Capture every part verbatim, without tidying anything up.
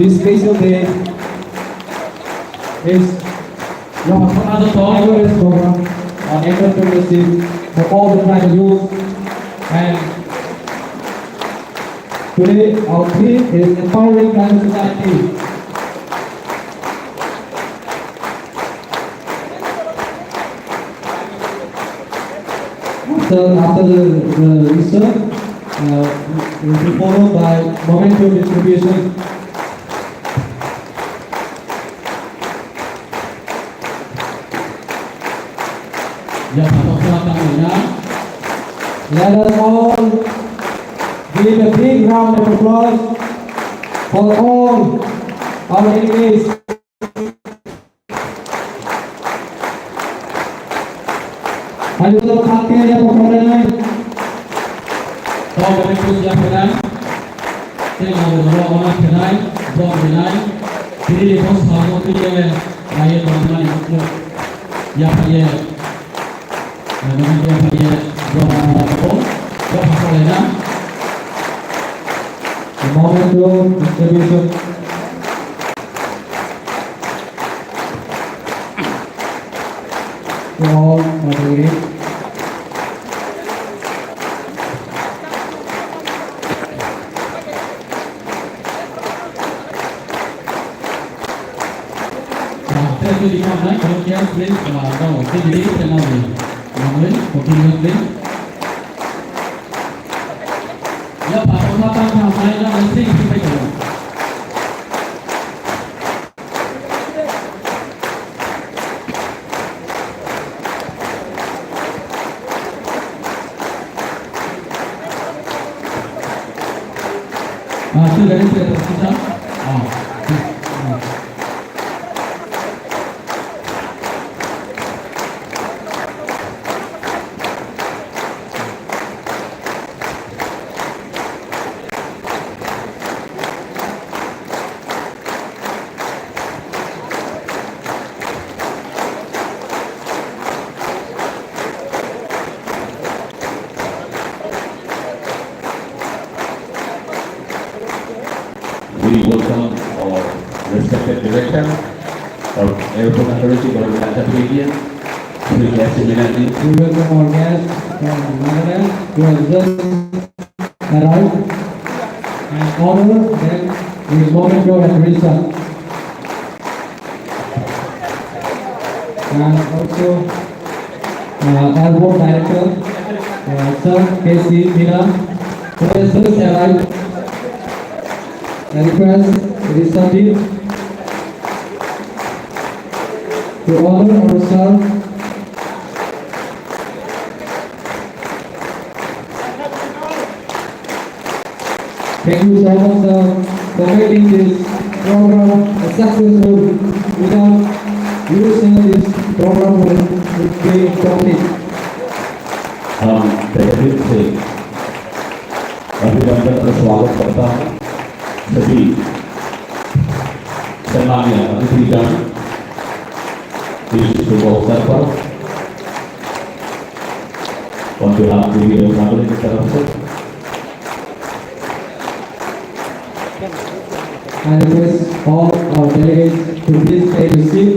This special day is Yapha Thangma Joto Awareness Program on Entrepreneurship for all the tribal youth, and today our theme is Empowering Tribal Society. After, after the, the Easter, uh, will be followed by memento distribution. Yapha Thangma Joto. Let us all give a big round of applause for all our delegates. Hai, ulo thangkhe yapha khamlainai. Tei nang ulo ona khenai, bok rinai, tini ni bos salno twiye, naiye tongmani yapha ye. Memento distribution. To all, uh, Thank you, Dikha Nai. Volunteers, please, uh, now, take it easy and now, uh, continue, please. Ya, Pak, Pak, Pak, Pak, Pak, Pak, Pak, Pak, Pak, Pak, Ah, tu dari tu dari kita. Ah, tu. Ah. We welcome our respected director of Airport Authority, Government of India, Shri K C Banerjee. We welcome our guests from Nagaland who have just arrived and honor them with memento and wreath. And also, uh, Airport Director, uh, Sir K C Meena, who has just arrived. I request Rishabh to honor our sir. Thank you so much, sir, for making this program a successful. Without you, sir, this program would, would be incomplete. हम तहे दिल से अभिनंदन और स्वागत करता हूँ सभी सम्मानीय अतिथिगण इस शुभ अवसर पर। On behalf of the family की तरफ से। I request all our delegates to please take a seat.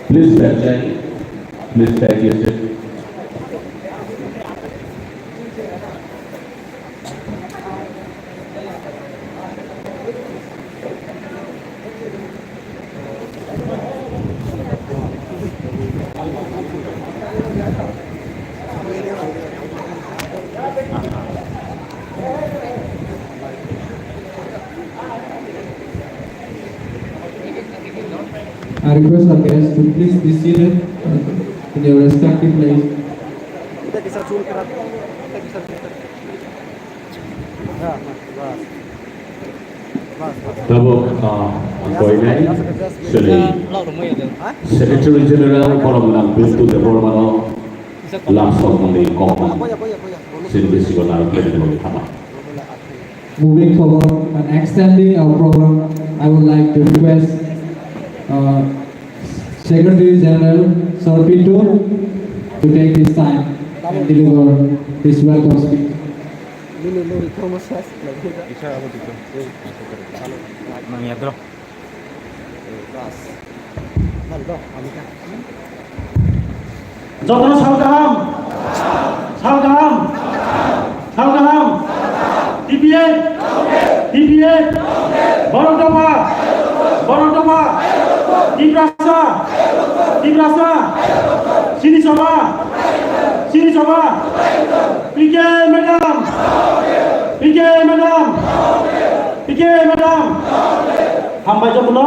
Please take, please take your seat. I request our guests to please be seated in your respective place. Tabuk, ah, ang koinai chwlwi Secretary General Boromnang Bintu Debbarmano lamsokmani kokmani chini bisingo narwknani bagwi thangnai. Moving forward and extending our program, I would like to request, uh, Secretary General Sir Pintu to take this time and deliver this welcome speech. Jotono sal kaham, sal kaham, sal kaham. T P F, T P F, borok dopha, borok dopha. Tiprasa, Tiprasa, chini choba, chini choba. P K madam, P K madam, P K madam. Hambai jotono.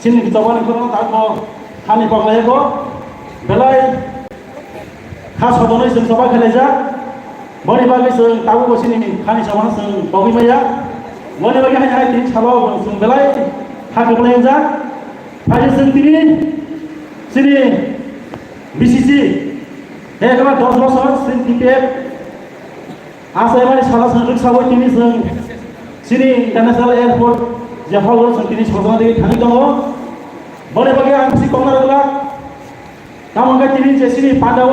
Chini chobani khorang tako hani paglayago belai kha sodonoi chwng choba khelaijak. Boni bagwi chwng tabukbo chini hani chobano chwng pogwi maya. Boni bagwi hai hai tini salo chwng belai kha kwplai wngjak. Phai chwng tini chini B C C he ekma dos bosor chini T P F. Achaimani salo chwng rwksaui tini chwng chini International Airport je hall o chwng tini sojona digi thangwi tongo. Boni bagwi ang bisi kokna rwgwlak. Tamo wngkha tini je chini pandao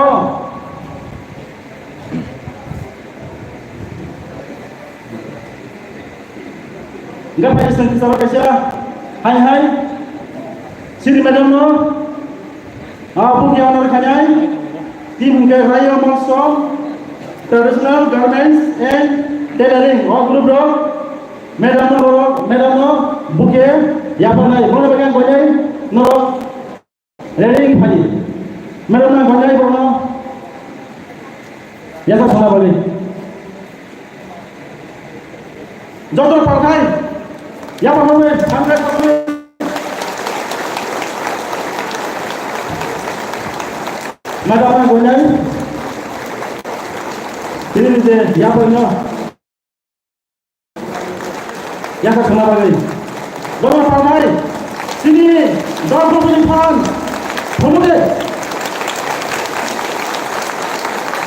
wngkha phai chwng tisaro kaisa hai hai chini madam no. Ah, buki honor khainai, team hwnkhe Rayo Motso Traditional Garments and Tailoring, o group rok, madam no borok, madam no buke yapharnai, bono bagwi ang koinai norok ready phai. Madam no koinai bono yasa sana bali. Joto palkhai, yapharnai, hamkrai palkhai. Madam no koinai. Tini je yapharno. Yasa khna bagwi. Bono palkhai. Chini dol dopani phan. Phunukdi.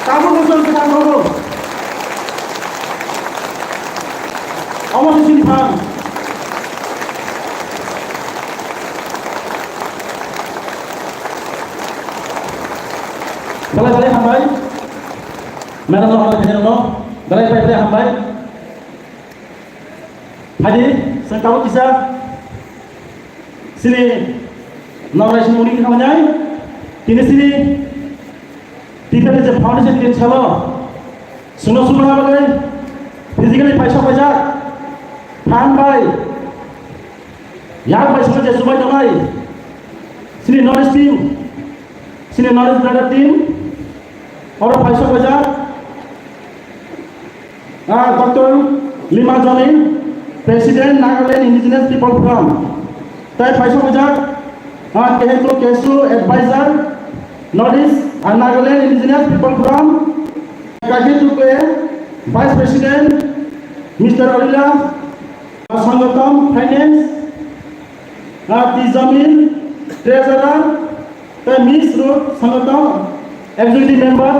Tabuk bujol kwthang rogo. Omo se chini phan. Belai belai hambai. Madam no hambai, madam no. Belai belai belai hambai. Hadi, chwng tabuk kisa chini Norway sini unik khamani ai. Tini chini Twitter ni je foundation din salo. Chwngno sumana bagwi physically paisa paijak. Phan bai. Yak bai chwngno je chubai tongnai. Chini North East team. Chini North East Brother team. Oro paisa paijak. Ah, Doctor Lima Joni, President, Nagaland Indigenous People Forum. Tai paisa paijak, ah, Kehetu Kesu, Advisor, North East, ah, Nagaland Indigenous People Forum. Kaketu Kwe, Vice President, Mister Alila, ah, Sangatam, Finance, ah, T Jamil, Treasurer, Tai Miss Ruth Sangatam, Executive Member,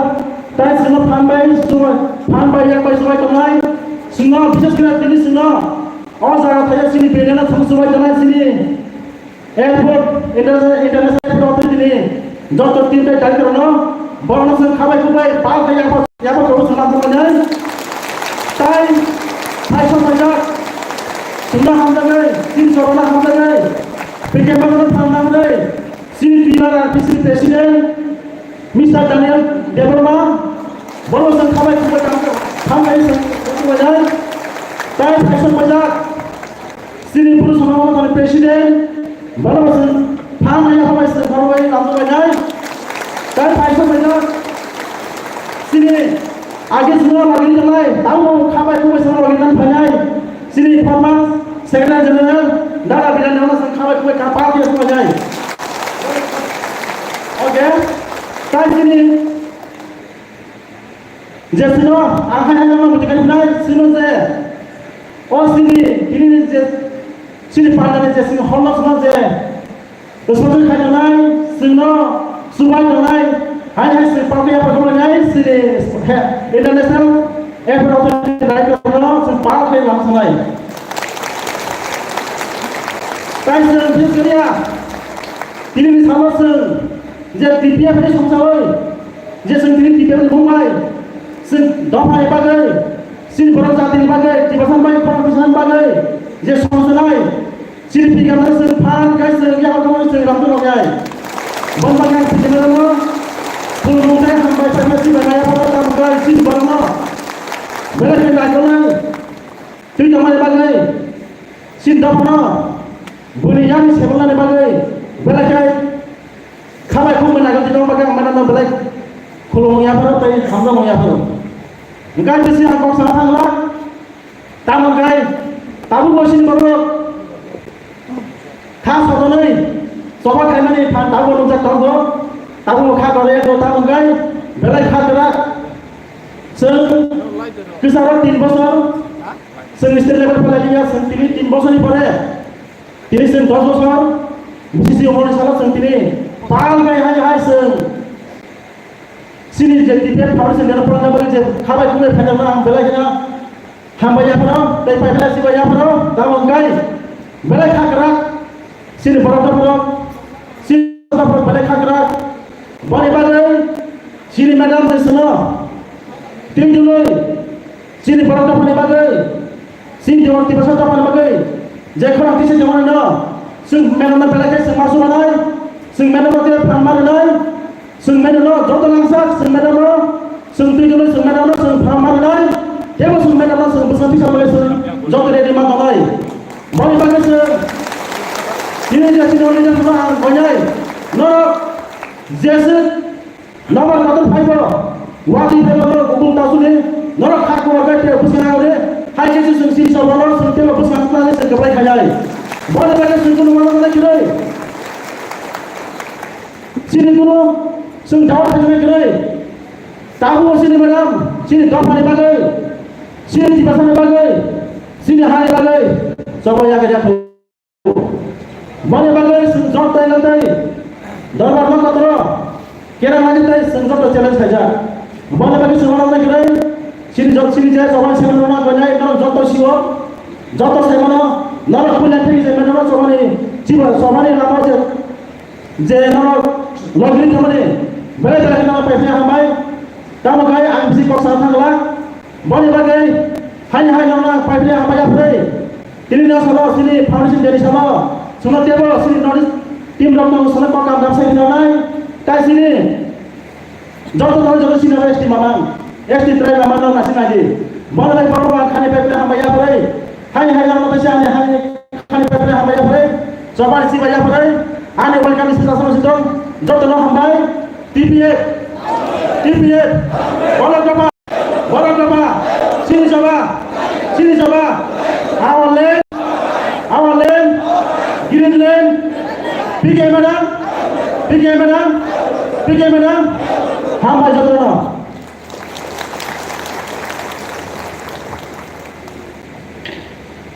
tai chwngno phan bai chubai, phan bai yak bai chubai tongnai, chwngno, bises khe tini chwngno o jaga thaya chini bendeno thung chubai tongnai chini airport, international, international airport tini joto team tai director no, borokno chwng khabai khubai pal khai yak bai, yak bai chwng lamthok nai. Tai, tai sok bai jak, chwngno hamjaknai, team chobano hamjaknai, P K Mano phan nangnai. Chini T R R P C President, Mister Daniel Debbarma, bono chwng khabai khubai tang kha, khambai chwng khubai jai. Tai phaisok bajak, chini Bru Samajni President, bono chwng phan ya khabai chwng khabai lamjak bai jai. Tai phaisok bajak, chini Age chwngno lagini tongnai, tamo khabai khubai chwngno lagini tang phainai. Chini former Secretary General, Dada Biren Debbarma chwng khabai khubai kha party chwng phainai. Okay, tai chini je chwngno ang hai hai no muti kai phainai, chwngno je o chini, chini je chini party ni je chini horno chwngno je Responsible khai tongnai, chwngno chubai tongnai, hai hai chwng palkhe yapharkhe tongnai, chini he, international airport authority director no chwng palkhe lamsanai. Tai chwng Victoria, tini ni salo chwng je T P F ni songchawi, Je chwng tini T P F ni mung bai, chwng dopha ni bagwi, chini borok jati ni bagwi, Tibetan bai khorang tisa ni bagwi, je songchonai, chini P K no chwng phan khai chwng yakho thangwi chwng ram tong nai. Bon bagwi P K no khulumung tei hambai phaima chibai nai abo tamo khai chini borok no. Belai khe naikolnai, twi tongmani bagwi, chini dopha no, buini yakni sebulnani bagwi, belai khe Khabai khum mwnai gati tong bagwi ang madam no belai khulumung yapharo tei hamjamung yapharo. Hwnkhe bisi ang kok sana thangla. Tamo khe tabuk bo sini borok kha sotonwi choba khaimani phan tabuk nukjak tongo. Tabuk kha gore ko tamo khe belai kha kwrak. Chwng kwcharo tin bosor, chwng state level phalai liya, chwng tini tin bosorni pore Tini chwng dos bosor B C C umorni salo chwng tini pal bai hai hai chwng chini je T P F Foundation ni phalna bagwi je khabai khumbai phaijak ang belai kheno hambai yapharo tei paiphaina sibai yapharo tamo wngkai belai kha kwrak chini borok rok chini borok belai kha kwrak boni bagwi chini madam je chwngno twi dului chini borok rok boni bagwi Chini Tiprasa dophani bagwi je khorang tisa jemon no, chwng meno no belai khe chwng ma sumanai, chwng meno no tei phan ma rwnai, chwng meno no joto langsak, chwng meno no, chwng twi dolo, chwng meno no, chwng phan ma rwnai, tebo chwng meno no, chwng bwswng tisa bagwi chwng joto ready ma tongnai. Boni bagwi chwng tini je chini leader no ang koinai, norok je chwng Nobar kotor phaibo, wadi phaibo norok kubung tasuni, norok kha kubar bai tei bwskango de, hai khe chwng sini sobo norok chwng teibo bwskang twnani chwng kwplai khainai. Bono bagwi chwng kunu mano mano kwrwi. Chini kunu chwng jawab khainai kwrwi. Tabuk chini madam, chini dophani bagwi, chini Tiprasani bagwi, chini hani bagwi, sobo yakarya. Boni bagwi chwng jot tai lang tai. Dorbar no kotoro. Kera mani tai chwng jot challenge khaijak. Boni bagwi chwng ono nai kwrwi. Chini jot chini je jawai chwng ono nai kwrwi. Norok jot sio. Jot sai mano. Norok puila thik je mano chobani. Chiba chobani lama je. Je norok logri thamani. Belai belai norok paiphi hambai. Tamo kai ang bisi kok sa thangla. Boni bagwi haini hai nokna paipli hambai yaphrwi. Tini no salo sini foundation day ni salo. Chwngno tebo sini North East team rok no salo kok kam dam sai hinanai. Tai sini joto no joto sini S T mamang. S T try mamang no nasi nagi. Boni bagwi borok ang khani paipli hambai yaphrwi. Haini hai nokna paisa ani haini khani paipli hambai yaphrwi. Chobai sibai yaphrwi. Ani welcome speech asama sitong. Joto no hambai. T P F. T P F. Bolo kapa. Borok Dopha, Sini Sabha, Sini Sabha, our land, our land, Green Land, P K madam, P K madam, P K madam, hambai jotono.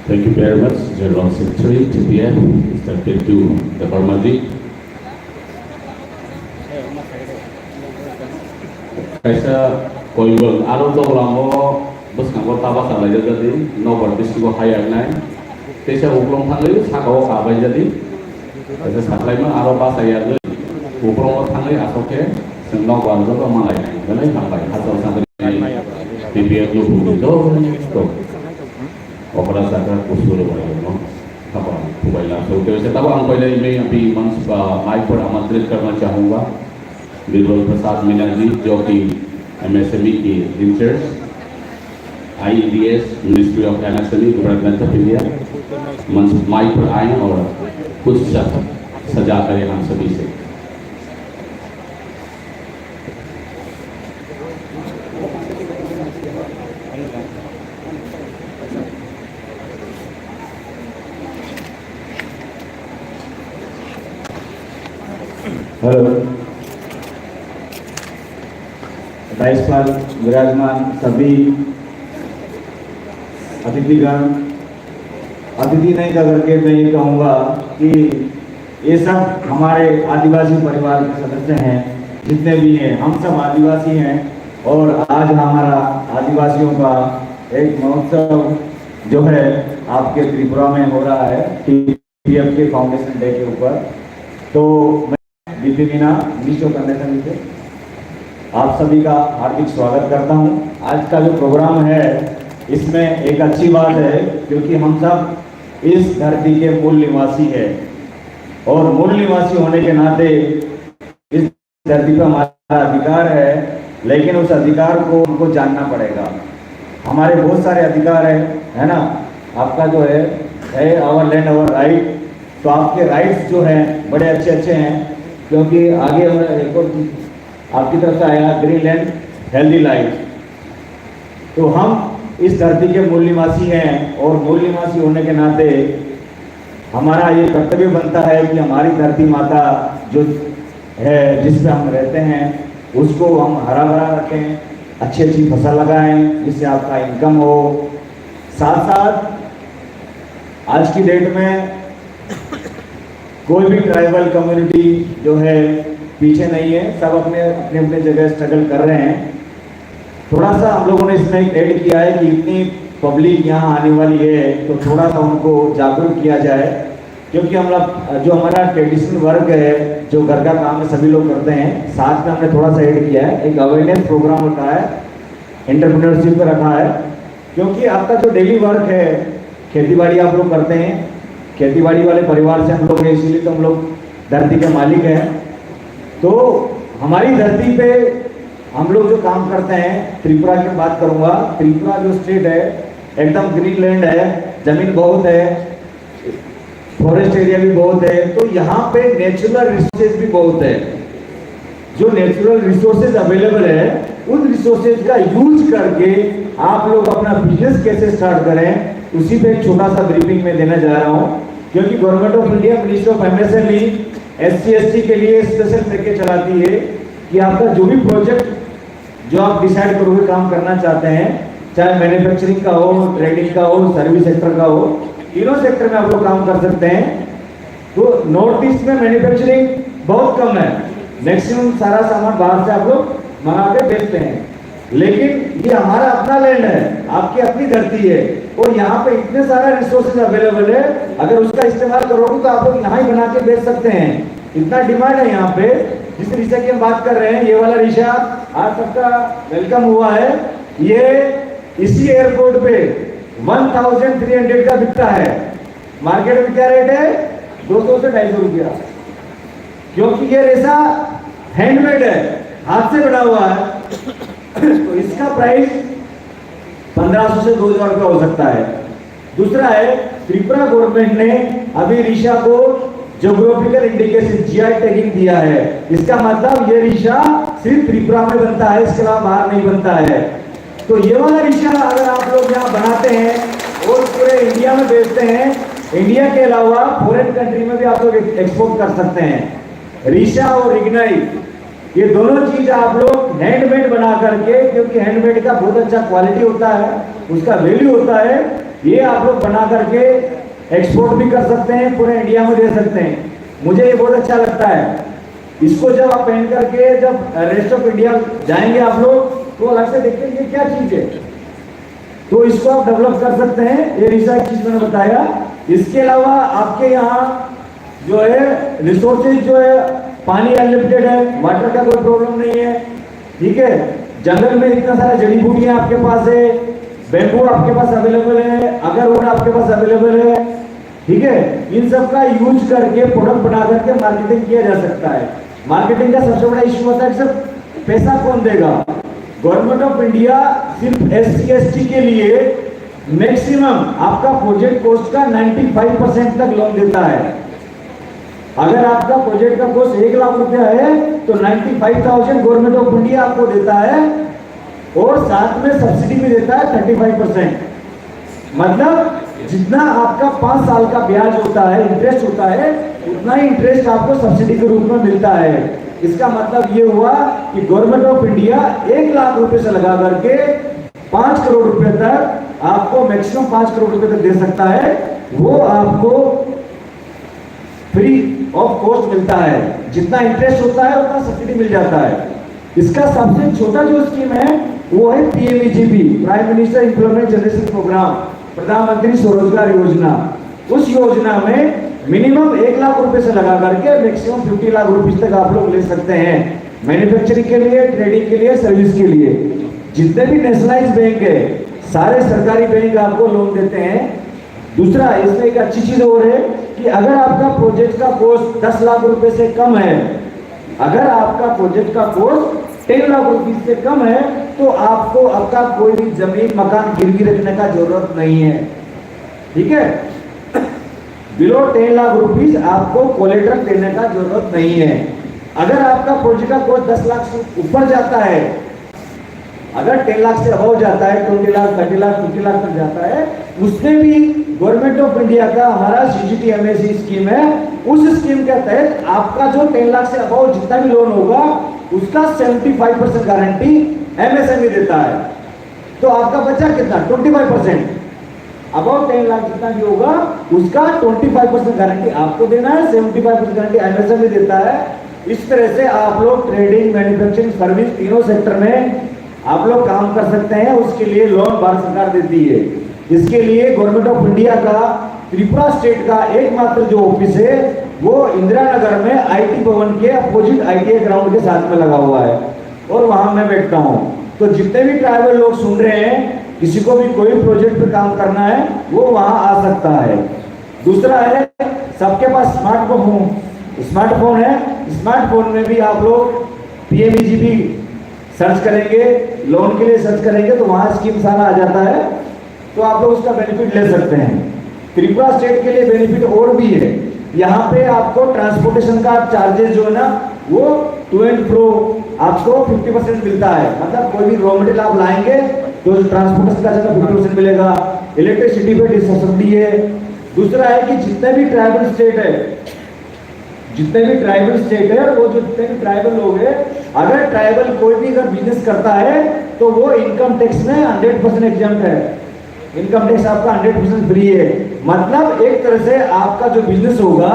Thank you very much, General Secretary, T P F, Mister Pintu Debbarma ji. Kaisa koibwng aro doglam o bwskango ta bachalaijak jadi, nokbar bisingo hayaknai. Teisa uklong thangwi sakao kabaijadi. Kaisa saklaima aro bachayagwi uklongo thangwi aswk khe chwng nokbar joto malainai. Belai hambai, hachal sakni T P F luku joto. Okra sakra kusuru bai no. Apa, kubai la. So, kaya sa tabo ang pwila email yang pi man, ah, mic पर आमंत्रित करना चाहूँगा, Birbal Prasad Meena जी, जो कि M S M E के in charge, I E D S, Ministry of M S M E, Department of India, मंच, माइक पर आए और कुछ शब्द साझा करें हम सभी से। Hello. डाइस पर विराजमान सभी अतिथिगण, अतिथि नहीं कह करके मैं ये कहूँगा कि ये सब हमारे आदिवासी परिवार के सदस्य हैं, जितने भी हैं, हम सब आदिवासी हैं। और आज हमारा आदिवासियों का एक महोत्सव जो है आपके त्रिपुरा में हो रहा है, T P F के फाउंडेशन डे के ऊपर। तो मैं बीपी मीना, मिनिस्टर ऑफ कंडक्शन से आप सभी का हार्दिक स्वागत करता हूं। आज का जो प्रोग्राम है, इसमें एक अच्छी बात है, क्योंकि हम सब इस धरती के मूल निवासी हैं और मूल निवासी होने के नाते इस धरती पर हमारा अधिकार है, लेकिन उस अधिकार को हमको जानना पड़ेगा। हमारे बहुत सारे अधिकार है, है ना? आपका जो है, है our land our right। तो आपके राइट्स जो हैं, बड़े अच्छे अच्छे हैं, क्योंकि आगे हमें एक और चीज आपकी तरफ से आया, ग्रीनलैंड हेल्दी लाइफ। तो हम इस धरती के मूल निवासी हैं और मूल निवासी होने के नाते हमारा ये कर्तव्य बनता है कि हमारी धरती माता जो है, जिस पे हम रहते हैं, उसको हम हरा भरा रखें, अच्छी अच्छी फसल लगाएं, जिससे आपका इनकम हो। साथ साथ आज की डेट में कोई भी ट्राइबल कम्युनिटी जो है, पीछे नहीं है, सब अपने अपने अपने जगह स्ट्रगल कर रहे हैं। थोड़ा सा हम लोगों ने इसमें ऐड किया है कि इतनी पब्लिक यहाँ आने वाली है, तो थोड़ा सा उनको जागरूक किया जाए, क्योंकि हम लोग, जो हमारा ट्रेडिशनल वर्क है, जो घर का काम है, सभी लोग करते हैं, साथ में हमने थोड़ा सा ऐड किया है, एक अवेयरनेस प्रोग्राम रखा है, एंटरप्रेन्योरशिप पे रखा है। क्योंकि आपका जो डेली वर्क है, खेती बाड़ी आप लोग करते हैं, खेती बाड़ी वाले परिवार से हम लोग हैं, इसीलिए तो हम लोग धरती के मालिक हैं। तो हमारी धरती पे हम लोग जो काम करते हैं, त्रिपुरा की बात करूंगा, त्रिपुरा जो स्टेट है, एकदम ग्रीनलैंड है, जमीन बहुत है, फॉरेस्ट एरिया भी बहुत है, तो यहाँ पे नेचुरल रिसोर्सेज भी बहुत है। जो नेचुरल रिसोर्सेज अवेलेबल है, उन रिसोर्सेज का यूज करके आप लोग अपना बिजनेस कैसे स्टार्ट करें, उसी पे एक छोटा सा ब्रीफिंग मैं देना जा रहा हूँ। क्योंकि government of India, ministry of MSME, SC ST के लिए स्पेशल पैकेज चलाती है कि आपका जो भी प्रोजेक्ट, जो आप डिसाइड करोगे काम करना चाहते हैं, चाहे मैन्युफैक्चरिंग का हो, ट्रेडिंग का हो, सर्विस सेक्टर का हो, तीनों सेक्टर में आप लोग काम कर सकते हैं। तो नॉर्थ ईस्ट में मैन्युफैक्चरिंग बहुत कम है, मैक्सिमम सारा सामान बाहर से आप लोग मंगा के बेचते हैं। लेकिन ये हमारा अपना लैंड है, आपकी अपनी धरती है, और यहाँ पे इतने सारा रिसोर्सेज अवेलेबल है। अगर उसका इस्तेमाल करोगे तो आप लोग यहाँ ही बना के बेच सकते हैं। इतना डिमांड है यहाँ पे। जिस रिशा की हम बात कर रहे हैं, ये वाला रिशा आज सबका वेलकम हुआ है। ये इसी एयरपोर्ट पे वन थाउजेंड थ्री हंड्रेड का बिकता है। मार्केट में क्या रेट है? दो सौ से ढाई सौ रुपया। क्योंकि ये रेशा हैंडमेड है, हाथ से बना हुआ है, तो इसका प्राइस पंद्रह सौ से दो हज़ार रुपया हो सकता है। दूसरा है, त्रिपुरा गवर्नमेंट ने अभी रिशा को ज्योग्राफिकल इंडिकेशन, जीआई टैगिंग दिया है। इसका मतलब ये रिशा सिर्फ त्रिपुरा में बनता है, इसके अलावा बाहर नहीं बनता है। तो ये वाला रिशा अगर आप लोग यहाँ बनाते हैं और पूरे इंडिया में बेचते हैं, इंडिया के अलावा फॉरेन कंट्री में भी आप लोग एक्सपोर्ट कर सकते हैं। रिशा और रिगनाई, ये दोनों चीज आप लोग हैंडमेड बना करके, क्योंकि हैंडमेड का बहुत अच्छा क्वालिटी होता है, उसका वैल्यू होता है, ये आप लोग बना करके एक्सपोर्ट भी कर सकते हैं, पूरे इंडिया में दे सकते हैं। मुझे ये बहुत अच्छा लगता है। इसको जब आप पहन करके जब रेस्ट ऑफ इंडिया जाएंगे आप लोग, तो अलग से देखते हैं ये क्या चीज है। तो इसको आप डेवलप कर सकते हैं। ये रिशा एक चीज मैंने बताया। इसके अलावा आपके यहाँ जो है, रिसोर्सेज जो है, पानी अनलिमिटेड है, वाटर का कोई प्रॉब्लम नहीं है, ठीक है। जंगल में इतना सारा जड़ी बूटियां आपके पास है, बैम्बू आपके पास अवेलेबल है, अगरवुड आपके पास अवेलेबल है, ठीक है। इन सब का यूज करके, प्रोडक्ट बना करके मार्केटिंग किया जा सकता है। मार्केटिंग का सबसे बड़ा इशू होता है कि सर, पैसा कौन देगा? गवर्नमेंट ऑफ इंडिया सिर्फ एससी एसटी के लिए मैक्सिमम आपका प्रोजेक्ट कॉस्ट का नाइंटी फ़ाइव परसेंट तक लोन देता है। अगर आपका प्रोजेक्ट का कॉस्ट एक लाख रुपया है, तो ninety five thousand government of India आपको देता है और साथ में सब्सिडी भी देता है थर्टी फ़ाइव परसेंट। मतलब, जितना आपका पाँच साल का ब्याज होता है, इंटरेस्ट होता है, उतना ही इंटरेस्ट आपको सब्सिडी के रूप में मिलता है। इसका मतलब ये हुआ कि गवर्नमेंट ऑफ इंडिया एक लाख रुपए से लगा करके पाँच करोड़ रुपए तक आपको, मैक्सिमम पाँच करोड़ रुपए तक दे सकता है। वो आपको फ्री ऑफ कॉस्ट मिलता है। जितना इंटरेस्ट होता है, उतना सब्सिडी मिल जाता है। इसका सबसे छोटा जो स्कीम है, वो है PMEGP, prime minister employment generation programme, प्रधानमंत्री स्वरोजगार योजना। उस योजना में मिनिमम एक लाख रुपए से लगा करके मैक्सिमम फिफ्टी लाख रुपीज तक आप लोग ले सकते हैं। मैन्युफैक्चरिंग के लिए, ट्रेडिंग के लिए, सर्विस के लिए। जितने भी नेशनलाइज बैंक है, सारे सरकारी बैंक आपको लोन देते हैं। दूसरा, इसमें एक अच्छी चीज और है कि अगर आपका प्रोजेक्ट का कॉस्ट दस लाख रुपए से कम है, अगर आपका प्रोजेक्ट का कॉस्ट टेन लाख रुपीज से कम है, तो आपको आपका कोई भी जमीन, मकान गिरवी रखने का जरूरत नहीं है। ठीक है, बिलो टेन लाख रुपीज आपको कोलेटरल देने का जरूरत नहीं है। अगर आपका प्रोजेक्ट का कॉस्ट दस लाख से ऊपर जाता है, अगर टेन लाख से अबव जाता है, ट्वेंटी लाख, थर्टी लाख, फिफ्टी लाख तक जाता है, उसमें भी गवर्नमेंट ऑफ इंडिया का हमारा सीजीटीएमएसी स्कीम है। उस स्कीम के तहत आपका जो टेन लाख से अबव जितना भी लोन होगा, उसका seventy five percent guarantee MSME देता है। तो आपका बचा कितना? Twenty five percent. About ten lakh जितना भी होगा, उसका ट्वेंटी फाइव परसेंट गारंटी आपको देना है, seventy five percent guarantee MSME देता है। इस तरह से आप लोग ट्रेडिंग, मैन्युफैक्चरिंग, सर्विस, तीनों सेक्टर में आप लोग काम कर सकते हैं। उसके लिए लोन भारत सरकार देती है। इसके लिए गवर्नमेंट ऑफ इंडिया का, त्रिपुरा स्टेट का एकमात्र जो ऑफिस है, वो इंदिरा नगर में आईटी भवन के अपोजिट आईटीआई ग्राउंड के साथ में लगा हुआ है। और वहां मैं बैठता हूँ। तो जितने भी ट्राइबल लोग सुन रहे हैं, किसी को भी कोई प्रोजेक्ट पे काम करना है, वो वहां आ सकता है। दूसरा है, सबके पास स्मार्टफोन, स्मार्टफोन है, स्मार्टफोन में भी आप लोग पीएमईजीपी सर्च करेंगे, लोन के लिए सर्च करेंगे, तो वहां स्कीम सारा आ जाता है। तो आप लोग उसका बेनिफिट ले सकते हैं। त्रिपुरा स्टेट के लिए बेनिफिट और भी है। यहाँ पे आपको ट्रांसपोर्टेशन का चार्जेस जो है ना, वो टू एंड फ्रो आपको फिफ्टी परसेंट मिलता है। मतलब कोई भी रॉ मटेरियल आप लाएंगे, तो ट्रांसपोर्टेशन का चार्ज फिफ्टी परसेंट मिलेगा। इलेक्ट्रिसिटी पे डिसब्सिडी है। दूसरा है कि जितने भी ट्राइबल स्टेट है, जितने भी ट्राइबल स्टेट है, वो जो जितने भी ट्राइबल लोग हैं, अगर ट्राइबल कोई भी अगर बिजनेस करता है, तो वो इनकम टैक्स में हंड्रेड परसेंट एग्जाम्प्ट है। इनकम टैक्स आपका हंड्रेड परसेंट फ्री है। मतलब एक तरह से आपका जो बिजनेस होगा,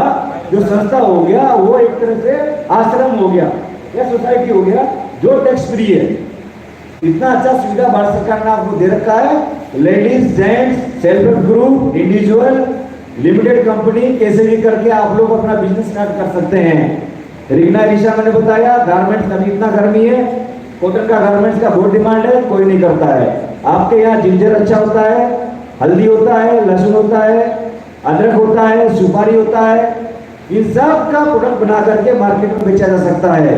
जो संस्था हो गया, वो एक तरह से आश्रम हो गया या सोसाइटी हो गया, जो टैक्स फ्री है। इतना अच्छा सुविधा भारत सरकार ने आपको दे रखा है। Ladies, gents, self help group, individual, limited company, कैसे भी करके आप लोग अपना बिजनेस स्टार्ट कर सकते हैं। रिगना रिशा मैंने बताया, गारमेंट्स, अभी इतना गर्मी है, कॉटन का गारमेंट्स का बहुत डिमांड है, कोई नहीं करता है। आपके यहाँ जिंजर अच्छा होता है, हल्दी होता है, लहसुन होता है, अदरक होता है, सुपारी होता है, इन सब का प्रोडक्ट बना करके मार्केट में बेचा जा सकता है।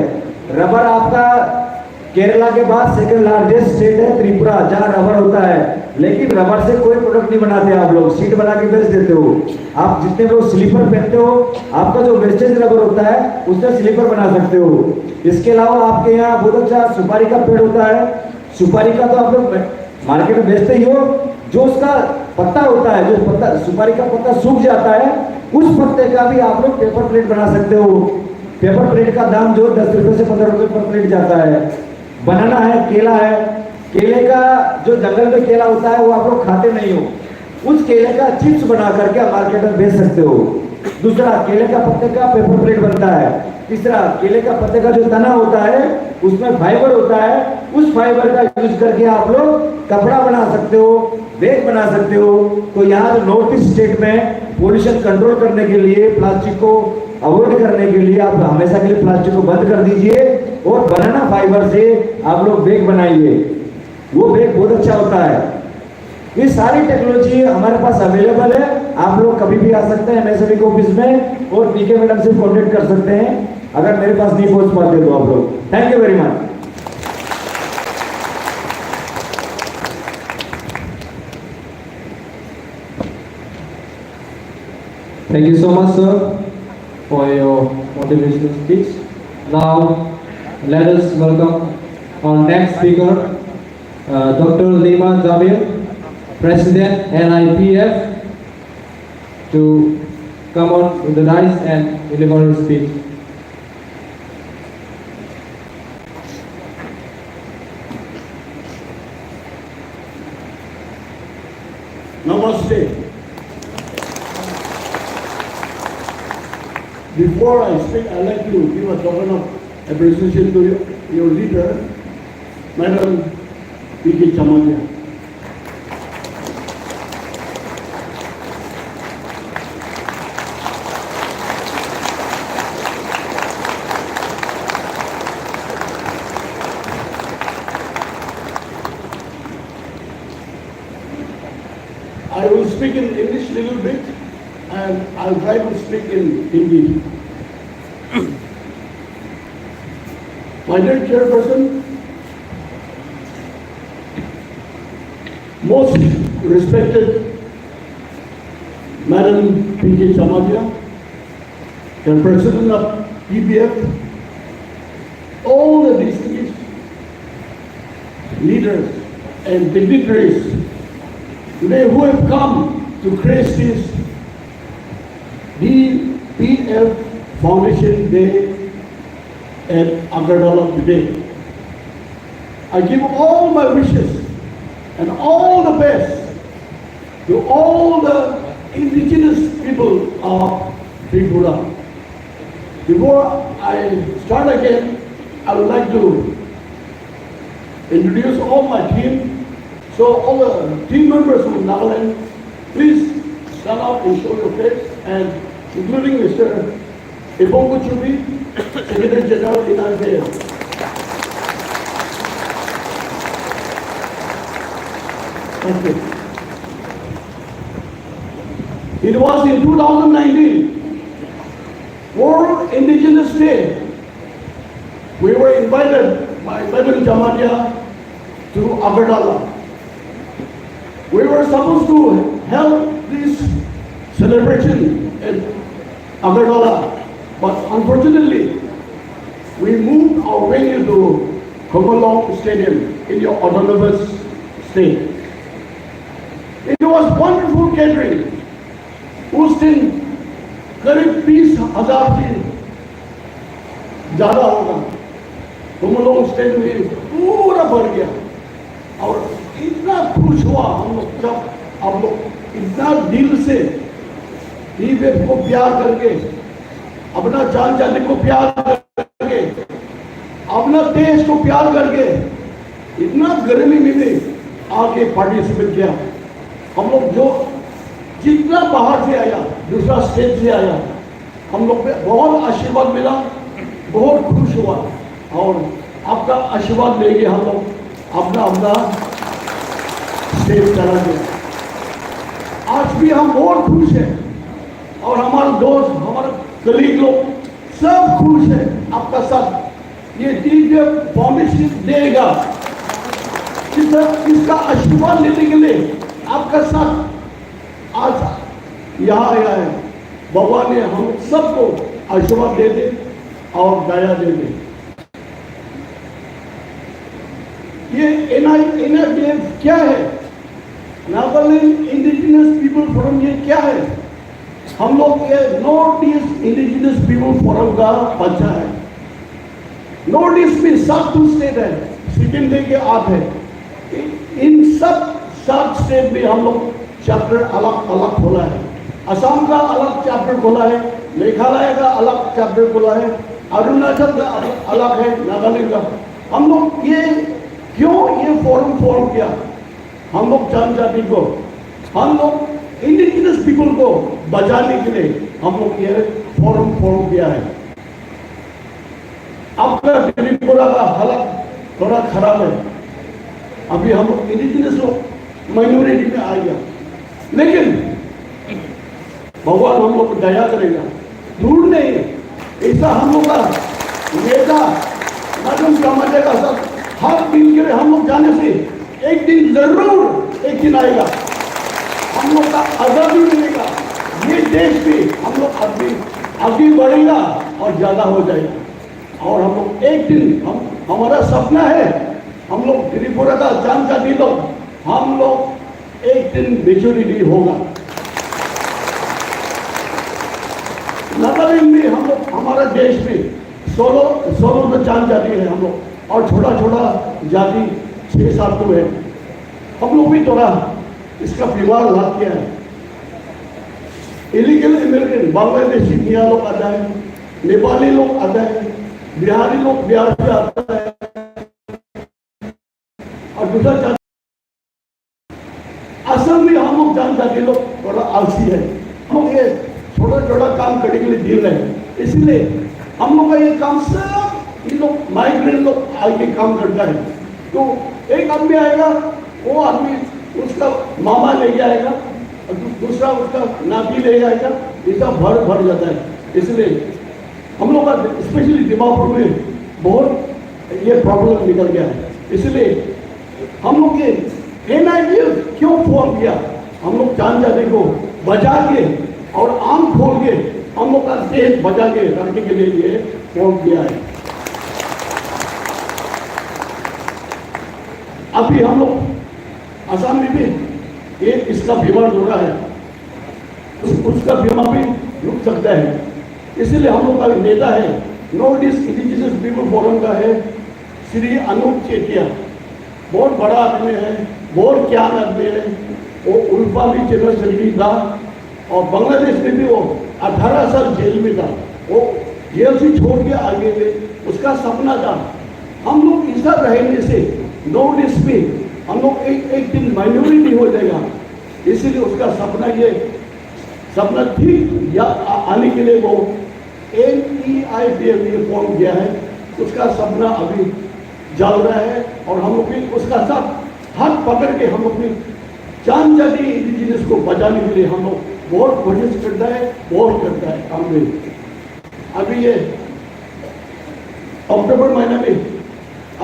रबर आपका केरला के बाद सेकंड लार्जेस्ट स्टेट है त्रिपुरा, जहाँ रबर होता है, लेकिन रबर से कोई प्रोडक्ट नहीं बनाते आप लोग, शीट बना के बेच देते हो। आप जितने लोग स्लीपर पहनते हो, आपका जो वेस्टेज रबर होता है, उससे स्लीपर बना सकते हो। इसके अलावा आपके यहाँ बहुत अच्छा सुपारी का पेड़ होता है, सुपारी का तो आप लोग मार्केट में बेचते ही हो। जो उसका पत्ता होता है, जो पत्ता, सुपारी का पत्ता सूख जाता है, उस पत्ते का भी आप लोग पेपर प्लेट बना सकते हो। पेपर प्लेट का दाम जो दस रुपए से पंद्रह रुपए पर प्लेट जाता है। बनाना है, केला है, केले का जो जंगल में केला होता है, वो आप लोग खाते नहीं हो, उस केले का चिप्स बना करके आप मार्केट में बेच सकते हो। दूसरा, केले का पत्ते का पेपर प्लेट बनता है। तीसरा, केले का पत्ते का जो तना होता है, उसमें फाइबर होता है, उस फाइबर का यूज करके आप लोग कपड़ा बना सकते हो, बैग बना सकते हो। तो यहाँ जो नॉर्थ ईस्ट स्टेट में पोल्यूशन कंट्रोल करने के लिए, प्लास्टिक को अवॉइड करने के लिए आप हमेशा के लिए प्लास्टिक को बंद कर दीजिए और बनाना फाइबर से आप लोग बैग बनाइए। वो बैग बहुत अच्छा होता है। ये सारी टेक्नोलॉजी हमारे पास अवेलेबल है। आप लोग कभी भी आ सकते हैं एमएसएमई के ऑफिस में और पीके मैडम से कॉन्टेक्ट कर सकते हैं, अगर मेरे पास नहीं पहुंच पाते तो आप लोग। Thank you very much. Thank you so much, sir, for your motivational speech. Now, let us welcome our next speaker, uh, Doctor Lima Jamil, President N I P F, to come on the dais and deliver his speech. Namaste. Before I speak, I'd like to give a token of appreciation to your, your leader, Madam P K Chamadia. And I'll try to speak in Hindi. My dear chairperson, most respected Madam P K Jamatia, the president of P B F, all the distinguished leaders and dignitaries today who have come to grace this D P F Foundation Day at Agartala today. I give all my wishes and all the best to all the indigenous people of Tripura. Before I start again, I would like to introduce all my team. So all the team members from Nagaland, please stand up and show your face, and including Mister Ebongo Chubi, Secretary General in I P F. Thank you. It was in two thousand nineteen, World Indigenous Day. We were invited by Madam Jamatia to Agartala. We were supposed to help this celebration at Agartala, but unfortunately, we moved our venue to Khumulwng Stadium in your autonomous state. It was wonderful gathering. उस दिन करीब बीस हजार से ज्यादा होगा। Khumulwng stadium में पूरा भर गया। और इतना खुश हुआ हम लोग, जब आप लोग इतना दिल से टीबीएफ को प्यार करके, अपना जान जाति को प्यार करके, अपना देश को प्यार करके, इतना गर्मी में भी आके पार्टिसिपेट किया। हम लोग जो जितना बाहर से आया, दूसरा स्टेट से आया, हम लोग पे बहुत आशीर्वाद मिला, बहुत खुश हुआ। और आपका आशीर्वाद लेके हम लोग अपना अपना स्टेट चला गया। आज भी हम बहुत खुश हैं और हमारे दोस्त, हमारे कलीग लोग सब खुश हैं आपका साथ। ये टीबीएफ फाउंडेशन देगा, इसका, इसका आशीर्वाद लेने के लिए आपका साथ आज यहाँ आया है। भगवान ने हम सबको आशीर्वाद दे दे और दया दे दे। ये एनआई एनआईडीएफ क्या है? नागालैंड इंडिजिनस पीपल फोरम ये क्या है? हम लोग ये north east indigenous people forum का बच्चा है। नॉर्थ ईस्ट में सात स्टेट है, सिक्किम लेके आठ है। इन सब सात स्टेट में हम लोग चैप्टर अलग अलग खोला है। असम का अलग चैप्टर खोला है, मेघालय का अलग चैप्टर खोला है, अरुणाचल का अलग, अलग है, नागालैंड का। हम लोग ये क्यों ये फोरम फॉर्म किया? हम लोग जनजाति को, हम लोग इंडिजिनस पीपल को बचाने के लिए हम लोग ये फोरम फॉर्म किया है। आपका त्रिपुरा का हालत थोड़ा खराब है, अभी हम लोग इंडिजिनस लोग माइनॉरिटी में आ गया, लेकिन भगवान हम लोग को दया करेगा, दूर नहीं है। ऐसा हम लोग का नेता मैडम कामाख्या का साथ हाथ मिल के हम लोग जाने से एक दिन जरूर एक दिन आएगा, हम लोग का आजादी मिलेगा, ये देश भी हम लोग आदमी आगे बढ़ेगा और ज्यादा हो जाएगा। और हम लोग एक दिन, हम, हमारा सपना है, हम लोग त्रिपुरा का जनजाति लोग, हम लोग एक दिन मेजोरिटी होगा। नागालैंड में हम लोग, हमारा देश में सोलह, सोलह तो जनजाति है हम लोग, और छोटा छोटा जाति छह सात तो है। हम लोग भी थोड़ा इसका बीमार लग गया है। इलीगल इमिग्रेंट, बांग्लादेशी मियाँ लोग आता है, नेपाली लोग आता है, बिहारी लोग बिहार से आता है, और दूसरा जाति, असल में हम लोग जनजाति लोग थोड़ा आलसी है। हम लोग ये छोटा छोटा काम करने के लिए दिल है, इसलिए हम लोग का ये काम सब इन लोग माइग्रेंट लोग आके काम करता है। तो एक आदमी आएगा, वो आदमी उसका मामा लेके आएगा, दू-, दूसरा उसका नाती ले जाएगा, इसका भर, भर जाता है। इसलिए हम लोग का, स्पेशली दिमापुर में बहुत ये प्रॉब्लम निकल गया है। इसलिए हम लोग ये एनआईडीएफ क्यों फॉर्म किया? हम लोग जान जाने को बचा के और आंख खोल के हम लोग का देश बचा के रखने के लिए ये फॉर्म किया है। अभी हम लोग आसाम में भी ये इसका बीमार हो रहा है, उस, उसका बीमार भी रुक सकता है। इसीलिए हम लोग का नेता है, north east indigenous people forum का है, श्री अनूप चेटिया। बहुत बड़ा आदमी है, बहुत ज्ञान आदमी है। वो उल्फा भी जनरल सेक्रेटरी था और बांग्लादेश में भी वो अठारह साल जेल में था। वो जेल से छोड़ के आगे में उसका सपना था, हम लोग ऐसा रहेंगे से नॉर्थ ईस्ट में हम लोग एक, एक दिन माइनॉरिटी हो जाएगा। इसीलिए उसका सपना ये, सपना ठीक या आ-, आने के लिए वो एनईआईडीएफ ये फॉर्म किया है। उसका सपना अभी जल रहा है और हम लोग भी उसका साथ हाथ पकड़ के हम लोग भी जनजाति इंडिजिनस को बचाने के लिए हम लोग बहुत कोशिश करता है, बहुत करता है काम में। अभी ये अक्टूबर महीना में,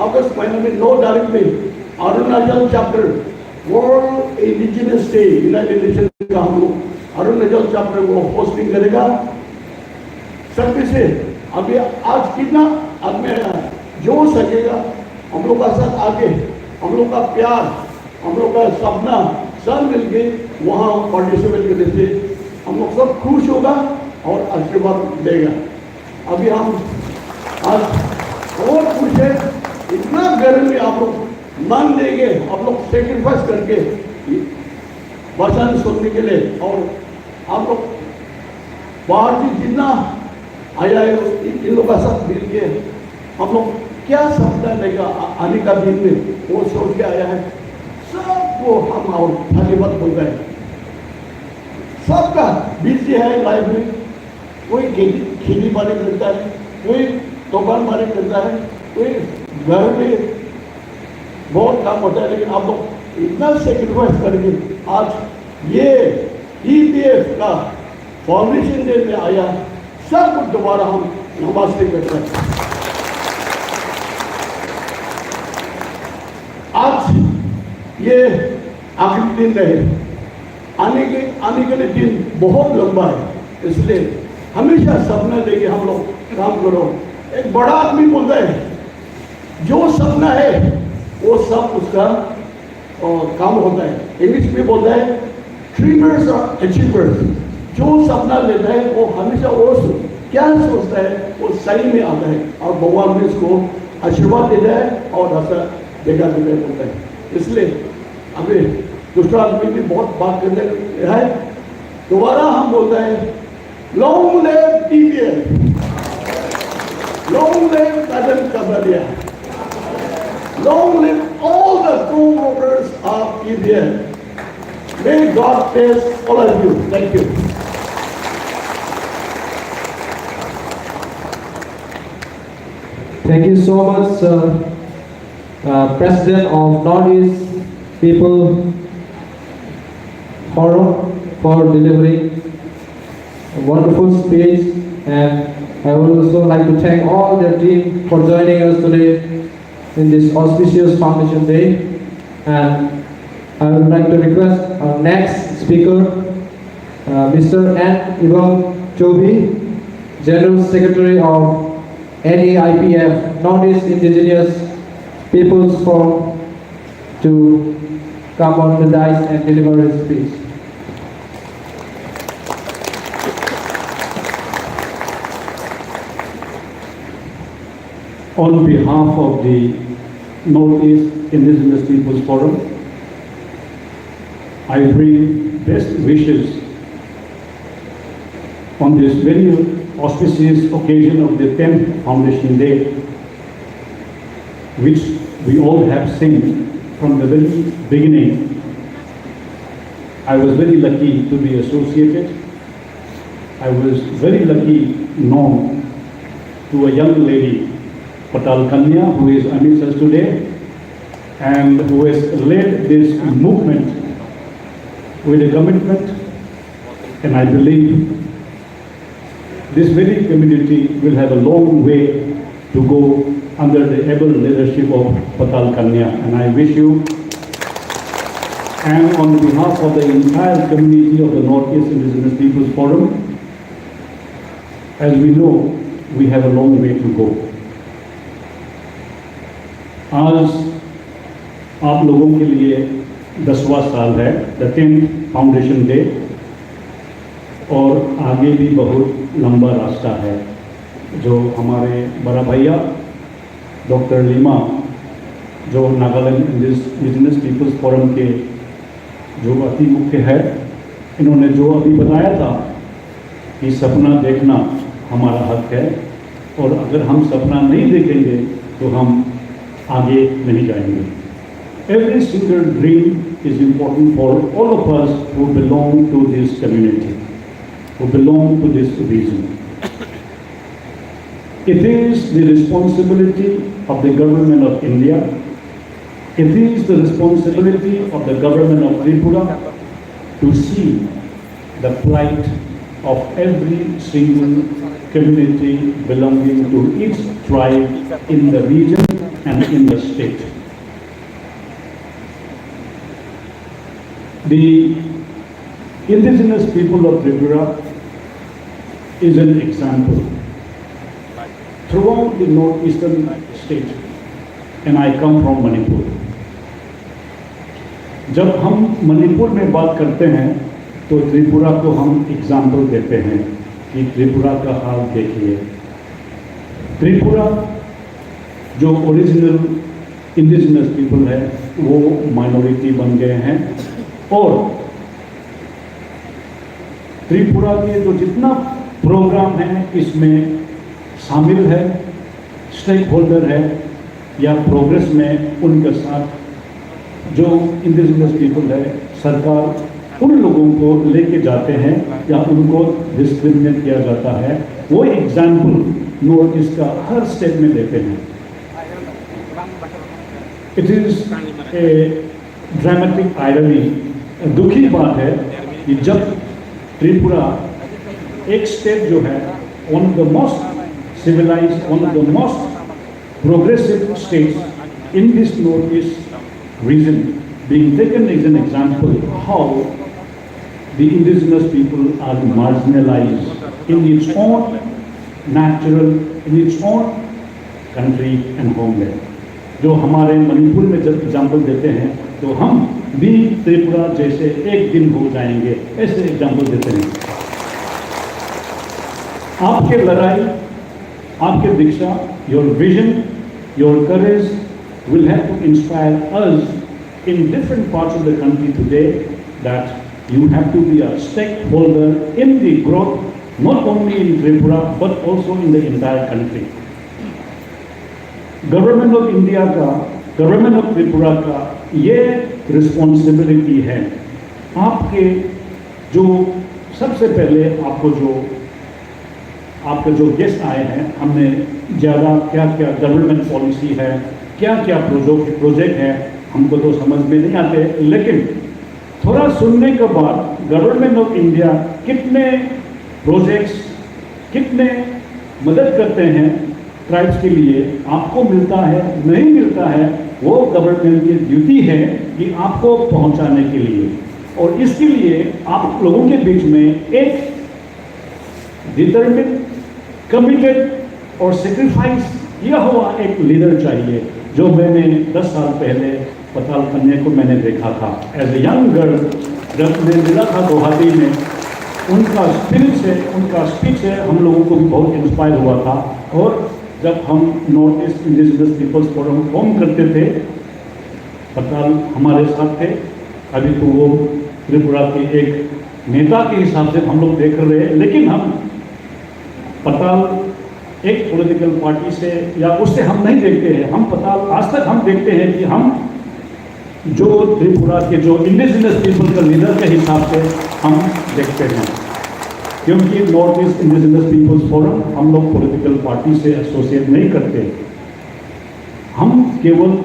अगस्त महीना में नौ तारीख में Arunachal chapter, world indigenous day, United nation का हम लोग अरुणाचल चैप्टर वो होस्टिंग करेगा। सख्ती से अभी आज कितना आदमी आया है, जो सकेगा हम लोग का साथ आके, हम लोग का प्यार, हम लोग का सपना सब मिलके वहाँ पार्टिसिपेट करने से हम लोग सब खुश होगा और आशीर्वाद देगा। अभी हम आज बहुत खुश है, इतना गर्मी में आप लोग मन देके, आप लोग सेक्रीफाइस करके वचन सुनने के लिए, और आप लोग बाहर से जितना आया है, इन, इन लोगों का साथ मिल के हम लोग क्या सपना लेगा आ-, आने का दिन में, वो सोच के आया है। सबको हम और धन्यवाद बोलते हैं। सबका बिजी है लाइफ में, कोई खेती, खेती बाड़ी करता है, कोई दुकान बाड़ी करता है, कोई घर में बहुत काम होता है, लेकिन आप लोग इतना सेक्रीफाइस करके आज ये ईपीएफ का फाउंडेशन डे में आया, सबको दोबारा हम नमस्ते करते हैं। आज ये आखिरी दिन नहीं, आने के, आने के लिए दिन बहुत लंबा है, इसलिए हमेशा सपना लेके हम लोग काम करो। एक बड़ा आदमी बोलता है, जो सपना है वो सब उसका, अ, काम होता है। इंग्लिश में बोलता है, ड्रीमर्स आर अचीवर्स। जो सपना लेता है वो हमेशा वो सो-, क्या सोचता है वो सही में आता है, और भगवान भी उसको आशीर्वाद देता है और रास्ता देखा देता है, बोलता है। इसलिए अभी दूसरा आदमी भी बहुत बात करते हैं, दोबारा हम बोलते हैं, long live TPF, long live Kajan Kabadia, long live all the co-workers of TPF. May God bless all of you. Thank you. Thank you so much, sir. Uh, President of Northeast People Forum, for delivering a wonderful speech, and I would also like to thank all their team for joining us today in this auspicious foundation day. And I would like to request our next speaker, uh, Mister N Ibam Chobi, General Secretary of N E I P F, Northeast Indigenous Peoples Forum, to come on the dais and deliver his speech. On behalf of the Northeast Indigenous Peoples Forum, I bring best wishes on this very auspicious occasion of the tenth Foundation Day, which we all have seen from the very beginning. I was very lucky to be associated. I was very lucky known to a young lady, Patal Kanya, who is amidst us today and who has led this movement with a commitment And I believe this very community will have a long way to go under the able leadership of Patal Kanya. And I wish you, and on behalf of the entire community of the Northeast Indigenous Peoples Forum, as we know, we have a long way to go. आज आप लोगों के लिए दसवां साल है, the tenth foundation day, और आगे भी बहुत लंबा रास्ता है। जो हमारे बड़ा भैया डॉक्टर लिमा, जो नागालैंड इंडिजिनस पीपल्स फोरम के जो अति मुख्य है, इन्होंने जो अभी बताया था कि सपना देखना हमारा हक है, और अगर हम सपना नहीं देखेंगे तो हम आगे नहीं जाएंगे। Every single dream is important for all of us who belong to this community, who belong to this region. It is the responsibility of the Government of India, it is the responsibility of the Government of Tripura to see the plight of every single community belonging to each tribe in the region and in the state. The indigenous people of Tripura is an example. Throughout the northeastern state, and I come from Manipur, जब हम मणिपुर में बात करते हैं तो त्रिपुरा को हम एग्जाम्पल देते हैं कि त्रिपुरा का हाल देखिए। त्रिपुरा जो ओरिजिनल इंडिजिनस पीपल है, वो माइनॉरिटी बन गए हैं और त्रिपुरा के जो जितना प्रोग्राम है, इसमें शामिल है, स्टेक होल्डर है या प्रोग्रेस में उनके साथ जो इंडिजिनस पीपल है, सरकार उन लोगों को लेके जाते हैं या उनको डिस्क्रिमिनेट किया जाता है। वो एग्जाम्पल नॉर्थ ईस्ट का हर स्टेट में देते हैं। It is a dramatic irony, दुखी बात है कि जब त्रिपुरा एक स्टेट जो है, one of the most civilized, one of the most progressive states in this northeast region, being taken as an example how the indigenous people are marginalized in its own natural, in its own country and homeland. जो हमारे मणिपुर में जब एग्जाम्पल देते हैं तो हम भी त्रिपुरा जैसे एक दिन हो जाएंगे, ऐसे एग्जाम्पल देते हैं। आपके लड़ाई, आपके दीक्षा, your vision, your courage will have to inspire us in different parts of the country today that you have to be a stakeholder in the growth, not only in Tripura but also in the entire country. Government of India का, government of Tripura का ये रिस्पॉन्सिबिलिटी है। आपके जो सबसे पहले आपको जो आपके जो गेस्ट आए हैं, हमने ज़्यादा क्या क्या गवर्नमेंट पॉलिसी है, क्या क्या प्रोजेक्ट प्रोजेक्ट है, हमको तो समझ में नहीं आते, लेकिन थोड़ा सुनने के बाद गवर्नमेंट ऑफ इंडिया कितने प्रोजेक्ट्स, कितने मदद करते हैं ट्राइब्स के लिए, आपको मिलता है, नहीं मिलता है, वो गवर्नमेंट की ड्यूटी है कि आपको पहुंचाने के लिए। और इसके लिए आप लोगों के बीच में एक डिटरमिन, कमिटेड और सेक्रीफाइस किया हुआ एक लीडर चाहिए, जो मैंने दस साल पहले पताल कन्या को मैंने देखा था। एज ए यंग गर्ल, जब मैं मिला था गुवाहाटी में, उनका स्पिरिट से, उनका स्पीच से हम लोगों को भी बहुत इंस्पायर हुआ था। और जब हम north east indigenous peoples forum form करते थे, पताल हमारे साथ थे। अभी तो वो त्रिपुरा के एक नेता के हिसाब से हम लोग देख रहे हैं, लेकिन हम पताल एक पॉलिटिकल पार्टी से या उससे हम नहीं देखते हैं। हम पताल आज तक हम देखते हैं कि हम जो त्रिपुरा के जो इंडिजिनस पीपल का लीडर के हिसाब से हम देखते हैं, क्योंकि north east indigenous peoples forum हम लोग पॉलिटिकल पार्टी से एसोसिएट नहीं करते। हम केवल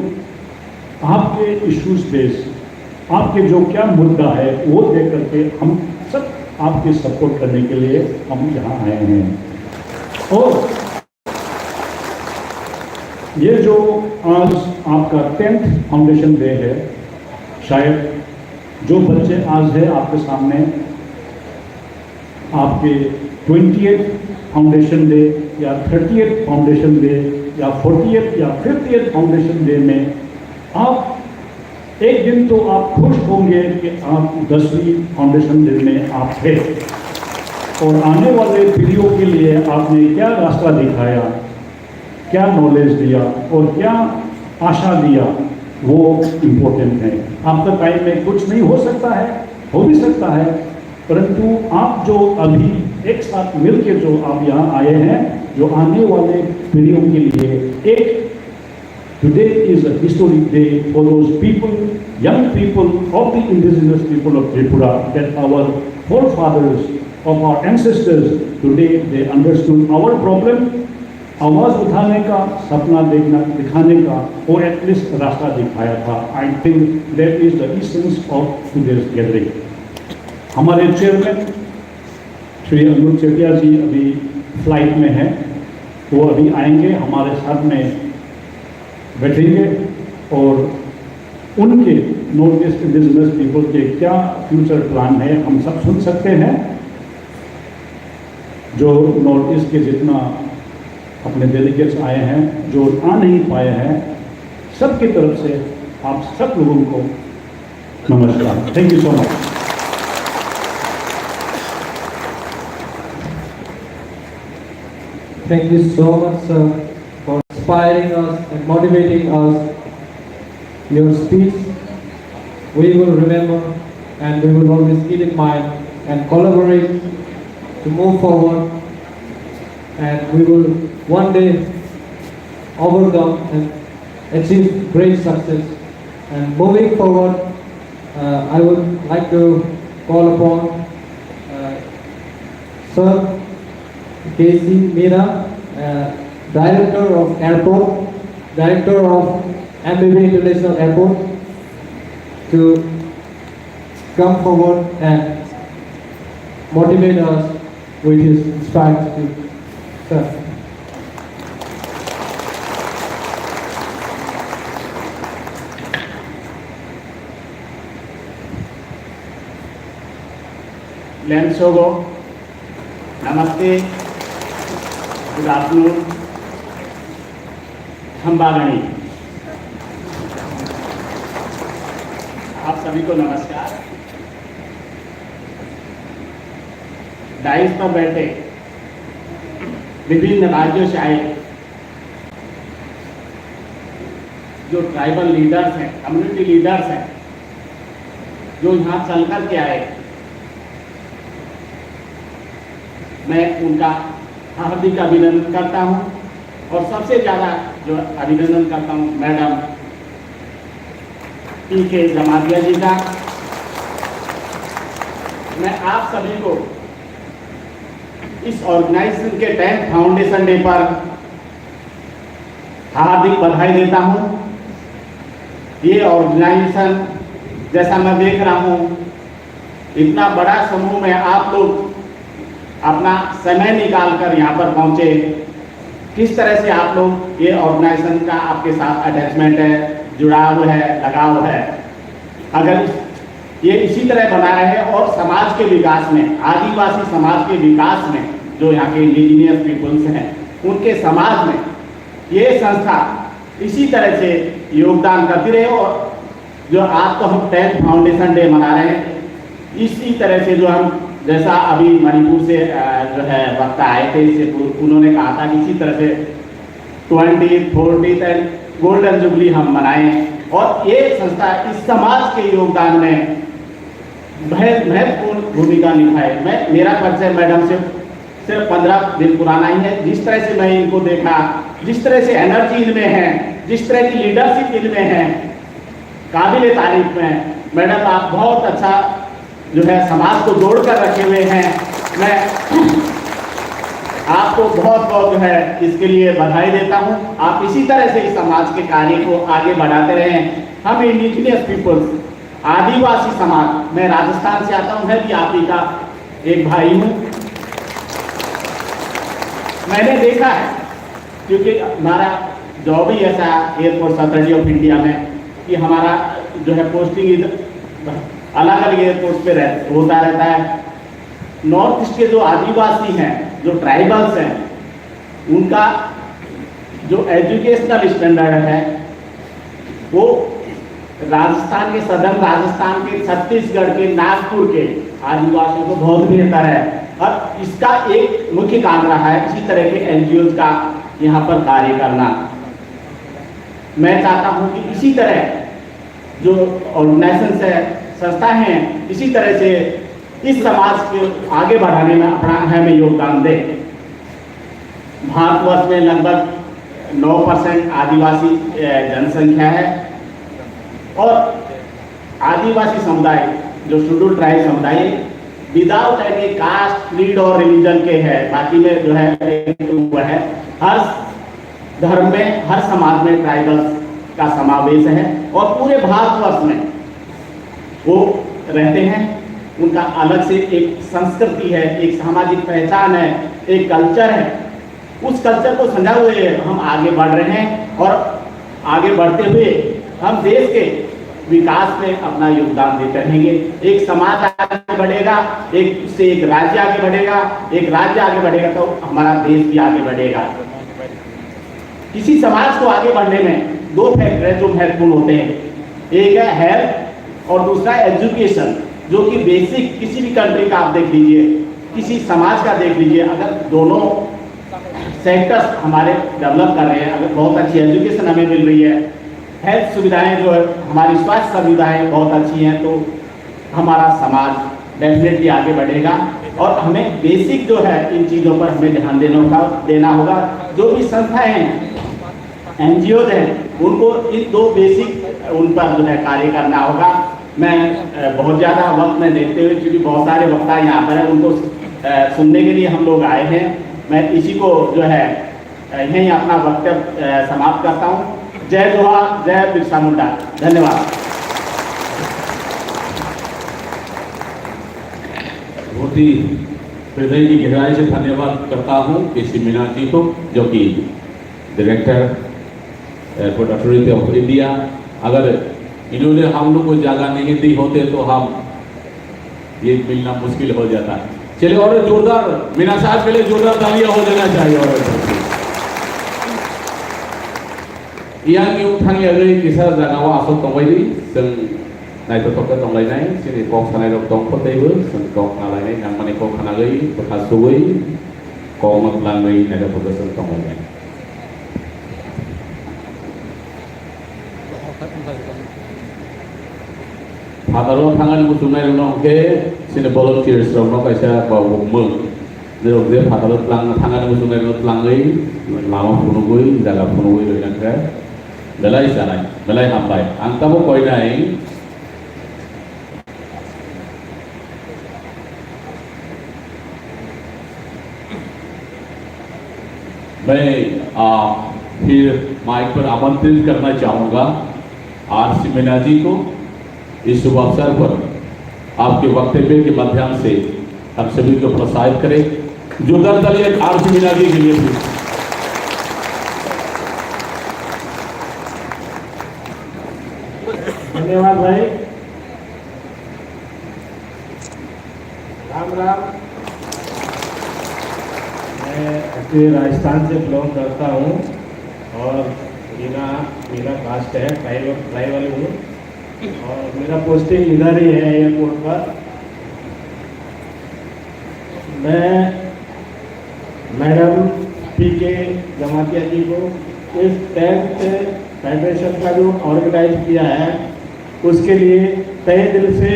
आपके इश्यूज बेस्ड, आपके जो क्या मुद्दा है, वो देख करके हम सब आपके सपोर्ट करने के लिए हम यहाँ आए हैं। और ये जो आज आपका टेंथ फाउंडेशन डे है, शायद जो बच्चे आज है आपके सामने, आपके ट्वेंटियथ फाउंडेशन डे या थर्टियथ फाउंडेशन डे या फोर्टियथ या फिफ्टियथ फाउंडेशन डे में आप एक दिन तो आप खुश होंगे कि आप दसवीं फाउंडेशन डे में आप थे, और आने वाले पीढ़ियों के लिए आपने क्या रास्ता दिखाया, क्या नॉलेज दिया और क्या आशा दिया, वो इम्पोर्टेंट है। आपका टाइम में कुछ नहीं हो सकता है, हो भी सकता है, परंतु आप जो अभी एक साथ मिलके जो आप यहाँ आए हैं, जो आने वाले पीढ़ियों के लिए एक Today is a historic day for those people, young people of the indigenous people of Tripura, that our forefathers, of our ancestors, today they understood our problem. आवाज उठाने का, सपना देखना, दिखाने का, वो एटलीस्ट रास्ता दिखाया था। I think that is the essence of today's gathering. हमारे चेयरमैन श्री अनुज चेटिया जी अभी फ्लाइट में हैं, वो अभी आएंगे, हमारे साथ में बैठेंगे और उनके नॉर्थ ईस्ट इंडिजिनस पीपल के क्या फ्यूचर प्लान है, हम सब सुन सकते हैं। जो नॉर्थ ईस्ट के जितना अपने डेलीगेट्स आए हैं, जो आ नहीं पाए हैं, सबकी तरफ से आप सब लोगों को नमस्कार। Thank you so much. Thank you so much, sir, for inspiring us and motivating us. Your speech, we will remember and we will always keep in mind and collaborate to move forward. And we will one day overcome and achieve great success. And moving forward, uh, I would like to call upon uh, Sir K C Meena, uh, Director of Airport, Director of M B B International Airport, to come forward and motivate us with his inspiring speech. Sir. Lengsogo, namaste, good afternoon, hambagani. आप सभी को नमस्कार। डाइस पर बैठे विभिन्न राज्यों से आए जो ट्राइबल लीडर्स हैं, कम्युनिटी लीडर्स हैं, जो यहाँ चल कर के आए, मैं उनका हार्दिक अभिनंदन करता हूँ। और सबसे ज़्यादा जो अभिनंदन करता हूँ मैडम पी के जमातिया जी का। मैं आप सभी को इस ऑर्गेनाइजेशन के टेंथ फाउंडेशन डे पर हार्दिक बधाई देता हूँ। ये ऑर्गेनाइजेशन, जैसा मैं देख रहा हूँ, इतना बड़ा समूह में आप लोग अपना समय निकाल कर यहाँ पर पहुँचे, किस तरह से आप लोग, ये ऑर्गेनाइजेशन का आपके साथ अटैचमेंट है, जुड़ाव है, लगाव है। अगर ये इसी तरह बना रहे और समाज के विकास में, आदिवासी समाज के विकास में, जो यहाँ के इंडिजिनियस पीपल्स हैं, उनके समाज में ये संस्था इसी तरह से योगदान करती रहे और जो आज तो हम टेंथ फाउंडेशन डे मना रहे हैं, इसी तरह से जो हम, जैसा अभी मणिपुर से जो है वक्ता आए थे, इससे उन्होंने कहा था कि इसी तरह से twenty forty and golden jubilee हम मनाएं और ये संस्था इस समाज के योगदान में महत्वपूर्ण भूमिका निभाए। मैं, मेरा परिचय मैडम से सिर्फ पंद्रह दिन पुराना ही है। जिस तरह से मैं इनको देखा, जिस तरह से एनर्जी इनमें है, जिस तरह की लीडरशिप इनमें है, काबिल तारीफ में। मैडम, आप बहुत अच्छा जो है समाज को जोड़ कर रखे हुए हैं। मैं आपको बहुत बहुत जो है इसके लिए बधाई देता हूँ। आप इसी तरह से इस समाज के कार्य को आगे बढ़ाते रहें। हम इंडिजिनियस पीपल्स, आदिवासी समाज, मैं राजस्थान से आता हूँ, मैं भी आप ही का एक भाई हूँ। मैंने देखा है, क्योंकि हमारा जॉब ही ऐसा है एयरपोर्ट अथॉरिटी ऑफ इंडिया में, कि हमारा जो है पोस्टिंग इधर अलग अलग एयरपोर्ट पे रह, होता रहता है। नॉर्थ ईस्ट के जो आदिवासी हैं, जो ट्राइबल्स हैं, उनका जो एजुकेशनल स्टैंडर्ड है, वो राजस्थान के, सदर्न राजस्थान के, छत्तीसगढ़ के, नागपुर के आदिवासियों को बहुत बेहतर है। और इसका एक मुख्य कारण रहा है इसी तरह के एनजीओ का यहाँ पर कार्य करना। मैं चाहता हूँ कि इसी तरह जो ऑर्गेनाइजेशन है, संस्था हैं, इसी तरह से इस समाज को आगे बढ़ाने में अपना अहम योगदान दें। भारतवर्ष में लगभग नौ परसेंट आदिवासी, ए, जनसंख्या है और आदिवासी समुदाय, जो शेड्यूल ट्राइब समुदाय, विदाउट एनी कास्ट, क्रीड और रिलीजन के है, बाकी में जो है, वो है, हर धर्म में, हर समाज में ट्राइबल्स का समावेश है और पूरे भारतवर्ष में वो रहते हैं। उनका अलग से एक संस्कृति है, एक सामाजिक पहचान है, एक कल्चर है। उस कल्चर को संभाले हुए हम आगे बढ़ रहे हैं और आगे बढ़ते हुए हम देश के विकास में अपना योगदान देते रहेंगे। एक समाज आगे बढ़ेगा, एक से एक राज्य आगे बढ़ेगा, एक राज्य आगे बढ़ेगा तो हमारा देश भी आगे बढ़ेगा। किसी समाज को आगे बढ़ने में दो फैक्टर है जो महत्वपूर्ण होते हैं, एक है हेल्थ और दूसरा एजुकेशन, जो कि बेसिक किसी भी कंट्री का आप देख लीजिए, किसी समाज का देख लीजिए, अगर दोनों सेक्टर्स हमारे डेवलप कर रहे हैं, अगर बहुत अच्छी एजुकेशन हमें मिल रही है, हेल्थ सुविधाएं जो है, हमारी स्वास्थ्य सुविधाएं बहुत अच्छी हैं, तो हमारा समाज डेफिनेटली आगे बढ़ेगा। और हमें बेसिक जो है, इन चीज़ों पर हमें ध्यान देने का, देना होगा। जो भी संस्थाएं हैं, एनजीओ हैं, उनको इन दो बेसिक, उन पर जो है कार्य करना होगा। मैं, अ, बहुत ज़्यादा वक्त में देखते हुए, क्योंकि बहुत सारे वक्ता यहाँ पर हैं, उनको, अ, सुनने के लिए हम लोग आए हैं, मैं इसी को जो है, अ, यहीं अपना वक्तव्य, अ, समाप्त करता हूँ। जय जोहार, जय बिरसा मुंडा। धन्यवाद। बहुत ही हृदय की गहराई से धन्यवाद करता हूँ केसी मीना जी को, जो कि director airport authority of India. अगर इन्होंने हम लोग को जगह नहीं दी होते तो हम ये मिलना मुश्किल हो जाता। चलिए, और जोरदार, मीना साहब के लिए जोरदार तालियां हो जाना चाहिए। और yang yung thang ya gari kisa jaga wa asok tongbai di, seng naito toke tongbai nai, sini kok sanai rok tong kote bu, seng kok nalai nai, nang mani kok khana gai, bwkha suwi, kok mat lang gai, naito toke seng tongbai nai. Phataro thangani muchungnai rokno hwnkhe chini volunteers rokno kaisa ba mung. Nirok je phataro tlang thangani muchungnai rokno tlangwi lama phunugwi jaga phunugwi rwina khe belai chanai, belai hambai. Ang tabuk koinai. मैं, आ, फिर माइक पर आमंत्रित करना चाहूँगा आरसी मीना जी को। इस शुभ अवसर पर आपके वक्तव्य के माध्यम से हम सभी को प्रोत्साहित करें। जोरदार तालियां आरसी मीना जी के लिए भी। धन्यवाद भाई। राम राम। मैं एक्चुअली राजस्थान से बिलोंग करता हूँ और मीना, मीना कास्ट है, ट्राइबल, ट्राइबल हूँ। और मेरा पोस्टिंग इधर ही है एयरपोर्ट पर। मैं मैडम पी के जमातिया जी को इस टेंथ फेडरेशन का जो ऑर्गेनाइज किया है, उसके लिए तहे दिल से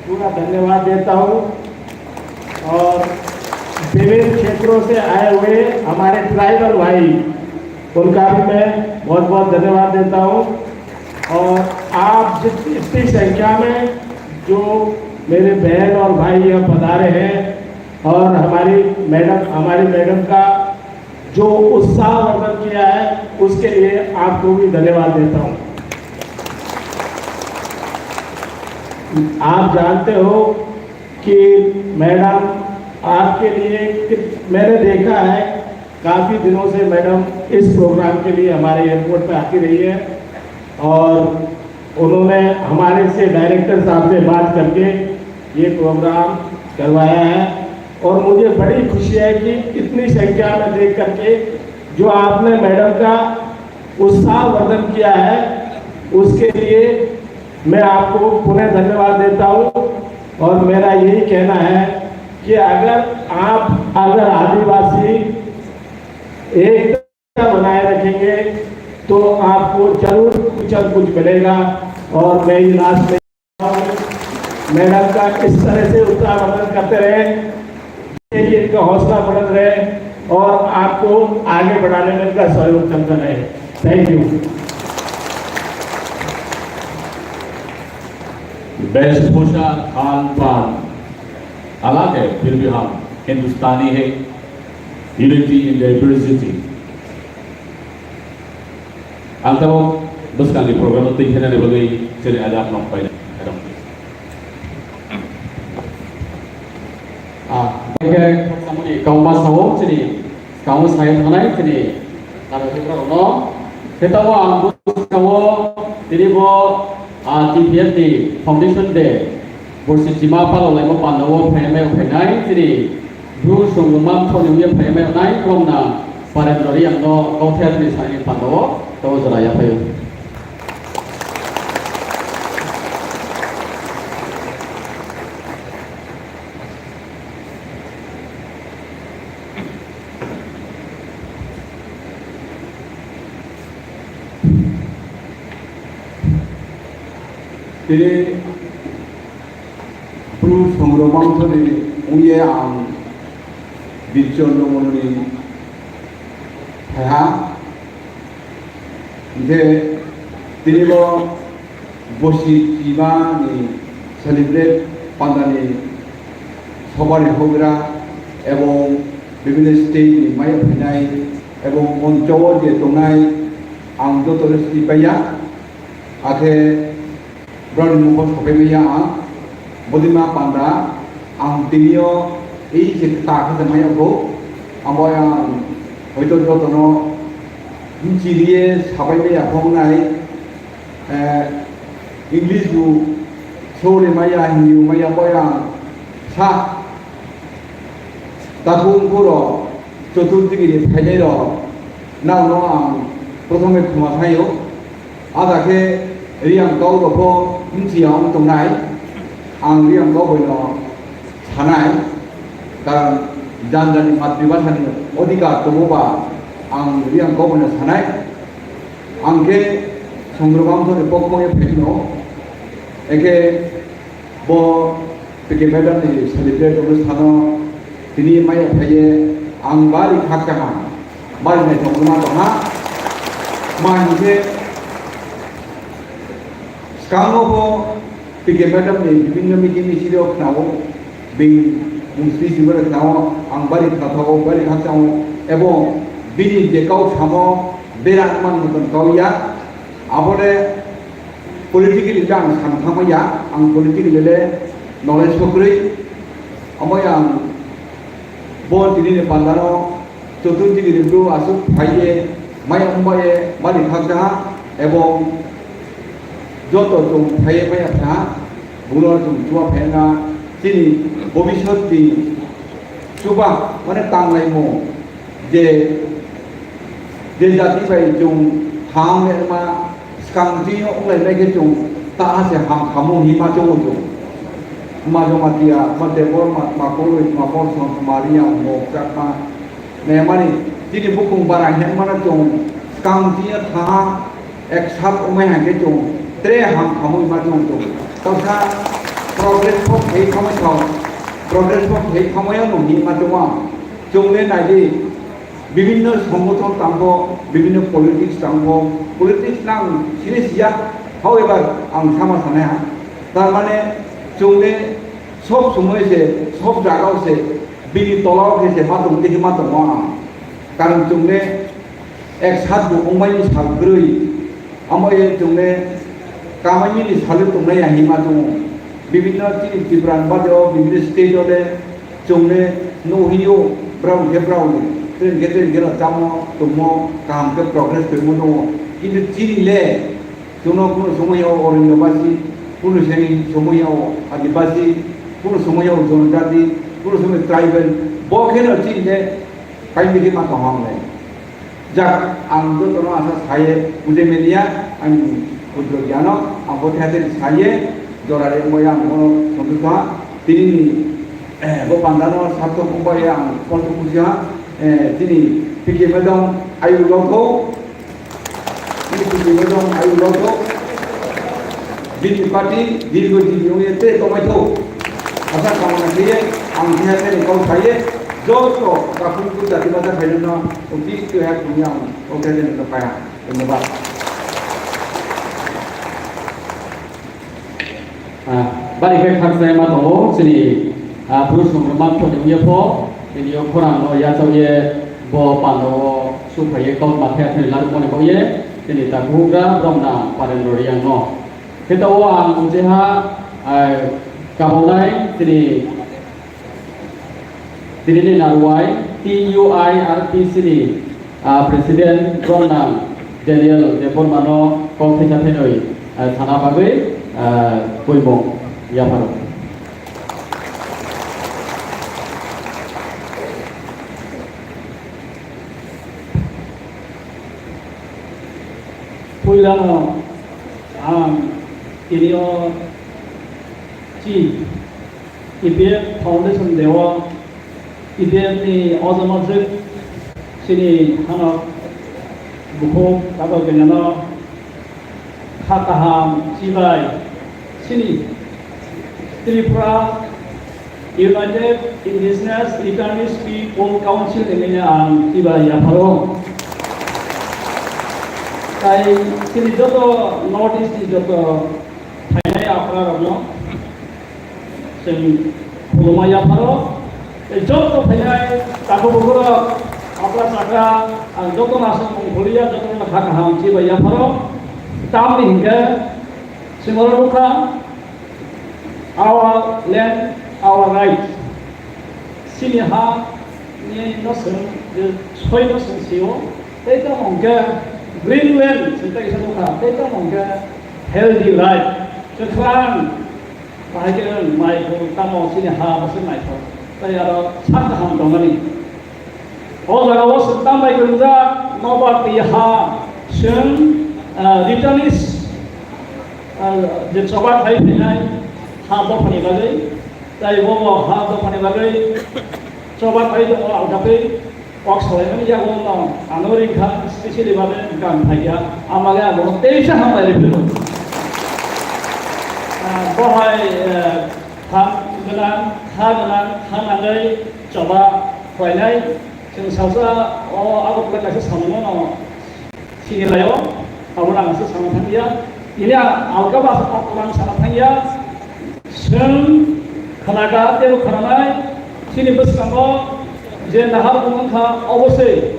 पूरा धन्यवाद देता हूँ। और विभिन्न क्षेत्रों से आए हुए हमारे ट्राइबल भाई, उनका भी मैं बहुत बहुत धन्यवाद देता हूँ। और आप जित-, इतनी संख्या में जो मेरे बहन और भाई यहाँ पधारे हैं और हमारी मैडम, हमारी मैडम का जो उत्साहवर्धन किया है, उसके लिए आपको भी धन्यवाद देता हूँ। आप जानते हो, कि मैडम, आपके लिए कि मैंने देखा है, काफ़ी दिनों से मैडम इस प्रोग्राम के लिए हमारे एयरपोर्ट पे आती रही है और उन्होंने हमारे से, डायरेक्टर साहब से बात करके ये प्रोग्राम करवाया है और मुझे बड़ी खुशी है कि इतनी संख्या में देख करके जो आपने मैडम का उत्साहवर्धन किया है, उसके लिए मैं आपको पुनः धन्यवाद देता हूँ। और मेरा यही कहना है कि अगर आप, अगर आदिवासी एकता बनाए रखेंगे, तो आपको जरूर कुछ न कुछ मिलेगा। और मैं ये लास्ट में मैडम का इस तरह से उत्साहवर्धन करते रहे, इनका हौसला बुलंद रहे और आपको आगे बढ़ाने में इनका सहयोग चलता रहे। Thank you. वेशभूषा, खान पान अलग है, फिर भी हम हिंदुस्तानी है। Unity in diversity. Ang tamo bwskangni program twi khenani bagwi chini ajak nok paina. Ah, khe samuni kauma sao chini kauma sai thanai chini nana thikra no. Khe tamo ang bwskango tini bo, ah, T P F ni Foundation Day borsi chima palo laimo pandao phaimai phainai chini Bru songwngma mthoni wngya phaimai nai khulumna Parendra Reang no kauthai atini sani pandao tabo jora yaphaio. Tini Bru songrok mangthani wngye ang Birchondro Mondoli phaiha. Hinkhe tini bo bosi chima ni celebrate pandani sobari hogra ebong bibhinno state ni maya phainai ebong moncho o je tongnai ang joto no sini paiya. Akhe Borokni mungbo sapai maya ang, bodima panda, ang tinio ei se kwta khe se maya bo, amo ang hoito jotono bumchiliye sapai maya phongnai, eh, English bo sori maya, Hindi bo maya, bo ang sa, takhuk phuro, choturdigini phainai rok, nang no ang prothome khuma saio. Ada khe Reang kau rok bo bumchiya wng tongnai, ang Reang kau bai no sanai, karon jan jani matribhasha ni odhikar tongo ba ang Reang kau bai no sanai, ang khe Songrok Bamsoni pokmo ye phaino, ekhe Bo P K madam ni celebrate onusthano tini maya phaiye ang bari khakchang ha, bari naithok wngma tong ha. Ma hinkhe swkango bo P K madam ni bibinno meeting ni siri o khnao, bini mung sri sri bo khnao, ang bari khathogo, bari khakchango, ebong bini je kau samo bera wngmani motom kau ya, abole Politically le ang sana thangma ya, ang politically le knowledge bo kwrwi. Omo ya ang bo tini ni pandano choturdigini bru aswk phaiye maya wngbaye mani khakjaha ebong joto chwng phaiye maya phaha, buno chwng chuma phaiya na chini bobisot ni chuba mane tanglaimo je, je jati bai chwng thang ma Swkang twi o wng lai nai khe chwng ta se ham khamung hi ma chongo chwng. Ma joma tiya, ma tebol, ma, ma koloi, ma bor song, ma riya, mo chakma. Ne mani, chini bukung bara heng mana chwng. Swkang twi o tha ek sap o mai hang khe chwng. Tre ham khamung ma chongo chwng. Tawsa progress pho khei khamai thok. Progress pho khei khamai o nung hi ma chongo. Chwng le nai di. Bibhinno songothon tangbo, bibhinno politics tangbo, politics nang sini siya, however, ang sama sanai ha. Tar mane, chwngni sob somoi se, sob jagao se, bini tolao khe se ma tong, tei ma tongo ang. Karon chwngni ek sat bo wngmani sal kwrwi, amo ye chwngni kamani ni salo tongnai ya hinma tongo. Bibhinno chini Tripura ni bade o bibhinno state o le chwng le nuhio, brao hwnkhe brao ni, tei hwnkhe tei hwnkhe no chamo tongmo kaham khe progress tongmo nungo. Kintu chini le chwngno kunu somoi o Orindobasi, kunu somoi o Adibasi, kunu somoi o Jonojati, kunu somoi tribal, bo kheno chini le kaimili ma tong hamle. Jak, ang jotono asa saye, bujai mania, ang kudro giano, ang bo thete saye, jora re moya ang bono sontu tha, tini ni, eh, bo pandano sarto kumbai ang kontu kusia, eh, tini P K madam ayu lotho, tini P K madam ayu lotho, bini party, dirgo dini ungye te tomai tho, asa kamana khe, ang thete ni kau saye, joto kapung kuda di mata khaina. Oke, itu ya, punya. Oke, dan itu kaya. Terima kasih. Ah, bari khe khaksa ma tongo, chini, ah, Bru Songrongma Thoni wngya pho, chini o khorang no yachawi bo pano o suphai kok ma khe thani laru moni bo ye, chini ta bugra bromna Parendra Reang no. Khe ta o ang jeha, ah, kabonai chini Tini ni narwai T U I R P C ni, ah, President Ronnang Daniel Debbarma no kok thai thai noi, ah, sana bagwi, ah, poimung yapharo. Puilano ang tini o chi E P F Foundation Day o E P F ni ojama jwk chini hanok bukhuk kato gwnano kha kaham chibai chini Tripura United Indigenous Returnees People Council ni manya ang chibai yapharo. Tai chini joto North East ni joto phainai aphra rokno Chwng khulumma yapharo, tei joto phainai takhuk bukhurok, okra chakra, ang jotono aswk mung khuliya, jotono kha kaham chibai yapharo. Tamni hinkhe chwng oro nukha, our land, our right. Chini ha ni no chwng je soi no chwng sio, tei tamo hinkhe Greenland chwng tei kisa nukha, tei tamo hinkhe healthy life. Kwkhwrang Bahai khe mai phuru tamo chini ha bwswk naithok, tei aro sak kaham tongmani. O jagao chwng tambai kwrwngjak nobar twi ha chwng, ah, returnees, ah, je choba khai phainai ha dophani bagwi, tei bo ha dophani bagwi choba khai tongo alkatwi. Kok salaimani yago no ano ringkha, specially babe gang phaikya, amale abono teisa hambai riphaio. Ah, bohai, eh, ha gwnang, ha gwnang, ha nangwi choba khlainai, chwng salsa o Agartala kaisa samungno no sini laio, abo nang aswk sana thangya. Ini ang alka ba ang sana thangya. Chwng khwnaga tei khwnanai chini bwskango je nahar wng kha, oboswi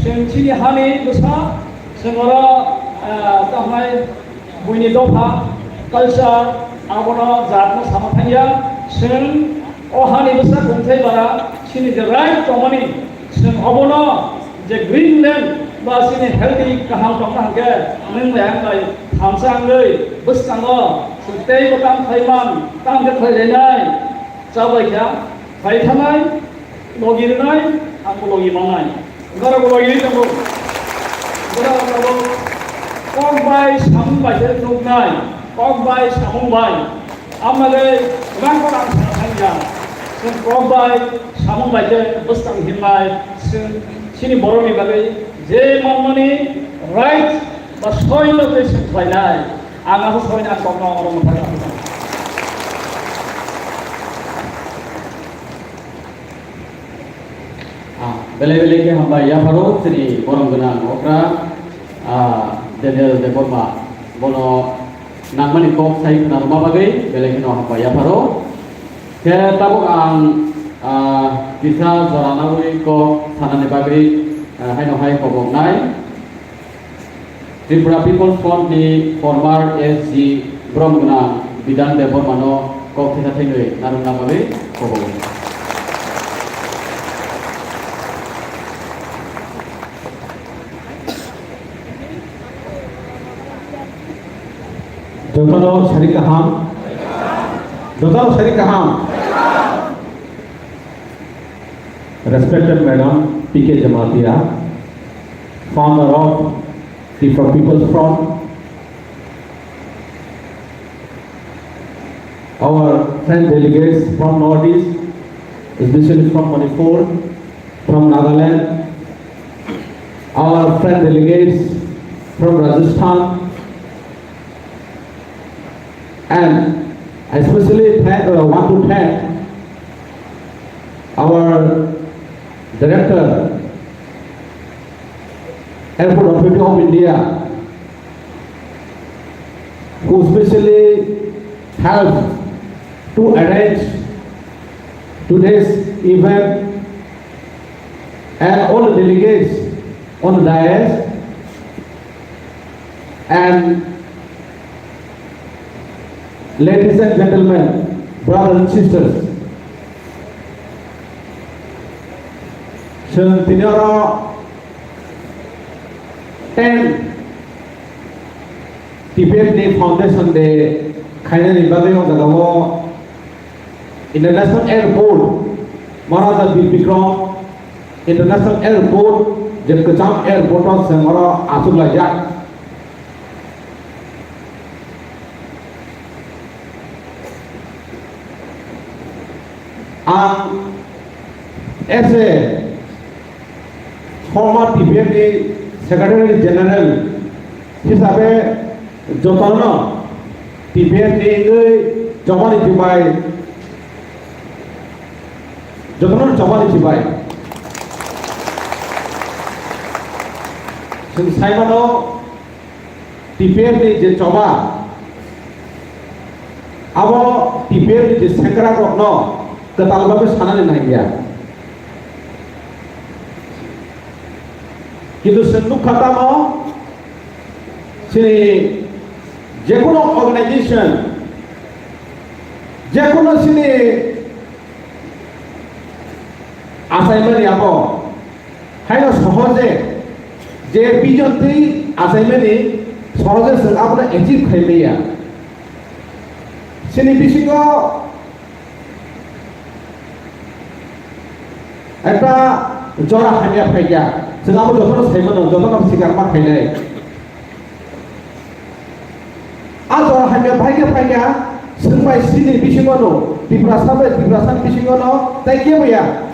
chwng chini hani bwsa, chwng oro, ah, tamo hwnai buini dopha, culture, abono jatno sana thangya. Chwng o hani bwsa kungthai bara chini je right tongmani, chwng obono je Greenland ba chini healthy kaham tongna hwnkhe nwng bai ang bai thansa wngwi bwskango chwng teibo tamo khaiman, tamo khe khlailainai, chabai kha, khai thanai, logi rwnai, angbo logi mannai. Borok logi tongo. Borok abo kok bai samung bai khe nuknai, kok bai samung bai. Amale rang ko rang sana thangya. Chwng kok bai samung bai khe bwskang himnai, chwng chini borokni bagwi je manmani right ba soi no tei chwng khlainai. Ang abo soi na kokno oro mwthang. Ah, belai belai khe hambai yapharo chini borom gwnang okra, ah, Daniel Debbarma, bono nangmani kok sai khna rwma bagwi belai kheno hambai yapharo. Khe tabuk ang, ah, kisa jora nagwi kok sanani bagwi, ah, haino hai koboknai. Tripura People's Front ni former S G borom gwnang Bidhan Debbarma no Kok thina thainwi narwkna bagwi kobo. Jotono sari kaham. Jotono sari kaham. Respected Madam P K Jamatia, founder of Tripura People's Front, our friend delegates from Northeast, especially from Manipur, from Nagaland, our friend delegates from Rajasthan, and I especially thank, uh, want to thank our director, Airport Authority of India, who specially helped to arrange today's event, and all the delegates on the dais, and ladies and gentlemen, brothers and sisters, chwng tini oro ten T P F ni Foundation Day khainani bagwi o jagao International Airport, Maharaja Bir Bikram International Airport, je kwcham airport o chwng oro achuk laijak. Ang as a former T P F ni Secretary General hisabe jotono T P F ni wngwi chobani chubai, jotono chobani chubai. Chwng saimano T P F ni je choba, abo T P F ni je sengkrak rokno kwtal bagwi sanani nangya. Kintu chwng nukha tamo, chini jekono organization, jekono chini achaimani abo haino sohoje je vision twi achaimani sohoje chwng abono achieve khai maya. Chini bisingo ekta jora hamya phaikya, chwng abo jotono saimano, jotono sikar ma khainai. A jora hamya phaikya phaikya, chwng bai chini bisingono, Tiprasa bai Tiprasani bisingono tei keboya.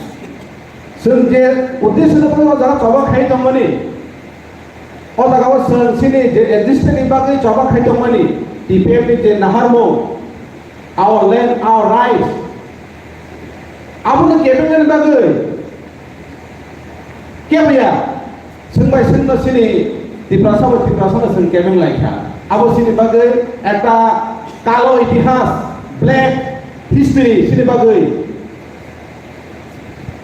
Chwng je uddesho no o jaga choba khai tongmani, o jaga o chwng chini je existence ni bagwi choba khai tongmani, T P F ni je naharmung, our land, our rights, abono kebengmani bagwi keboya. Chwng bai chwngno chini Tiprasa bai Tiprasano chwng kebeng laikha. Abo chini bagwi ekta kalo itihas, black history chini bagwi.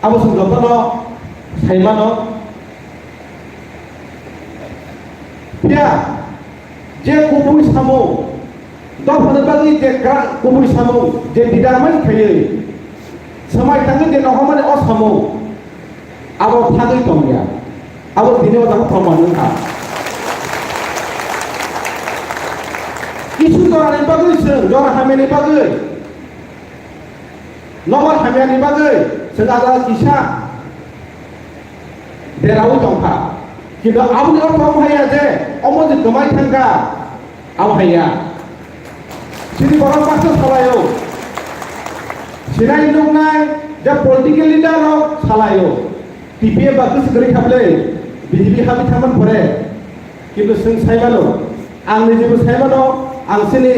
Abo chwng jotono saimano. Phiya je kubui samung, dophani bagwi je gra-, kubui samung, je determine khaiwi swmai tangwi je nohormani o samung, abo thagwi tongya. Abo tini o jaga proman wngkha. Kisu jorani bagwi chwng, jora hamyani bagwi, nobar hamyani bagwi chwng ajal kisa deraui tongkha. Kintu aboni ortho omo haiya je omo je kwmai thangkha, abo haiya. Chini borok baksa salaio. Sinai nuknai je political leader rok salaio. T P F ba kwchwk kwrwi kha bwle, B J P habi thangmani pore. Kintu chwng saimano, ang nijebo saimano, ang chini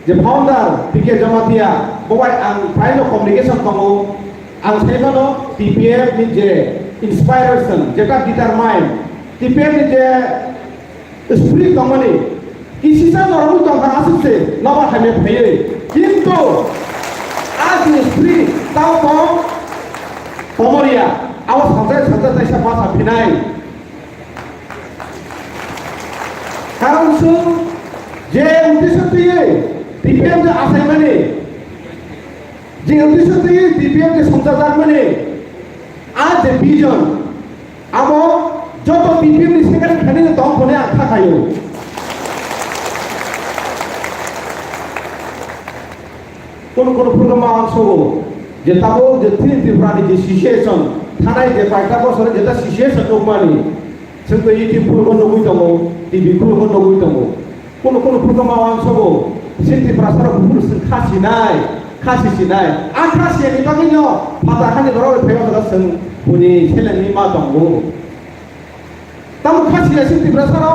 je founder P K Jamatia, bo bai ang phaino communication tongo. Ang saimano T P F ni je inspiration, jeta determine, T P F ni je spirit tongmani, kisisa norokni tongkha aswk se nobar hamya phaiwi. Kintu a je spirit tamo tong, tomoria, abo sajai sajai taisa basa phinai. Karon chwng je uddesho twiwi T P F no achaimani, Je uddesho twi T P F ni songchajakmani, a je vision, abo joto T P F ni secretary thani no tong phone ang kha khaio. Kono kono phurkha ma ang sogo, je tabuk je chini Tripura ni je situation, thanai je kaita bosor jeta situation nukmani, chwng to YouTube khulukho nugwi tongo, T V khulukho nugwi tongo. Kono kono phurkha ma ang sogo, chini Tripura sara buphuru chwng kha sinai, kha si sinai. A kha siyani bagwi no phatar hani borok phaiba jaga chwng buni selengni ma tongo. Tamo kha siya chini Tripura sara?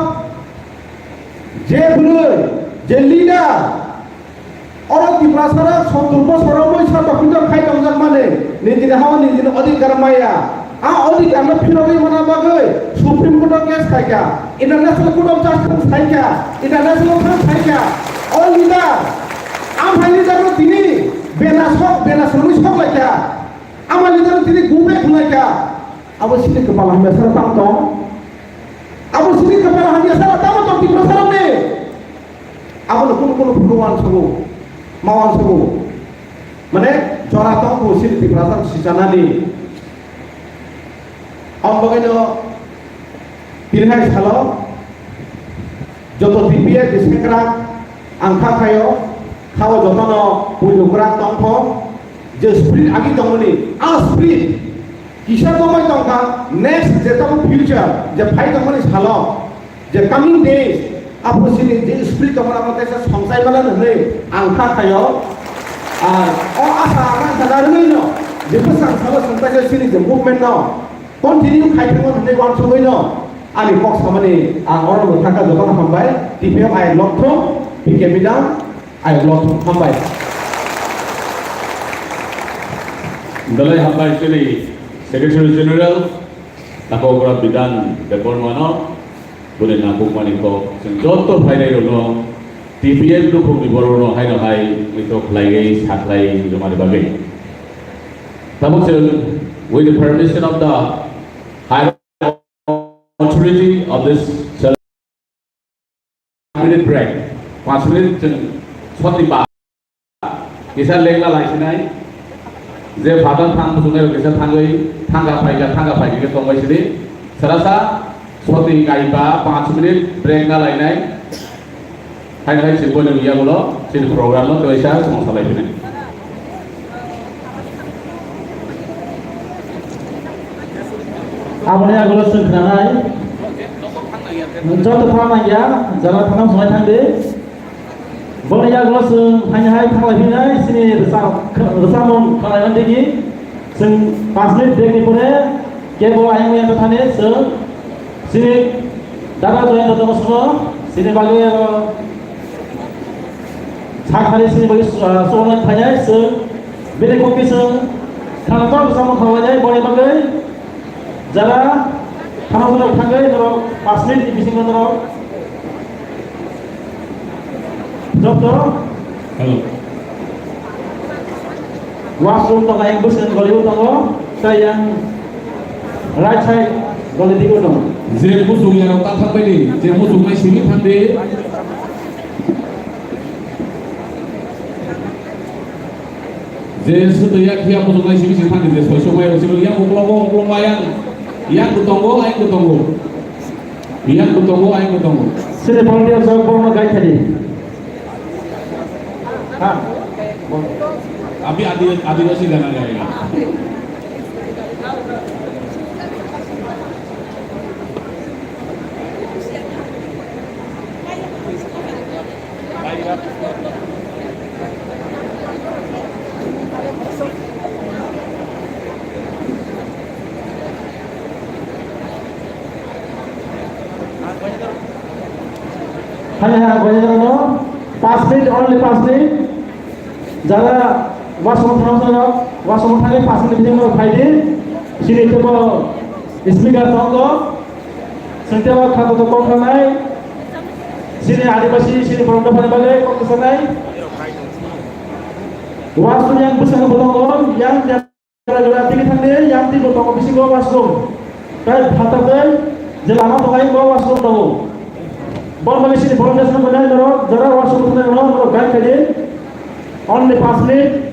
Je bwrwi, je leader, oro Tiprasarok sottur bosor romwi sa tongphijak khai tongjak mani, nijini hao nijini odhikar maya. A odhikar no phirogwi mana bagwi Supreme Court o case khaikha, International Court of Justice khaikha, International thang khaikha. O leader, amhaini jagao tini bena sok, bena songwi sok laikha. Ama leader tini gubek hwnlaikha. Abo sini kepala hamya sara tamo tong. Abo sini kepala hamya sara tamo tong Tiprasarokni. Abono kunu kunu phuru uansugo, ma uansugo. Mane jora tong bo sini Tiprasarok sichanani. Ang bagwino tini hai salo joto T P F ni sekrak ang kha khaio, khao jotono puilu kwrak tongkho, je spirit agi tongmani, a spirit kisa tongmai tongkha, next je tamo future, je phai tongmani salo, je coming days, aphuru chini je spirit tongmani abo teisa songchai mano hwnwi ang kha khaio. Ar o asa ang kha da rwino, je bwsang salo songchai chini je movement no, continue khai thangma hwnwi uansugwino ani kok samani ang oro mwthangkha, jotono hambai. T P F I love thung, P K Bidang I love thung, hambai. Belai hambai chini Secretary General Takogra Bidang Debbarmano, boni nangkukmani kok chwng joto phainairokno T P F nukhungni borokno haino hai muitok khlaiwi sakhlai rwmani bagwi. Tabuk chwng, with the permission of the High Authority of this minute break, panch minute chwng sotni ba kisa lekla laisinai, je phatar thang muchungnai kisa thangwi thangka phaika, thangka phaika khe tongbai sidi, sarasa sotni kaiba panch minute break na lainai. Hai hai chwng boino yagulo chini program no tei sa song salai phini. Aboni yagulo chwng khnanai. Joto thang nangya, jara thang sonai thang di. Boni yagulo chwng hai hai thang lai phinai chini rwchap, rwchapmung khnalai mani digi. Chwng panch minute break ni pore kebo ayang yang thani chwng chini dada Joyendra Debbarma chini bagwi aro Sakthani sini bagwi, ah, suwangna phainai chwng, bini kokti chwng, khana tor samo khawainai boni bagwi, jara khana tor thangwi norok pas minute ni bisingo norok joto. Hello. Washroom tongo, yang bwswk goli o tongo, tei yang right side goli dik o tongo. Je muchung yarok ta thang bai di, je muchung mai simi thang di. Je swtwi ya khiya muchung mai simi simi thang di, je soi soi mai simi yang uklok o uklok ma yang, yang bo tongo, yang bo tongo. Yang bo tongo, yang bo tongo. Sini volunteer sok borokno guide khai di. Ha? Abi adi, adivasi gana gayega. Hanya ha, gojek no, pas minute, only pas minute. Jara washroom thang sana, washroom thang pas minute bisingo phai di. Sini tebo speaker tongo. Sini tebo kha to kok khanai. Sini adivasi, sini borok dophani bagwi kok sanai. Washroom yang bwskango bo tongo, yang Jora jora tini thangdi, yang tini bo tongo bisingo washroom. Tai phatar dei, je lama tongo, ayang bo washroom tongo. Bor mani sini volunteers no mwnai norok, jora washroom thangnai norok, norok guide khai di. Only pas minute.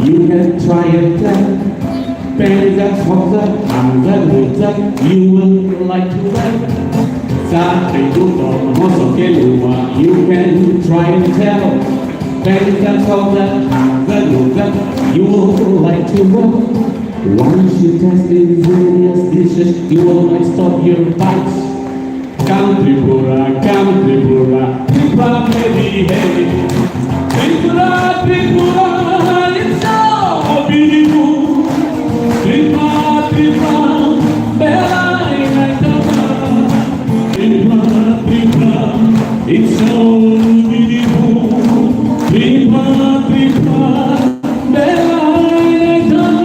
You can try and tell. Penjak, sokjak, hamjak, rwjak, you will like to learn. Sa tei dukor moso khe luma, you can try and tell. Penjak, sokjak, hamjak, rwjak, you will like to learn. Once you taste ingredient dishes, you will not stop your bites. Come Tripura, come Tripura, Tripura baby hey. Tripura, Tripura, it's so beautiful. Tripura, Tripura, belai naithok. Tripura, Tripura, it's so beautiful. Tripura, Tripura, belai naithok.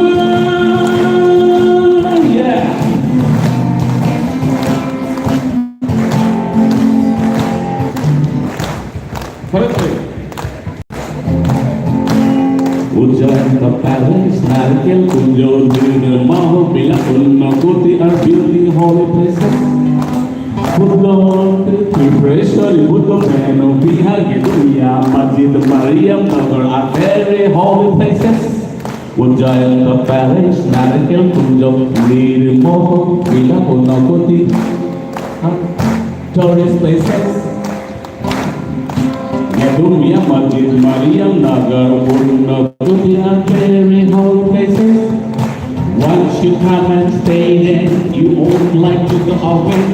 Yeah. Ujjain Palace, Narikel Kunjo, Nirmahal, Milakun, Nakuti are beauty holy places. Buddha Preparatory, Buddha Meno, Bihar, Geduya, Masjid, Mariam Nagar are very holy places. Ujjain Palace, Narikel Kunjo, Nirmoho, Pila Unakoti, tourist places. Yadungya Masjid, Mariam Nagar, Purna They are very old places. Once you come and stay there, you won't like to go away.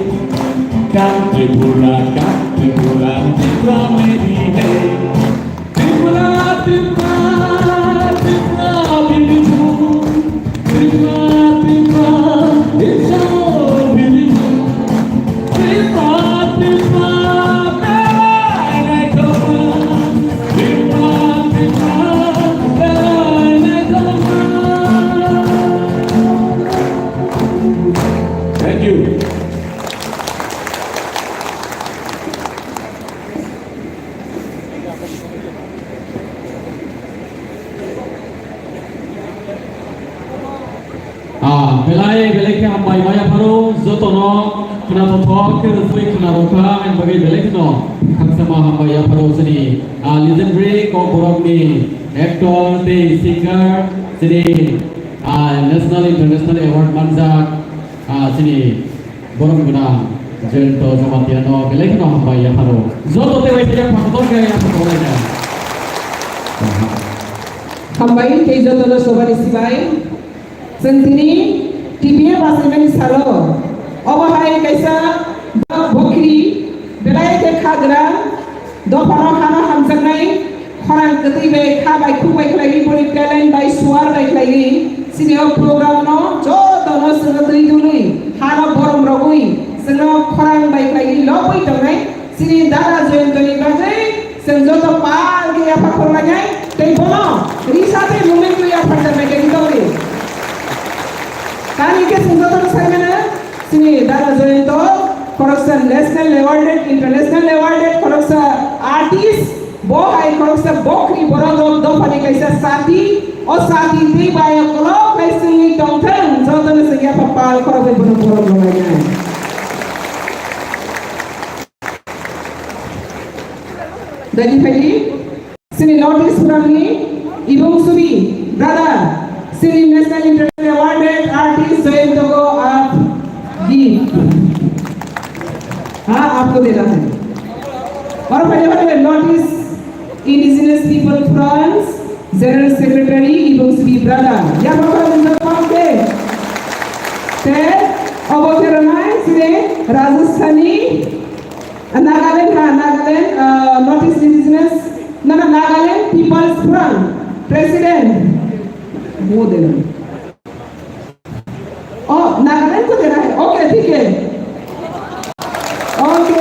Come Tripura, come Tripura, Tripura may be hey. Tripura, Tripura, Tripura beautiful. Tripura, Tripura, it's so beautiful. Tripura, Tripura, Tripura, Tripura, Tripura. Thank you. Ah, belai, belai khe hambai ma yapharo, jotono khwnathok khe rwchapwi khwna rwkha, ani bagwi belai kheno khakchangma hambai yapharo chini, ah, legendary Kokborokni actor tei singer, chini, ah, national, international award manjak, ah, chini Borom gwnang Jayanta Jamatia no belai kheno hambai yapharo. Joto tei bai tei yaphang tong khe yaphang tong lai kha. Hambai tei joto no sobani sibai. Chwng tini T P F achaimani salo. Obo hai kaisa bokri belai khe kha gwnang. Dophano hano hamjaknai, khorang kwtwi bai kha bai khuk bai khlaiwi, boni talent bai suar bai khlaiwi, chini o program no joto no chwngno twi twnwi, hano borom rogwi, chwngno khorang bai khlaiwi lobwi tongnai, chini dada Joyantoni bagwi chwng joto pal khe yapha khorlainai, tei bono risa tei mumeng twi yapha janai khe tongwi. Tamni khe chwng jotono sai mano, chini dada Joyanto khoroksa national awarded, international awarded khoroksa artist, bo hai khoroksa bokri borok rok dophani kaisa sati, o sati twi bai o kolok bai chwngwi tongthwng, jotono chwng yapha pal khorokwi bono borok rwlainai. Dadi phaidi. Chini North East Forum ni Ibong Subi, brother, chini National International Awarded Artist Joyant Togo, aap gift. हाँ, आपको देना है. और पहले वाले North East Indigenous People Fronts General Secretary Ibong Subi, brother. Ya, brother, minta pamke. Te, obo khe rwnai, chini Rajasthani, Nagaland, हाँ, Nagaland, uh, North East Indigenous, ना, ना, Nagaland People's Front President. वो देना. Oh, नागालैंड को देना है। OK, ठीक है। OK।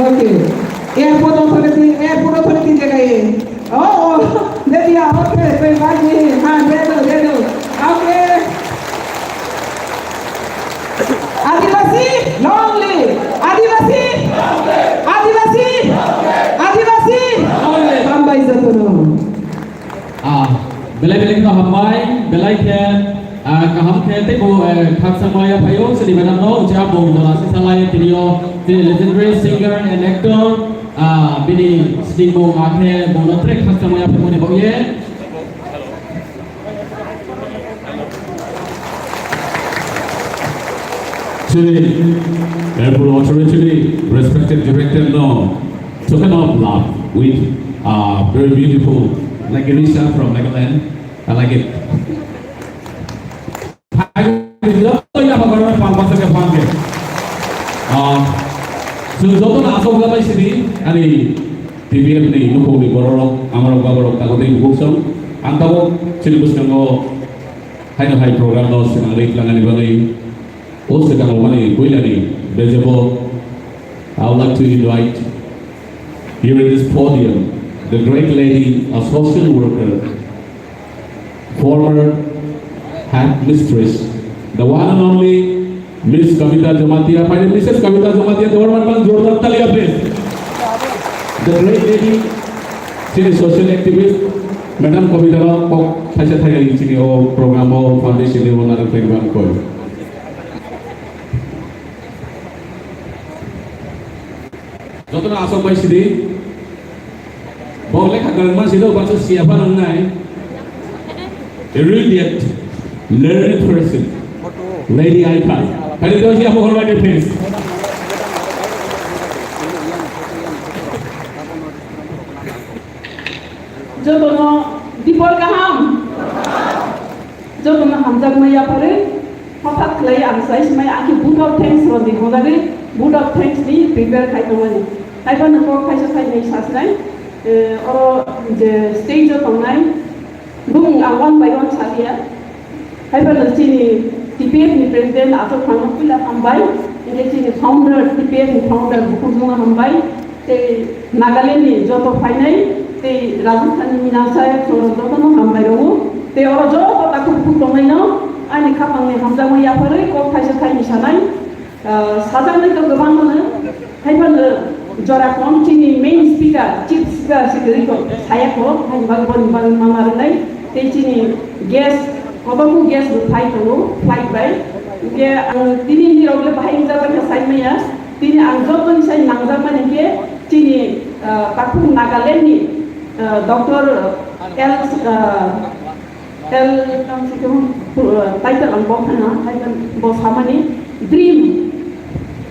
OK। Airport authority, airport authority देगा ये। Oh, oh, दे दिया। OK, कोई बात नहीं। हाँ, दे दो, दे दो। OK। आदिवासी, long live। Adivasi, Adivasi, Adivasi. Long live। Hambai jotono. Ah, belai belai kheno hambai, belai khe, ah, kaham khe teibo, eh, khakchangma yaphaio chini madam no, je abo jora sisa lai tini o, chini legendary singer and actor, ah, bini sningmung akhe bono tre khakchangma yaphaimani bagwi. Chini airport authority ni respected director no, token of love with, uh, very beautiful, like Risa from Nagaland. I like it. Hai, joto ya, apa kabar, pang, pang, pang, pang. Ah, so, joto na asok gabai sini, ani T P F ni, nukung ni bororok, amorok, baborok, tago tei bukuk song, ang tago, chini bwskango, haino hai program no, swnamwi twlangani bagwi, o swkang rwmani puilani bejebo, I would like to invite here in this podium the great lady, a social worker, former headmistress, the one and only Miss Kavita Jamatia. Finally, Missus Kavita Jamatia, the one and only, jordar talia, please. The great lady, she is social activist, Madam Kavita Rao, kok thaisa thaiwi chini o program o foundation ni owner thank you koi. Jotono asok bai sidi. Bo lekha kwrwngma sidi, baksa siya phano wngnai. Erudite, learned person, Lady Icon. Kali do siya mo hormati, please. Jotono dipor kaham. Jotono hamjakma yapharwi hothat khlai ang sai simai ang khe vote of thanks rwdi hwnjagwi vote of thanks ni prepare khai tongmani. Haiphano kok khaisa khainwi sasinai, eh, oro je stage o tongnai bumung ang one by one salia. Haiphano chini T P F ni president Achuk Phangno puila hambai, hingke chini founder, T P F ni founder Bukhuk Jungno hambai, tei Nagaland ni joto phainai, tei Rajasthan ni Minasa jotono hambai rwo, tei oro joto takhuk bukhuk tongnaino ani khapang ni hamjakma yapharwi kok thaisa thaini sanai. Ah, sajaknai to kwbang mano, haiphano jora kom chini main speaker, chief speaker se kwrwi kok saya kok, hai bang bang bang mama rwnai, tei chini guest, kwbangma guest bo phai tongo, flight bai. Hingke ang tini ni rok le bahai wngjakma khe sai maya, tini ang joto ni sai nangjakmani khe chini, ah, takhuk Nagaland ni, ah, Doctor L, ah, Tel tang si kemo, uh, title ang bo khana, title bo samani dream.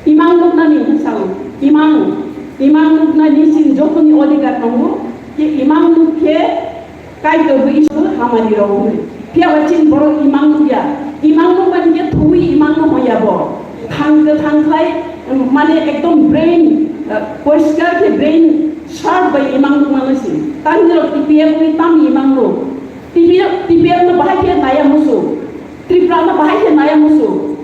Imang nuknani sao, imang, imang nuknani sin jotoni odhikar tongo, ke imang nuk khe Kaitor bo Ishwar hamari rok hwnwi. Phiya ba chin borok imang nukya, imang nukmani khe thuwi imang no hoya bo. Thang kwthang khlai, um, mane ekdom brain, uh, poriskar khe brain sharp bai imang nukmano si. Tang nirok T P F ni tam imang nuk. T P F, T P F no bahai khe naya musu. Tripura no bahai khe naya musu.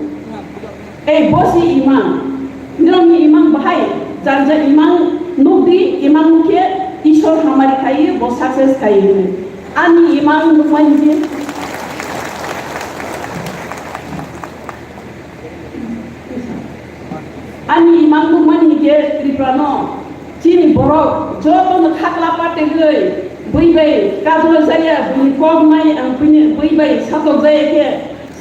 Ei, bosi imang. Nirokni imang bahai. Janja imang nukdi, imang nukhe Ishwar hamari khai, bo success khai. Ani imang nukmani je. Ani imang nukmani hingke Tripura no chini borok joto no khakla pategoi bui bai kajla jaya bui kok mai ang bui bai satok jaya khe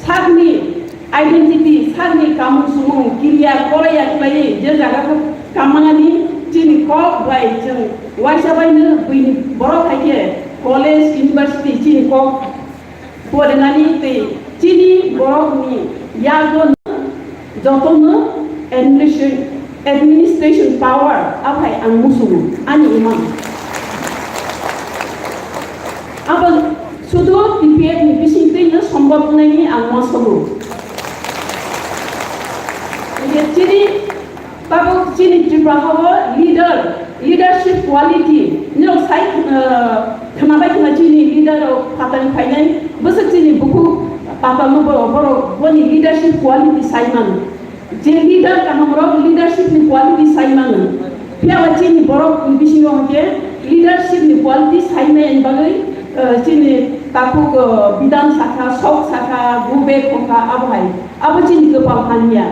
sakni identity sakni kamung sumung kiriya koraya khlai je jaga kamani chini kok bai chwng waisa bai no bui borok hai khe college university chini kok Porinani tei chini borokni yago jotono administration, administration power aphai ang musugo ani imang. Abo sudu T P F ni bising twi no sombor wngnai ni ang ma sogo. Chini Tabuk chini Tripura hao leader, leadership quality, nirok sai, uh, khwnabai khwna chini leader rok patani phainai, bwswk chini bukhuk patalno borok, borok boni leadership quality sai mano. Je leader kaham rok leadership ni quality sai mano. Phiya ba chini borok bisingo hwnkhe leadership ni quality sai maya ni bagwi, uh, chini takhuk, uh, bidhan sakha, sok sakha, gube khokha abo hai. Abo chini kwpal hamya.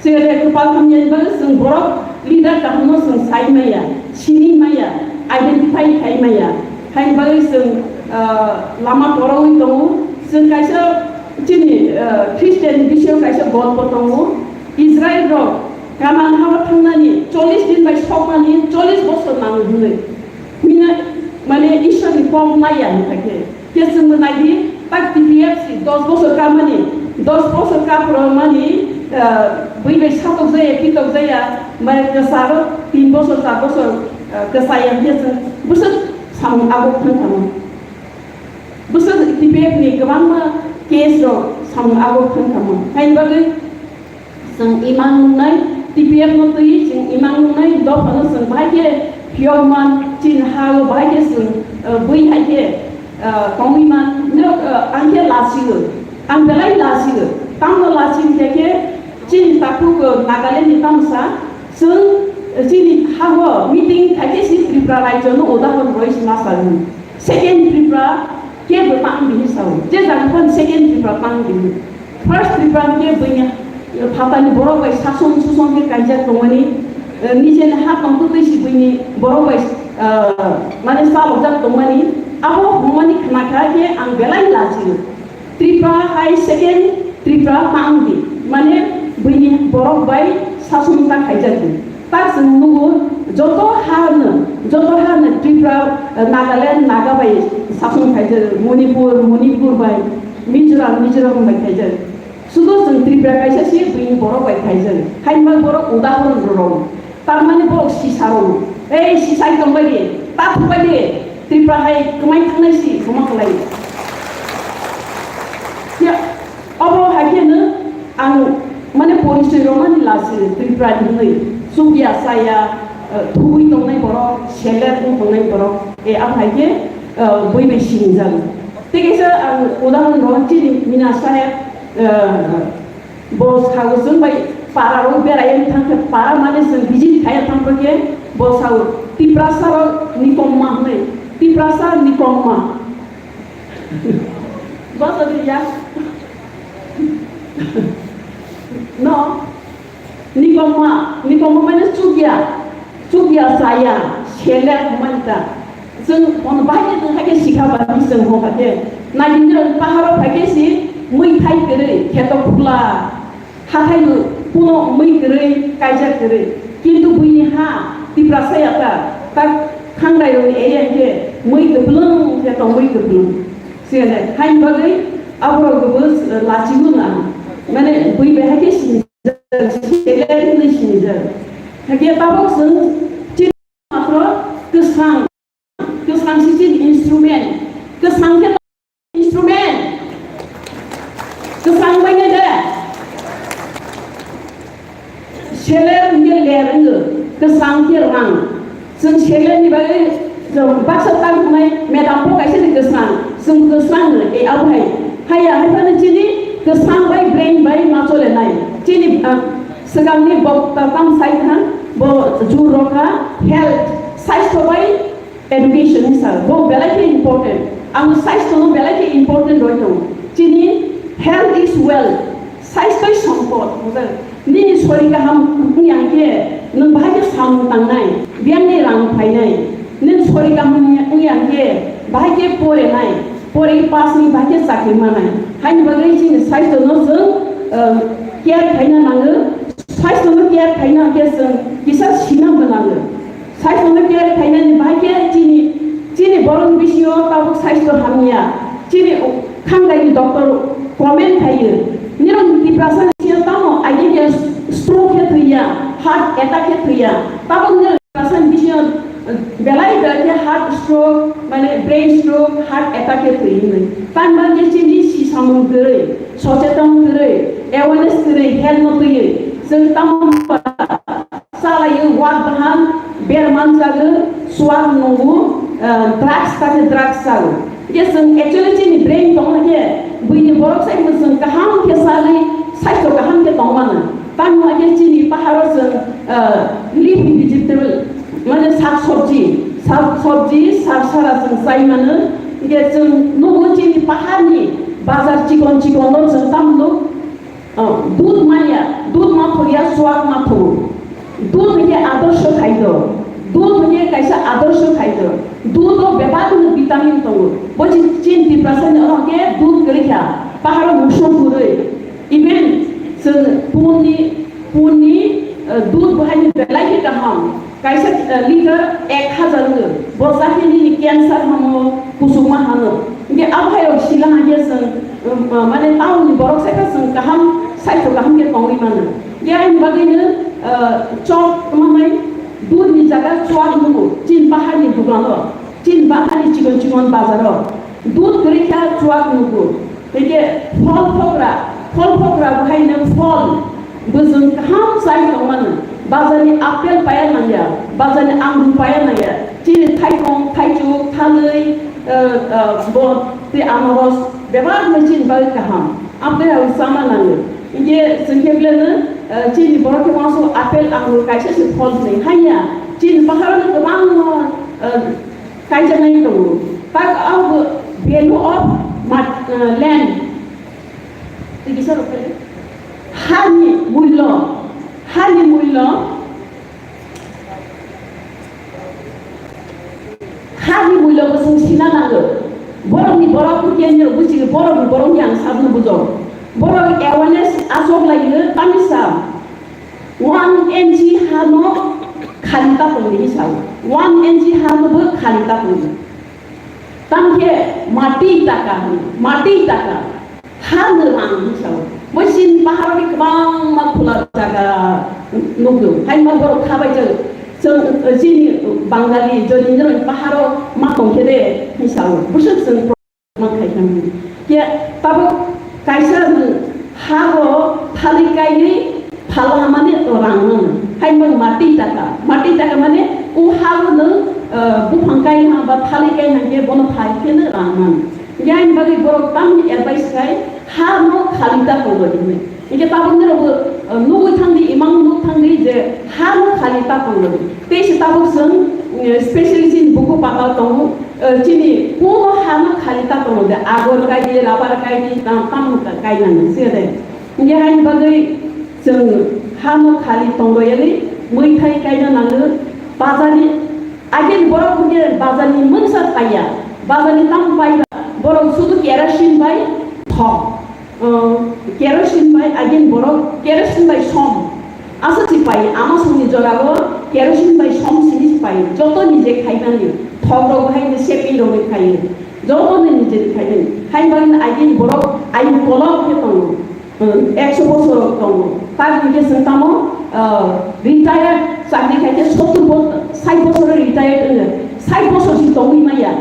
Chwngde kwpal hamyani bagwi chwng borok leader kahamno chwng sai maya, sini maya, identify khai maya. Haini bagwi chwng, ah, lama kwrwi tongo. Chwng kaisa chini, ah, Christian bisingo kaisa golpo tongo. Israel rok Kanan hao thangnani chollish din bai sokmani chollish bosor nango hwnwi. Mina, mane Ishwarni kok maya hwnkha khe. Khe chwngno naidi, tak T P F C dos bosor kamani, dos bosor kaphro mani, ah, bui bai satok jaya, pitok jaya, mai kwcharo tin bosor, char bosor, ah, kwchaya khe chwng bwswk samung agok thang thangma. Bwswk T P F ni kwbangma case rok samung agok thang thangma. Haini bagwi Chwng imang nungnai, T P F no twi chwng imang nungnai, dophano chwng bahai khe phiyokman, chini ha-o bahai khe chwng, eh, bui hai khe, eh, tongwi man. Norok, eh, ang khe lachio, ang belai lachio. Tamno lachini khe khe chini takhuk, eh, Nagaland ni tamsa, chwng, eh, chini ha-o meeting khai khe si Tripura rajyo no udahon roi se ma sa hwn. Second Tripura kebo tang di hinwi sao. Je jaga phano second Tripura tang di hinwi. First Tripura khe buini phatani borok bai sason suson khe kaijak tongmani, eh, nijeni ha tongtwtwi si buini borok bai, eh, mane chalokjak tongmani. Abo hwnmani khna kha khe ang belai lachio. Tripura hai second Tripura tang di, mane buini borok bai sason ta khaijak di. Tak chwng nugo joto ha no, joto ha no Tripura, eh, Nagaland, Naga bai sason khaijak, Manipur, Manipur bai, Mizoram, Mizoram bai khaijak. Sudo chwng Tripura kaisa si buini borok bai khaijak. Haima borok udahoron rw. Tamani borok sisa rw. Ei sisai tongbai di, ta thukbai di. Tripura hai kwmai thangnai si kwma kwlai. Ya, abo hai khe no ang mane porichoi romani lasi Tripura ni hwnwi chukya chaya, eh, thugwi tongnai borok, seler wng tongnai borok, eh, abo hai khe, eh, bui bai sinijak. Tei kaisa ang udahoron rw chini Mina saheb, eh, Bo sao chwng bai para rok berai thang khe para mane chwng visit khai thang khe bo sao Tiprasa rok nikomma hwnwi Tiprasa nikomma. Basa dia. No. Nikomma, nikomma mane chukya. Chukya chaya, selek hwnmani ta. Chwng hwn bahai khe chwng hai khe sikha ba, chwng hwn kha khe. Nai din jora paharo phai khe si mui thai kwrwi, kheto khula. Hathai bo kuno mui kwrwi, kaijak kwrwi. Kintu buini ha, Tiprasa ya ta, ta khangrai rokni area khe mui kwplwng khe tongwi kwplwng. Siyane, hain bagwi aborok bo lachigo na. Mane bui bai hai khe sini. Seleng hwnwi sinijak. Hakhe tabuk chwng chini matro kwsang, kwsang si chini instrument, kwsang khe instrument, kwsang bai de. Seler hwnkhe ler wngo, kwsang khe rang. Chwng selerni bagwi chwng baksa tang tongnai, madam bo kaisa ni kwsang, chwng kwsang no, e abo hai. Haiya hai phano chini kwsang bai brain bai ma cholenai. Chini, ah, swkangni bokta tamo sai kha, bo jur rw kha, health, saisto bai education ni sal. Bo belai khe important. Ang saisto no belai khe important rw tongo. Chini health is wealth. Saisto sompot, bujak. Nini sori kaham wngya khe nwng bahai khe samung tangnai, biyangni rang phainai. Nini sori kaham wngya khe bahai khe porenai, pore pass ni bahai khe chakri manai. Haini bagwi chini saisto no chwng, um, care khaina nango. Saisto no care khaina khe chwng kisa sina bo nango. Saisto no care khainani bahai khe chini, chini borokni bisingo tabuk saisto hamya. Chini khandaini doctor comment khaio. Nirok Tiprasa ni bisingo tamo aide khe stroke khe thwiya, heart attack khe thwiya. Tabuk nirok Tiprasa ni bisingo belai belai khe heart stroke, mane brain stroke, heart attack khe thwi hinwi. Tamo khe chini si samung kwrwi, socheton kwrwi, awareness kwrwi, health no twiwi. Chwng tamo Chalaio, wak bahan, ber manjago, suak nungo, eh, drugs khe drugs chago. Hingke chwng actually chini brain tongma khe buini borok sai chwng kaham khe chagwi saisto kaham khe tongmano. Tamo khe chini paharo chwng, eh, leafy vegetable, mane sak sobji, sak sobji, sak sara chwng chai mano. Hingke chwng nugo chini paharni bazar chikon chikon no chwng tamo nuk. Oh, dudh manya, dudh ma thokya, suak ma thogo. Dudh hwnkhe adorsho khaido. Dudh hwnkhe kaisa adorsho khaido. Dudh o bebak no vitamin tongo. Bo chi-, chin Tiprasa ni oro hwnkhe dudh kwrwi kha. Paharo muso kwrwi. Even chwng puni, puni, eh, dudh bo haino belai khe kaham. Kaisa, eh, litre ek hajar wngkha. Bo chakhe nini cancer hamo, kusukma hano. Hingke abo hai rok sila hingke chwng, um, uh, mane town ni borok sai khe chwng kaham, saichung kaham khe tongwi mano. Hingke ayang bagwi no, uh, chok tamo hai dudh ni jaga chuak nugo. Chin bahar ni dugan o, chin bahar ni chikon chikon bazar o dudh kwrwi kha chuak nugo. Hingke phol phokra, phol phokra bo hai no phol. Bwswng kaham chai tongmano. Bazarni apple paya nangya, bazarni anggur paya nangya. Chini thaikong, thaichuk, thalwi, eh, eh, bo tei anaros bebak no chini bagwi kaham. Apple ang chama nango. Hingke chwng khe beleno, eh, chini borok khe uansuk apple anggur kaisa se phol hwnwi hanya. Chini pahar no kwbangma, eh, kaijaknai tongo. Tak abo value of mat-, eh, land. Tei kisa rok khe hani mullo, hani mullo, hani mullo bo chwng sina nango. Borokni borok khe nini rok buji, borokni borok ni ang sabno bujo. Borok awareness aswk lai o tamisa. One N G ha no khali ta tongdi hi sao. One N G ha no bo khali ta tongdi. Tamkhe mati taka hwn, mati taka. Ha no rang hi sao. Bo sin pahar ni kwbangma khula jaga nukgo. Hai ma borok khabai jago. Chwng chini Bangali, jodi nirok paharo ma tongkhe de, hinsa o. Bwswk chwng ma khai kha mani. Khe tabuk kaisa nwng ha o thali kainwi phala mani rang mano. Hai mang mati taka. Mati taka mane o ha o nwng, eh, buphang kai ha ba thali kai ha khe bono phai khe no rang mano. Yang bagwi borok tamni advice khai ha no khali ta ko hinwi. Hingke tabuk nirok bo, eh, nugwi thangdi, imang nuk thangdi je ha no khali ta tonglo. Tei se tabuk chwng, eh, specially chini buku patal tongo, eh, chini kuno ha no khali ta tonglo de, agor kaidi, rabar kaidi, tam, tam kai nang se de. Hingke haini bagwi chwng ha no khali tonglo yali, mui thai kaina nango, bazani, again borok hingke bazani mungsa paiya, bazani tam paiba, borok sudu kerosene bai thok. Uh, kerosene bai again borok kerosene bai som. Asa si pai ama songni jorao kerosene bai som sini si pai. Joto nije khaimani thok rok hai ni sepi rok ni khai. Joto ni nije khaimani. Hai bai again borok ayu kolok khe tongo. Uh, ekso bosor rok tongo. Tar hingke seng tamo, uh, retired chakri khai khe sottur bo-, sait bosor retired wngya. Sait bosor si tongwi maya.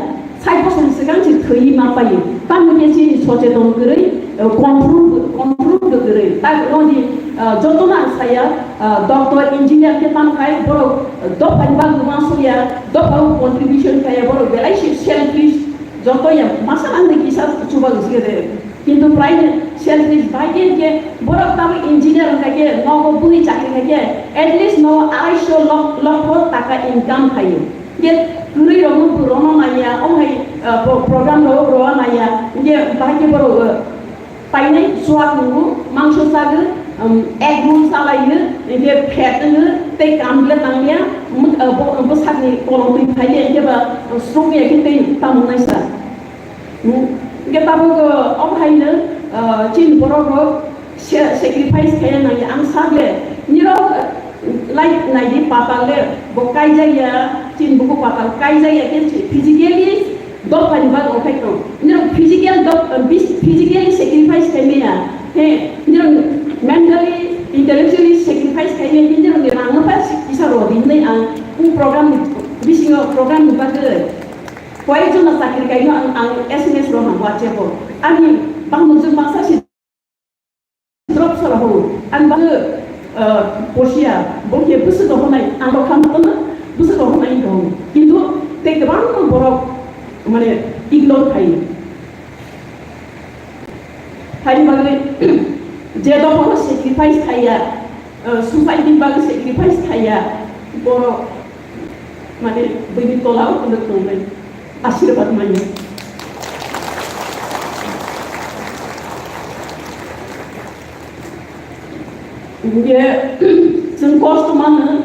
Sait bosor ni swkang se thwi ma pai. Tamo khe chini socheton kwrwi, eh, control, control kwrwi. Tak rodi, eh, jotono ang saya, eh, doctor, engineer khe tamo khai borok, eh, dophani bagwi ma soya, dophao contribution khaya borok belai se selfish, joto ya masa nangni kisa chuba gisi de. Kintu prai selfish bai khe khe borok tamo engineer wngkha khe nogo bui chakri khai khe at least no arai sho lok, lokho taka income khayo. Khe kwrwi rokno bo rono naiya, o hai, ah, pro-, program rok roa naiya, hingke bahai khe borok, ah, painai suak nungo, mangso sagwi, um, egg roll salaiyo, hingke phet wngwi tei kam bile tangya, mwk-, ah, bo-, bwsakni kolong twi phaiya, hingke ba, ah, srukya khe tei tamung naisa. Hmm, hingke tabuk, ah, omo haino, ah, chini borok rok, Se-, sacrifice khaina nangya ang sakle, nirok, like, naidi patal le, bo kaijaya, chin buku patal kaijaya khe si physically dophani bag okhai tong. Nirok physical doph-, bis-, physically sacrifice khaimaya, he, nirok mentally, intellectually sacrifice khaimaya, nirok ni rang no pa si-, kisa rodi hinwi ang, ang program ni, bisingo program ni bagwi, koyek jona chakri kaino ang, ang S M S rok ang WhatsApp o. Ani bangmujung bangsa si Drop sala ho, ang bang, eh, porsia, bo khe bwswk rok honai, ang rok kha mano, bwswk rok honai tong. Kintu tei kwbangma borok, mane, ignore khai. Haini bagwi, je dophano sacrifice khaiya, eh, society ni bagwi sacrifice khaiya, borok, mane, bini tolao tongwi tongnai. Asirwad manya. Hingke, chwng kosto mano,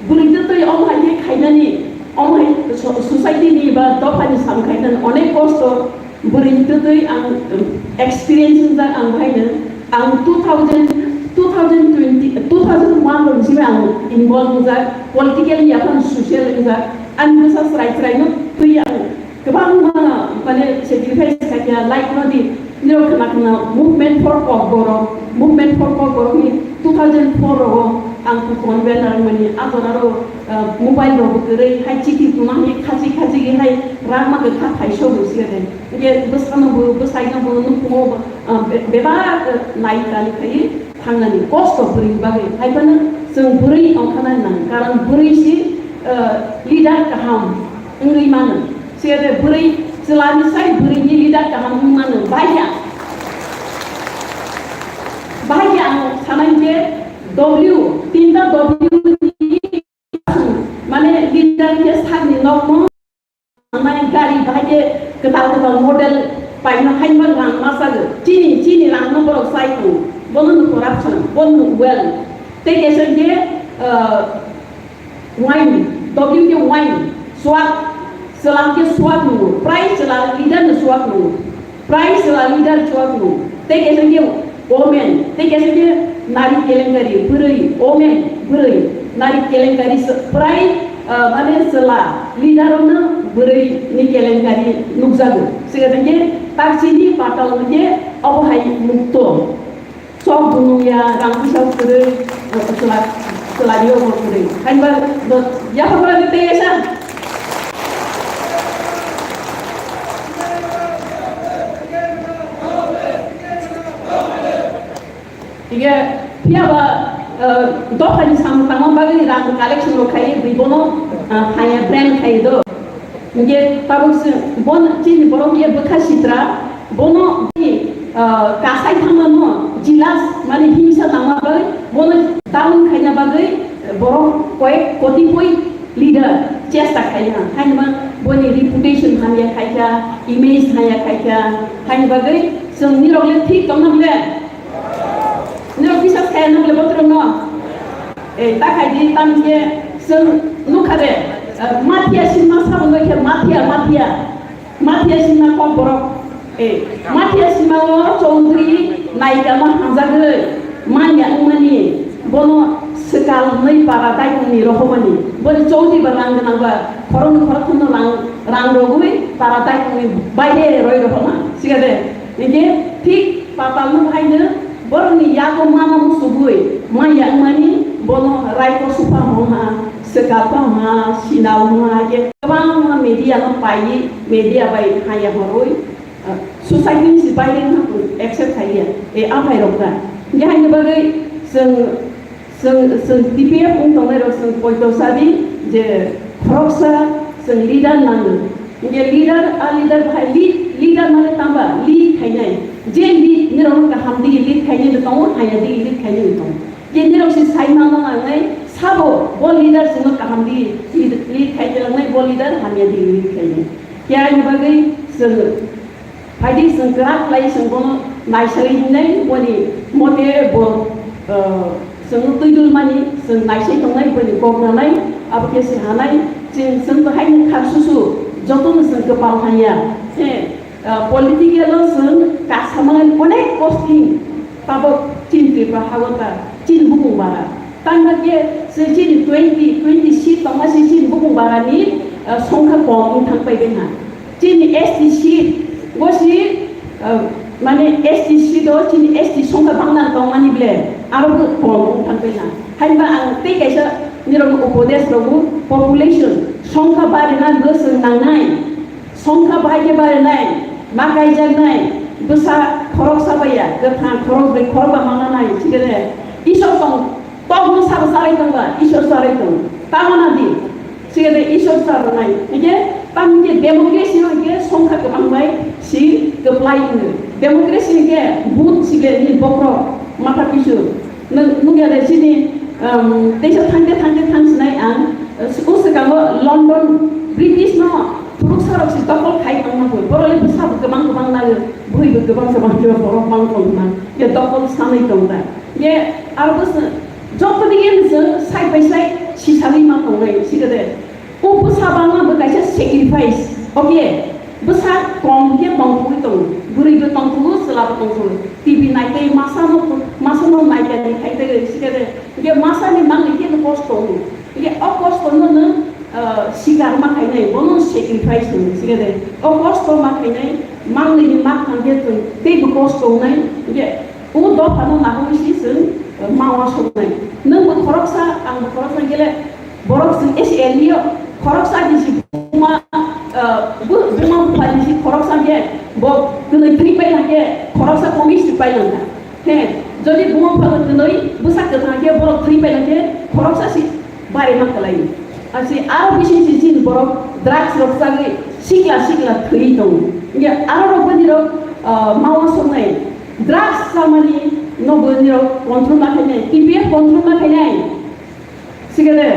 bwrwi twi twi omo hai khe khainani, omo hai so-, society ni ba dopha ni sam khainani onek kosto, bwrwi twi twi ang, um, experience wngjak ang bahaino, ang two thousand, two thousand twenty, two thousand one rok simi ang involve wngjak, political ni yaphano social wngjak, ani bwsa chwrai chwrai no twi ang Kwbangma, mane, sacrifice khaikha, like, nodi, nirok khna khna movement for Kokborok, movement for Kokborok ni two thousand four rogo ang convener mani, ator aro, ah, mobile rok bo kwrwi, hai chikhi tuma hai khachi khachi hai rang ma kwkha thaiso bo siya de. Ye bwsano bo, bwsai no bo, nukhumo bo, ah, be-, bebak, ah, nai kali khai thangnani kosto bwrwi bagwi. Hai phano chwng bwrwi ongkhana nang, karon bwrwi si, ah, leader kaham wngwi mano. Sede bwrwi chwlani sai bwrwini leader kaham wngmano bahai khe ang, bahai khe ang sanai khe W, tinta W ni, mane, leader khe sakni nokno, mane, gari bahai khe kwtal kwtal model paino haima rang ma sago. Chini, chini rangno borok sai tongo. Bono no corruption, bono no wealth. Tei kaisa khe, ah, Wine, W khe wine, swak, chwla khe swak nungo, prai chwla leader no swak nungo, prai chwla leader swak nungo, tei kaisa khe omen, tei kaisa khe nari kelenkari, bwrwi, omen, bwrwi, nari kelenkari, prai, ah, mane chwla leader no bwrwi ni kelenkari nukjago, se khe tak chini patal khe obo hai mukto. Sok bunung ya, rang puisa kwrwi, eh, kwchwla. Kwlai o bo kwrwi. Hainba bo yapha kwrwi tei esa. Hinkhe phiya ba, eh, dophani samung tangma bagwi rang collection rok khai bwi bono, eh, haya brand khai do. Hinkhe tabuk se bon chini borok ye bwkha sitra bono bini, eh, kasai thangmano jealous mane hingsa tangma bagwi bono down khaina bagwi borok koyek kotipoi leader chesta khaina, hainma boni reputation hamya khaikha, image hamya khaikha, haini bagwi chwng nirok le thik tongna bile? Nirok bisas khaya na bile botrok no? Eh, ta khai di, tam khe chwng nukha de, eh, mafia sinma sabo no khe mafia, mafia. Mafia sima kok borok, eh, mafia sima o Chaudhary naikama hamjagwi manya wngmani bono swkal hwnwi para daikongni rohormani. Boni Chaudhary ba rang gwnang ba khoroknwi khorokthomno rang, rang rogwi para daikongni baire roi rohorma. Sikha de, hinkhe thik patalno haino borokni yago mano muchugwi manya wngmani bono raiko supha hwnha, swkal hwnha, sinal hwnha, haikhe kwbangma media no paiwi media bai haya horwi, ah, society ni si baire wngkha accept khaiya, e, a phairok da. Hinkhe haini bagwi chwng, chwng, chwng T P F wng tongnairok chwng poito sadi je khoroksa chwng leader nango. Hinkhe leader, a leader bahai lead, leader mane tamba lead khainai. Je lead nirok kaham digi lead khainai tongo, haya digi lead khainai tongo. Je nirok si sai mano nangnai, sabo bo leader sino kaham digi lead, lead khai langnai, bo leader hamya digi lead khainai. Khe ani bagwi chwng phaidi chwng kwrak khlai chwng bono naisai hinai boni mote bo, uh, chwng twi dul mani chwng naisai tongnai boni kok nanai abo khe se hanai chwng chwng to haini khar susu jotono chwng kwpal hanya. He, uh, political o chwng kasamani onek posting tabok chini Tripura hago ta chini bukung bara. Tangkha khe se chini twenty, twenty seat tongma se chini bukung bara ni, uh, songkha kom wng thang pai bengha. Chini S T seat, bo si, uh, mane S T seat o chini S T songkha bangna tongmani ble, aro bo kom wng thang pai na. Hainba ang tei kaisa nirok upodesh rogo population songkha barina bwswng nangnai, songkha bahai khe barinai, ma kaijaknai, bwsa khoroksa baiya, kwthang khorokbrwi khorokba manganai, chikere Isor tong. Tokno sabo charai tongba, Isor charai tong. Tamona di. Sike de Isor charanai. Hingke tam hingke democracy no hingke songkha kwbang bai si kwplai hino. Democracy hingke vote sike ni bokhorok matha pisu. Nwng nungya de sini, um, teisa thangte thangte thang sinai ang, uh, swkango London British no phuruksa rok si dokol khai tongma koi. Borok le bwsa bo kwbang kwbang nago. Bui bo kwbang kwbang khe borok mang tong ma. Ye dokol sanai tong ta. Ye aro bwsa Joto ni yan se side by side si sali ma tongnai, si kade. O bwsa bangma bo kaisa sacrifice. Okay. Bwsa kom khe tongthogwi tongo. Bwrwi bo tongthogo, chwla bo tongthogo. T V nai tei masa no, masa no nai khe khai tei si kade. Hingke masa ni mang ni khe no kosto wngo. Hingke o kosto no no, ah, sikar ma khainai, bono sacrifice wngo, si kade. O kosto ma khainai, mang ni ma khang khe tei bo kosto wngnai. Hingke O dophano nahorwi si chwng, eh, mawa soknai. Nwng bo khoroksa, ang bo khoroksa hwnkhe le borok chwng S L E o khoroksa di si buma, eh, bu-, buma bupha di si khoroksa hwnkhe bo kwnwi thwi pai hwnkhe khoroksa komis thwi pai langkha. He, jodi buma bupha kwnwi bwsa kwthang khe borok thwi pai hwnkhe khoroksa si Bari ma kwlai. Asi aro bising si chini borok drugs rok chagwi sikla sikla thwi tongo. Hingke aro rok bini rok, ah, mawa soknai. Drugs chamani no bini rok control ma khainai. T P F control ma khainai. Sikere,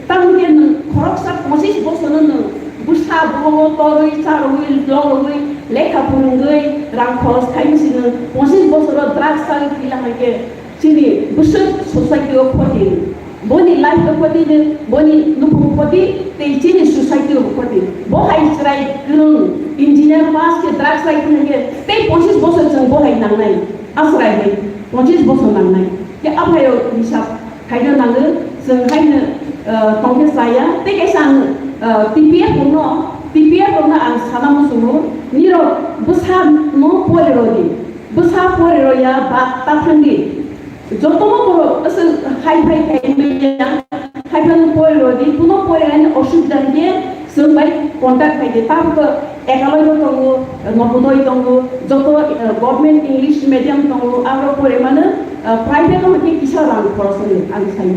tamke nwng khoroksa pochis bosor no nwng bwsa bogo torwi, charwi, lorwi, lekha phwrwngwi, rang khoros khaini si nwng pochis bosoro drugs chagwi thwi la hai khe, Chini bwswk society o khoti, boni life o khoti, boni nukhung khoti, tei chini society o khoti. Bo hai chwrai kwrwng engineer pass khe drugs bai khwlai khe tei pochis bosor chwng bo hai nangnai, a chwrai hai pochis bosor nangnai. Khe a phai o hisab khaina nango, chwng haino, uh, tongkhe chaya, tei kaisa ang, uh, T P F no, T P F no ang sana muchungo, nirok bwsa no pore rodi, bwsa pore roya ba ta thangdi. Jotono borok aswk hai phai khai manya, hai phano pori rodi, kuno pori ani osubida hwnkhe chwng bai contact khai di. Tabuk ekaloi bo tongo, Nobodoi tongo, joto, eh, government English medium tongo, aro pori mano, eh, private o hwnkhe kisa rang khoros wngwi ang sai.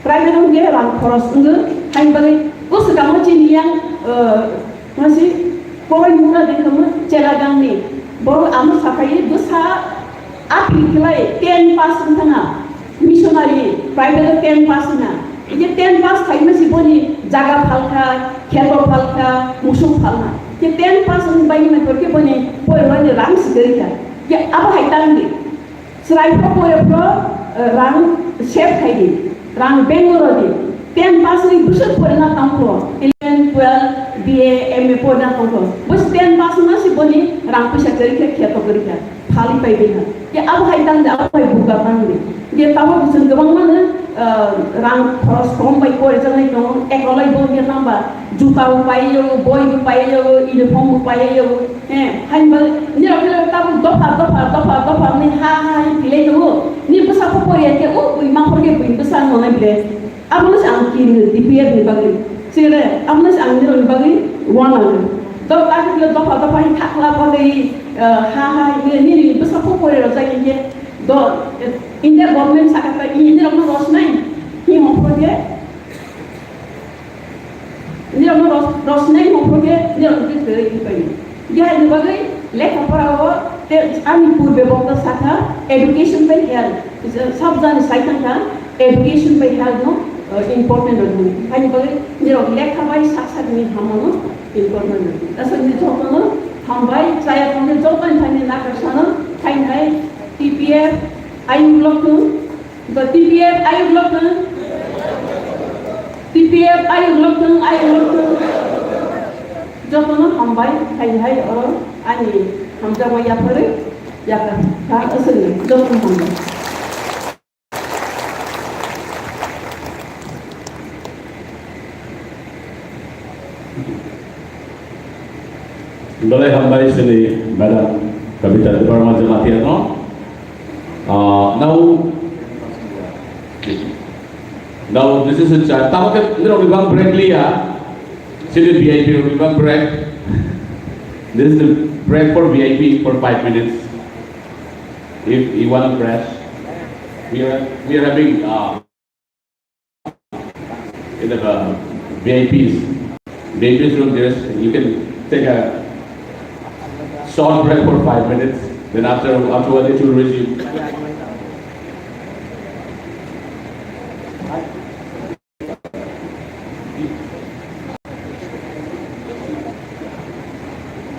Private o hwnkhe rang khoros wngwi, haini bagwi bwswk kamo chini yang, eh, masi Kobai mura de kamo chela gangni. Borok amo sakai bwsa aphil khlai ten pass wng thanga. Missionary, private o ten pass wngna. Ije ten pass khaima si boni jaga phalkha, kheto phalkha, musuk phalna. Je ten pass wng bai ma torke boni poi rwani rang si gari kha. Je abo hai tang di. Chwrai pho pore pho, eh, rang save khai di, rang bank o rw di. Ten pass ni bwswk porina tong kho, eleven, twelve, B A, M A porina tong kho. Bwswk ten pass wngna si boni rang puisa kwrwi khe kheto kwrwi kha. Phali pai di ha. Ye abo hai tang di, abo hai buka tang di. Ye tabuk chwng kwbangma no, eh, rang khoros kom bai pore jaknai tongo. Ekolai bo ye namba juta bo pai yo, boi bo pai yo, uniform bo pai yo. Eh, hain ba, nirok nirok tabuk dopha, dopha, dopha, dopha, ni ha, ha, ha, pilai tongo. Ni bwsa pho poriya khe, o, bui ma phor khe bui bwsa nonai bile. Abono se ang kiri D P F ni bagwi. Sire, abono se ang nirok ni bagwi wana. Do, tabuk le dopha, dopha, hi thakla, bodei, eh, ha, ha, ni, ni, ni bwsa pho poriya rok jai khe, do, eh, India government saka ta, i, nirok no rosnai, hi mo phor khe, Nirokno ros-, rosnai mokro khe nirok khe kwrwi wngwi paio. Khe haini bagwi lekha pora o te ani purbe bokto sakha education bai health. Sab jani sai thangkha education bai health no, uh, important rw hwnwi. Haini bagwi nirok lekha bai sak sak ni hamano important rw hwnwi. Aswk ni jotono hambai chaya thangni jotoni thani nakarsano thainai T P F ayuk lokno The T P F ayuk lokthwng, T P F ayuk lokthwng, ayuk lokthwng. Jotono hambai, hai hai oro ani hamjakma yapharwi yakha kha aswkni jotono hambai. Belai hambai sini Madam Kavita Debbarma Jamatia no. Uh, now, now this is a chat. Tamo ke nirok ni bang break liya. Sini V I P rok ni bang break. This is the break for V I P for five minutes. If you want to press, we are we are having uh, in the uh, V I Ps, V I Ps room, there's, you can take a short break for five minutes. Then after, afterward, it will resume.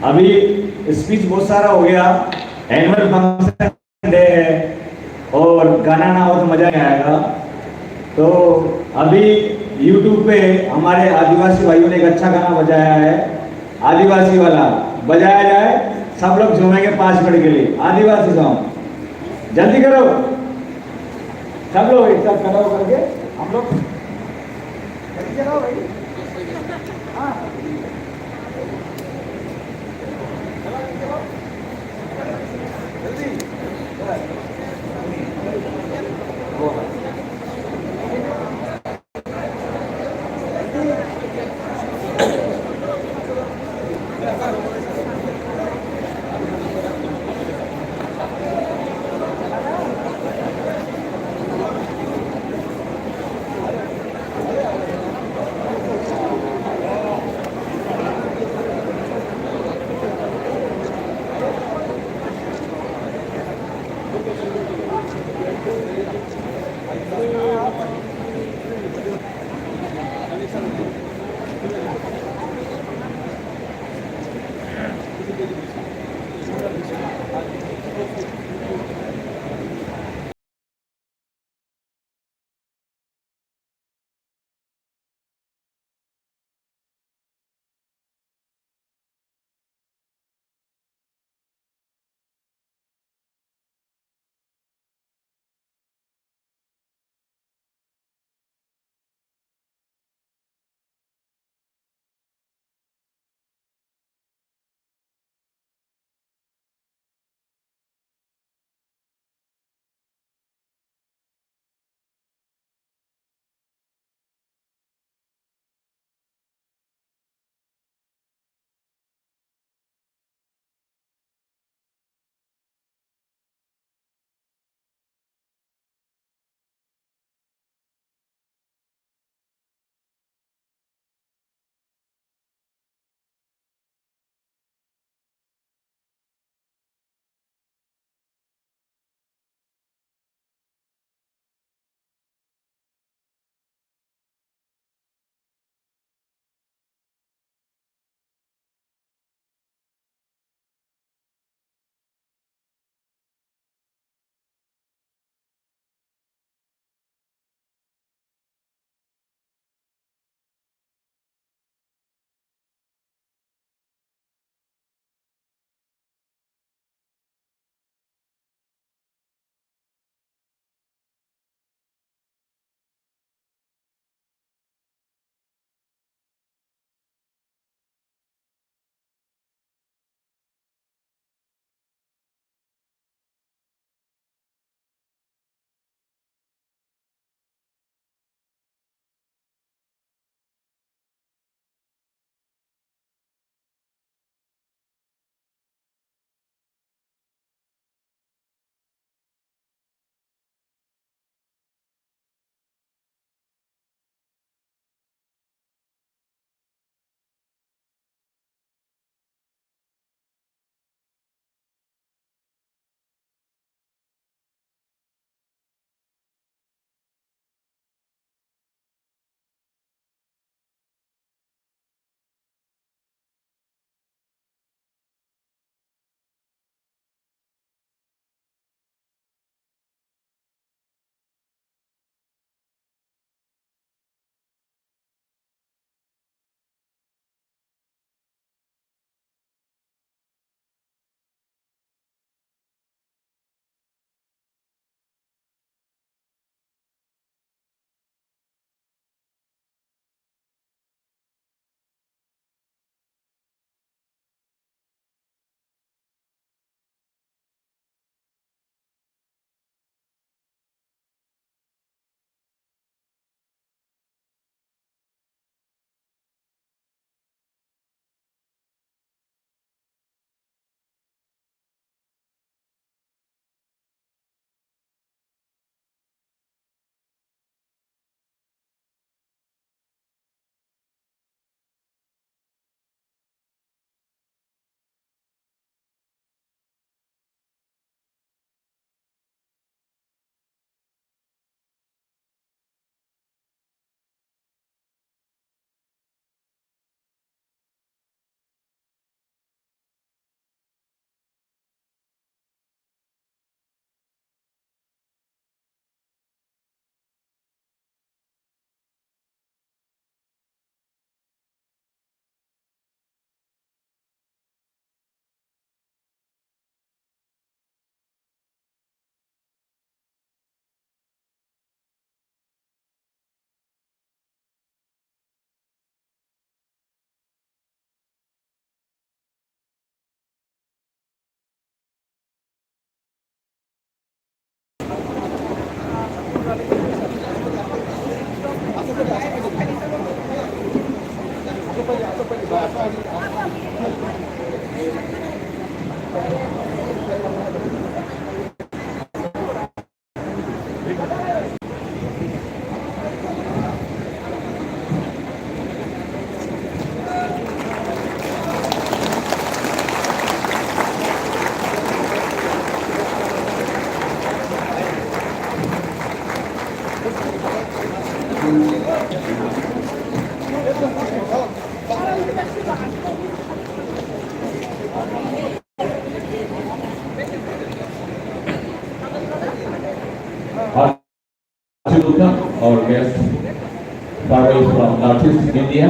अभी स्पीच बहुत सारा हो गया, annual function day है और गाना ना हो तो मजा नहीं आएगा। तो अभी यूट्यूब पे हमारे आदिवासी भाइयों ने एक अच्छा गाना बजाया है, आदिवासी वाला बजाया जाए, सब लोग झूमेंगे पाँच मिनट के लिए। आदिवासी सॉन्ग जल्दी करो, सब लोग एक साथ खड़ा होकर के हम लोग जल्दी चलाओ भाई। हाँ। Welcome our guest, Bhargav from Northeast India.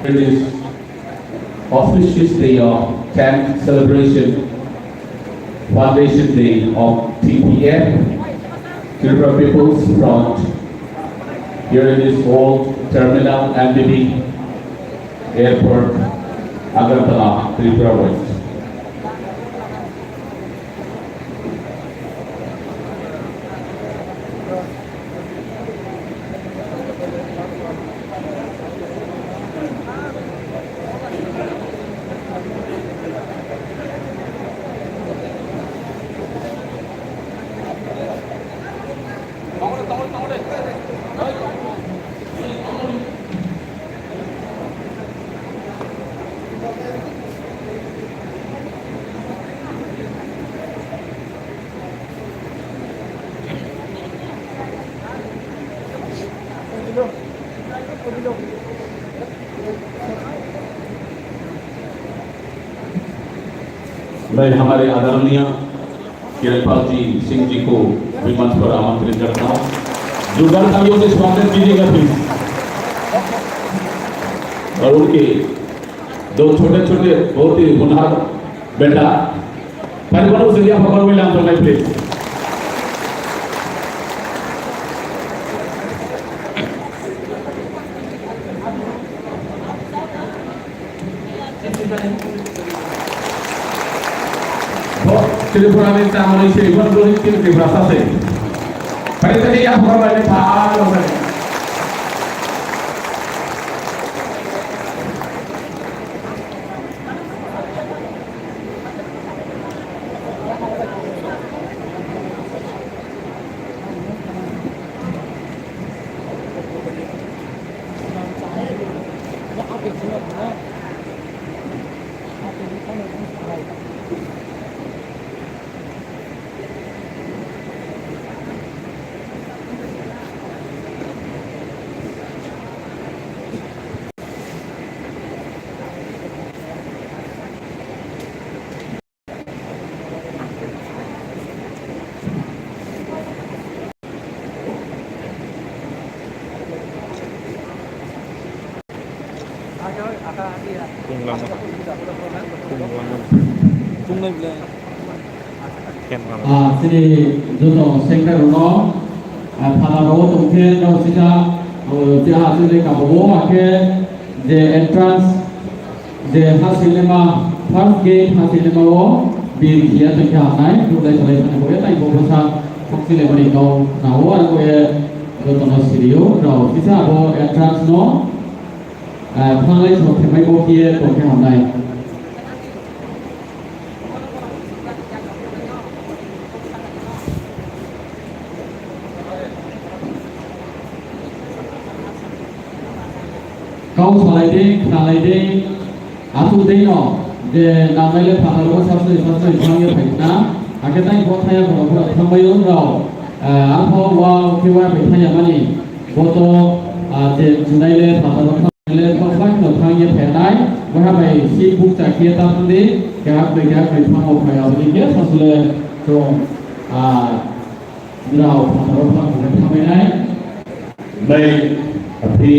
It is auspicious day of tenth celebration, foundation day of T P F, Tripura People's Front, here in this old terminal, M B B Airport, Agartala, Tripura West. मैं हमारे आदरणीय किरणपाल जी सिंह जी को भी मंच पर आमंत्रित करता हूँ। जोरदार तालियों से स्वागत कीजिएगा प्लीज। और उनके दो छोटे छोटे बहुत ही होनहार बेटा, परिवारों से क्या पकड़ में लाम करना please. Bo Tripura ni chamani se, bo gori tin Tripura sa se. Pare tadi ya pura bai ni pha lo bai. Ah, chini joto secretary rok, ah, phataro tongkhe, rok sisa, oh, je ha chini kabao, hakhe je entrance, je hasilema, first gate hasilema o bir khiya tongkhe hamnai, duklai salai thani bo, tai bo bwsa, khokchilaimani kau nao, aro bo e jotono sirio, rok sisa abo entrance no, ah, phalai sok themai bo khiye tongkhe hamnai. Kau salai de, khnalai de, aswk de no, je nangnai le phataro sasri sasri thangya phaikna, hakhe tai bo thaya khoro khoro thangbai o rok, ah, apho wa khe wa bai thaya mani, bo to, ah, je chunai le phataro. Le thok bai no thang ye phainai, waha bai si buk cha khe ta thang di, kehak bai kehak bai thang o phai aboni khe sasle chong, ah, drao phataro thang bai thang bai nai. मैं अभी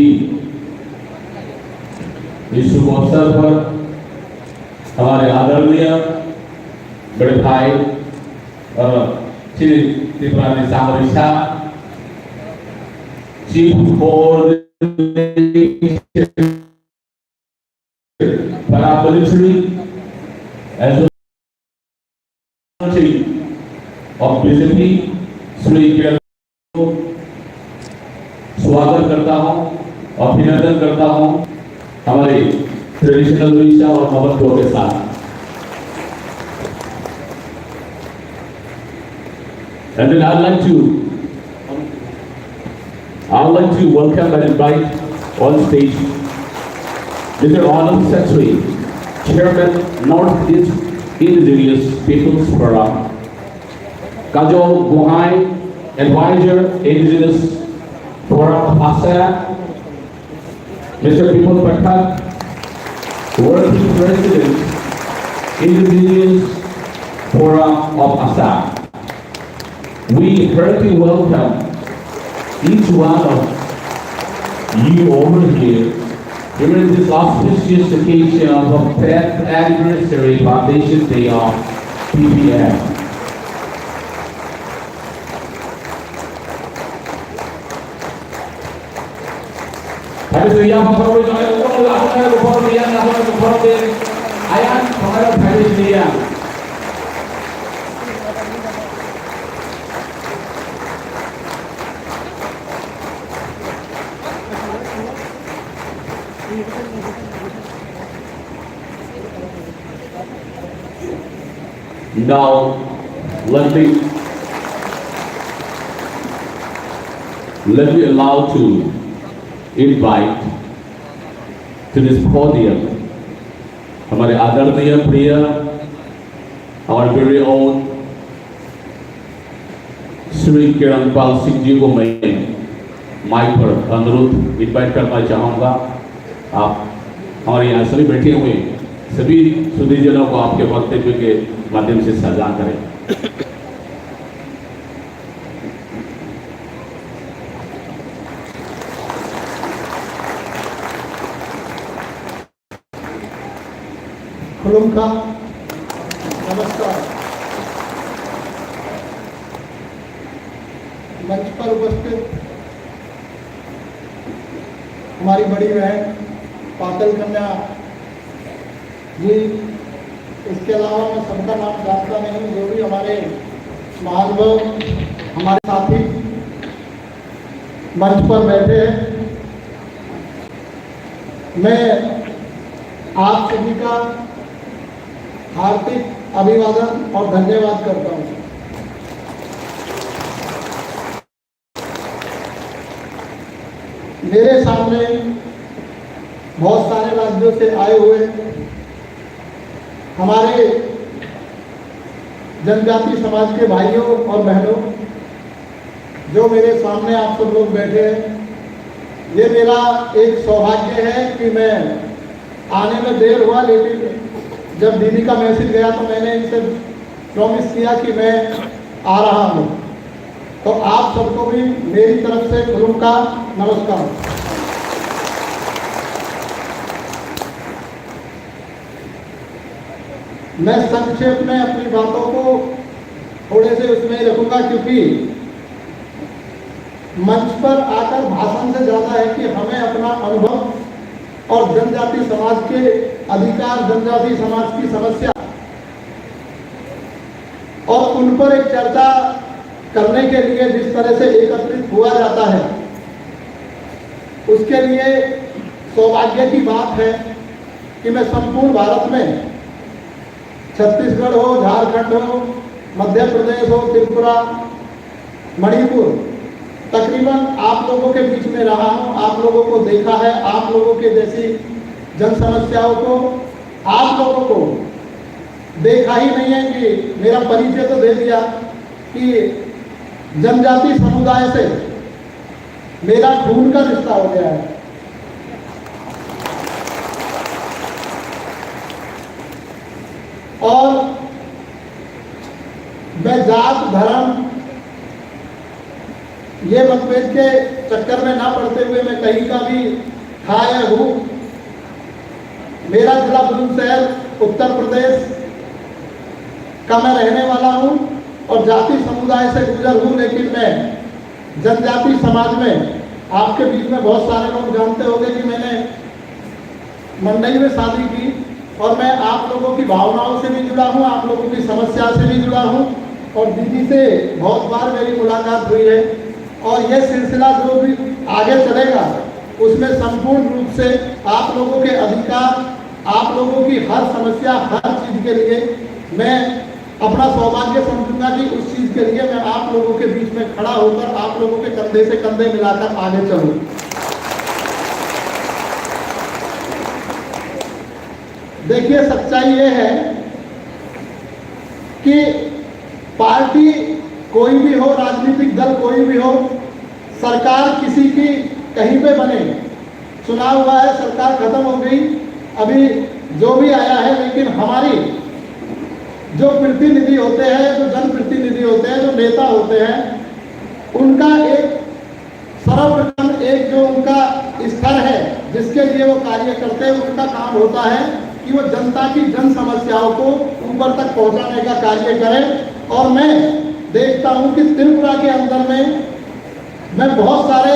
इस शुभ अवसर पर हमारे आदरणीय बड़े भाई और श्री त्रिपुरा में सांगरी Shah, Chief Coordinator Paramilitary as of B J P, Shri किरण को स्वागत करता हूं, अभिनंदन करता हूं हमारे traditional वेशभूषा और मबत्तों के साथ। And then I'd like to, I'd like to welcome and invite on stage Mister Arnold Setri, Chairman, Northeast Indigenous Peoples Forum, Kajol Buhai, Advisor, Indigenous Forum of Assam, Mister Bipul Pathak, Working President, Indigenous Forum of Assam. We heartily welcome each one of you over here during this auspicious occasion of the tenth anniversary Foundation Day of P P F. Phaidi sini yang, phaidi sini yang, phaidi sini yang, phaidi sini yang. Now, let me, let me allow to invite to this podium हमारे आदरणीय प्रिय, our very own Shri किरणपाल सिंह जी को मैं माइक पर अनुरोध, इनवाइट करना चाहूँगा। आप हमारे यहाँ सभी बैठे हुए सभी सुधीजनों को आपके वक्तव्य के माध्यम से सजा करें। खुलुमखा, नमस्कार। मंच पर उपस्थित हमारी बड़ी बहन पातल कन्या जी, इसके अलावा मैं सबका नाम जानता नहीं, जो भी हमारे महानुभाव, हमारे साथी मंच पर बैठे हैं, मैं आप सभी का हार्दिक अभिवादन और धन्यवाद करता हूँ। मेरे सामने बहुत सारे राज्यों से आए हुए हमारे जनजाति समाज के भाइयों और बहनों, जो मेरे सामने आप सब लोग बैठे हैं, ये मेरा एक सौभाग्य है कि मैं आने में देर हुआ, लेकिन जब दीदी का मैसेज गया तो मैंने इनसे प्रॉमिस किया कि मैं आ रहा हूँ। तो आप सबको भी मेरी तरफ से खुलुमखा, नमस्कार। मैं संक्षेप में अपनी बातों को थोड़े से उसमें ही रखूंगा, क्योंकि मंच पर आकर भाषण से ज्यादा है कि हमें अपना अनुभव और जनजाति समाज के अधिकार, जनजाति समाज की समस्या और उन पर एक चर्चा करने के लिए जिस तरह से एकत्रित हुआ जाता है, उसके लिए सौभाग्य की बात है कि मैं संपूर्ण भारत में, छत्तीसगढ़ हो, झारखंड हो, मध्य प्रदेश हो, त्रिपुरा, मणिपुर, तकरीबन आप लोगों के बीच में रहा हूँ, आप लोगों को देखा है, आप लोगों के जैसी जन समस्याओं को, आप लोगों को देखा ही नहीं है कि मेरा परिचय तो दे दिया कि जनजाति समुदाय से मेरा खून का रिश्ता हो गया है। और मैं जात, धर्म, ये मतभेद के चक्कर में ना पड़ते हुए मैं कहीं का भी था या हूँ। मेरा जिला बुलंदशहर, उत्तर प्रदेश का मैं रहने वाला हूँ और जाति समुदाय से गुजर हूँ, लेकिन मैं जनजाति समाज में, आपके बीच में बहुत सारे लोग जानते होंगे कि मैंने मंडई में शादी की और मैं आप लोगों की भावनाओं से भी जुड़ा हूँ, आप लोगों की समस्या से भी जुड़ा हूँ और दीदी से बहुत बार मेरी मुलाकात हुई है और ये सिलसिला जो भी आगे चलेगा, उसमें संपूर्ण रूप से आप लोगों के अधिकार, आप लोगों की हर समस्या, हर चीज के लिए मैं अपना सौभाग्य समझूंगा कि उस चीज के लिए मैं आप लोगों के बीच में खड़ा होकर आप लोगों के कंधे से कंधे मिलाकर आगे चलूं। देखिए, सच्चाई ये है कि पार्टी कोई भी हो, राजनीतिक दल कोई भी हो, सरकार किसी की कहीं पे बने, चुनाव हुआ है, सरकार खत्म हो गई, अभी जो भी आया है, लेकिन हमारी जो प्रतिनिधि होते हैं, जो जनप्रतिनिधि होते हैं, जो नेता होते हैं, उनका एक सर्वप्रथम एक जो उनका स्तर है, जिसके लिए वो कार्य करते हैं, उनका काम होता है कि वो जनता की जन समस्याओं को ऊपर तक पहुंचाने का कार्य करें। और मैं देखता हूं कि त्रिपुरा के अंदर में मैं बहुत सारे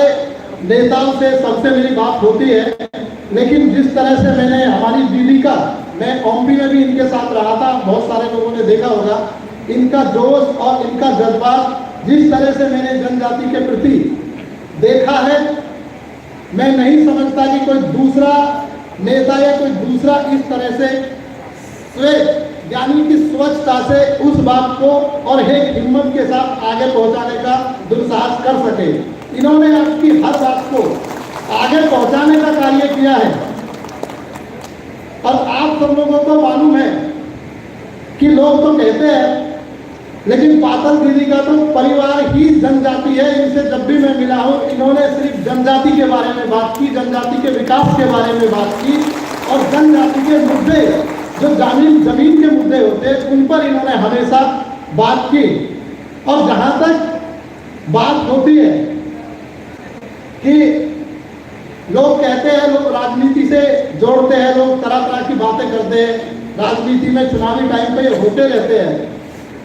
नेताओं से, सबसे मेरी बात होती है, लेकिन जिस तरह से मैंने हमारी दीदी का, मैं ओमपी में भी इनके साथ रहा था, बहुत सारे लोगों ने देखा होगा, इनका जोश और इनका जज्बात, जिस तरह से मैंने जनजाति के प्रति देखा है, मैं नहीं समझता कि कोई दूसरा नेता या कोई दूसरा इस तरह से स्वेच्छा, यानी कि स्वच्छता से उस बात को और एक हिम्मत के साथ आगे पहुंचाने का दुस्साहस कर सके। इन्होंने आपकी हर बात को आगे पहुंचाने का कार्य किया है। और आप सब लोगों को मालूम है कि लोग तो कहते हैं, लेकिन पातल दीदी का तो परिवार ही जनजाति है। इनसे जब भी मैं मिला हूँ, इन्होंने सिर्फ जनजाति के बारे में बात की, जनजाति के विकास के बारे में बात की, और जनजाति के मुद्दे, जो जमीन जमीन के मुद्दे होते हैं, उन पर इन्होंने हमेशा बात की। और जहाँ तक बात होती है कि लोग कहते हैं, लोग राजनीति से जोड़ते हैं, लोग तरह तरह की बातें करते हैं, राजनीति में चुनावी टाइम पे ये होते रहते हैं।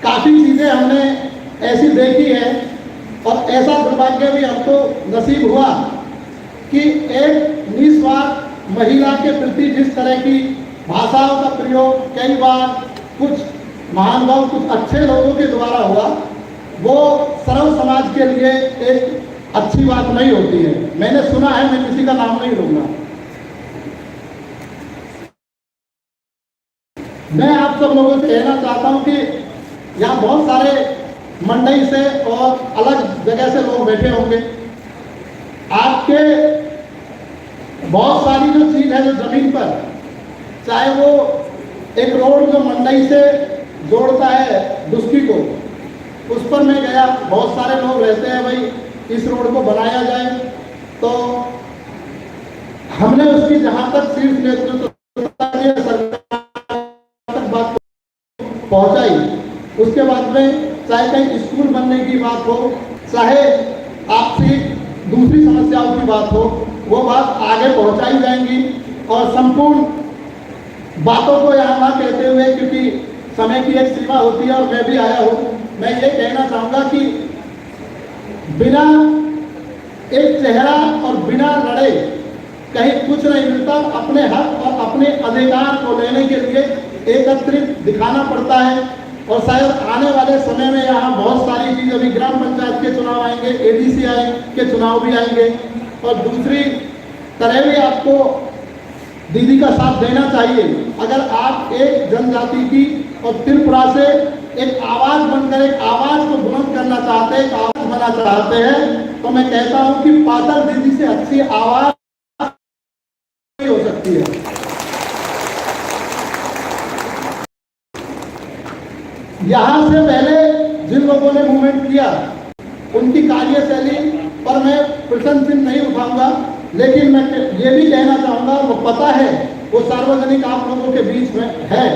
काफी चीजें हमने ऐसी देखी है और ऐसा दुर्भाग्य भी हमको नसीब हुआ कि एक निस्वार्थ महिला के प्रति जिस तरह की भाषाओं का प्रयोग कई बार कुछ महानुभाव, कुछ अच्छे लोगों के द्वारा हुआ, वो सर्व समाज के लिए एक अच्छी बात नहीं होती है। मैंने सुना है, मैं किसी का नाम नहीं लूंगा। मैं आप सब लोगों से कहना चाहता हूं कि यहाँ बहुत सारे मंडई से और अलग जगह से लोग बैठे होंगे। आपके बहुत सारी जो चीज है, जो जमीन पर, चाहे वो एक रोड जो मंडई से जोड़ता है डुस्की को, उस पर मैं गया, बहुत सारे लोग रहते हैं भाई, इस रोड को बनाया जाए। तो हमने उसकी जहां तक शीर्ष नेतृत्व तक ये सरकार तक बात पहुंचाई, उसके बाद में चाहे कहीं स्कूल बनने की बात हो, चाहे आपसी दूसरी समस्याओं की बात हो, वो बात आगे पहुंचाई जाएंगी और संपूर्ण बातों को यहाँ ना कहते हुए, क्योंकि समय की एक सीमा होती है और मैं भी आया हूँ, मैं ये कहना चाहूँगा कि बिना एक चेहरा और बिना लड़े कहीं कुछ नहीं मिलता। अपने हक और अपने अधिकार को लेने के लिए एकत्रित दिखाना पड़ता है। और शायद आने वाले समय में यहाँ बहुत सारी चीज, अभी ग्राम पंचायत के चुनाव आएंगे, एडीसी आए के चुनाव भी आएंगे, और दूसरी तरह भी आपको दीदी का साथ देना चाहिए। अगर आप एक जनजाति की और त्रिपुरा से एक आवाज बनकर एक आवाज को बुलंद करना चाहते हैं, एक आवाज बना चाहते हैं, तो मैं कहता हूं कि पातल दीदी से अच्छी आवाज नहीं हो सकती है। यहाँ से पहले जिन लोगों ने मूवमेंट किया, उनकी कार्यशैली पर मैं प्रश्न चिन्ह नहीं उठाऊंगा, लेकिन मैं ये भी कहना चाहूंगा, वो पता है, वो सार्वजनिक आप लोगों के बीच में है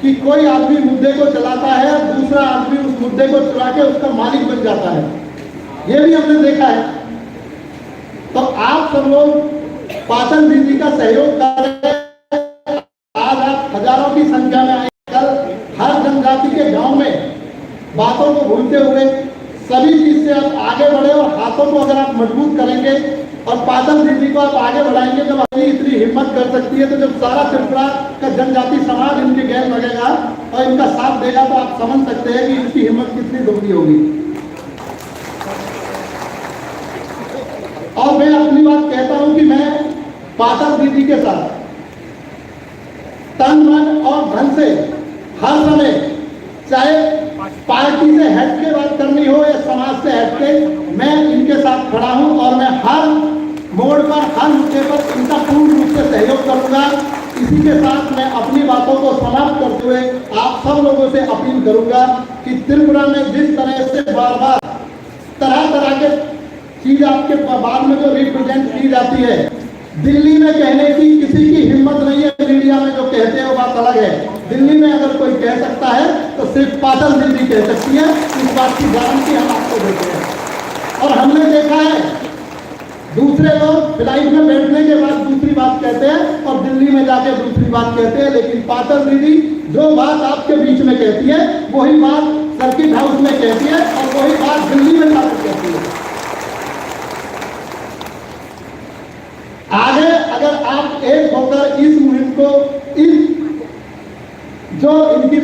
कि कोई आदमी मुद्दे को चलाता है और दूसरा आदमी उस मुद्दे को चुरा के उसका मालिक बन जाता है। ये भी हमने देखा है। तो आप सब लोग पातल दीदी का सहयोग करें। आज आप हजारों की संख्या में आए। कल हर जनजाति के गांव में बातों को भूलते हुए सभी चीज से आप आगे बढ़े और हाथों को अगर आप मजबूत करेंगे और पातल दीदी को आप आगे बढ़ाएंगे, जब आदमी इतनी हिम्मत कर सकती है, तो जब सारा त्रिपुरा का जनजाति समाज इनके गैल लगेगा और इनका साथ देगा, तो आप समझ सकते हैं कि इनकी हिम्मत कितनी दोगुनी होगी। और मैं अपनी बात कहता हूं कि मैं पातल दीदी के साथ तन, मन और धन से हर समय चाहे पार्टी से हट के बात करनी हो या समाज से हट के, मैं इनके साथ खड़ा हूं और मैं हर मोड़ पर, हर मुद्दे पर इनका पूर्ण रूप से सहयोग करूंगा। इसी के साथ मैं अपनी बातों को समाप्त करते हुए आप सब लोगों से अपील करूंगा कि त्रिपुरा में जिस तरह से बार बार तरह तरह के चीज आपके बाद में जो रिप्रेजेंट की जाती है, दिल्ली में कहने की किसी की हिम्मत नहीं है। मीडिया में जो कहते हैं वो बात अलग है। दिल्ली में अगर कोई कह सकता है तो सिर्फ पाटल दिल्ली कह सकती है। इस बात की गारंटी हम आपको देते हैं। और हमने देखा है, दूसरे लोग फ्लाइट में बैठने के बाद दूसरी बात कहते हैं और दिल्ली में जाके दूसरी बात कहते हैं, लेकिन पाटल दीदी जो बात आपके बीच में कहती है, वही बात सर्किट हाउस में कहती है और वही बात दिल्ली में जाकर कहती है। आगे अगर आप एक होकर इस मुहिम को, इस जो इनकी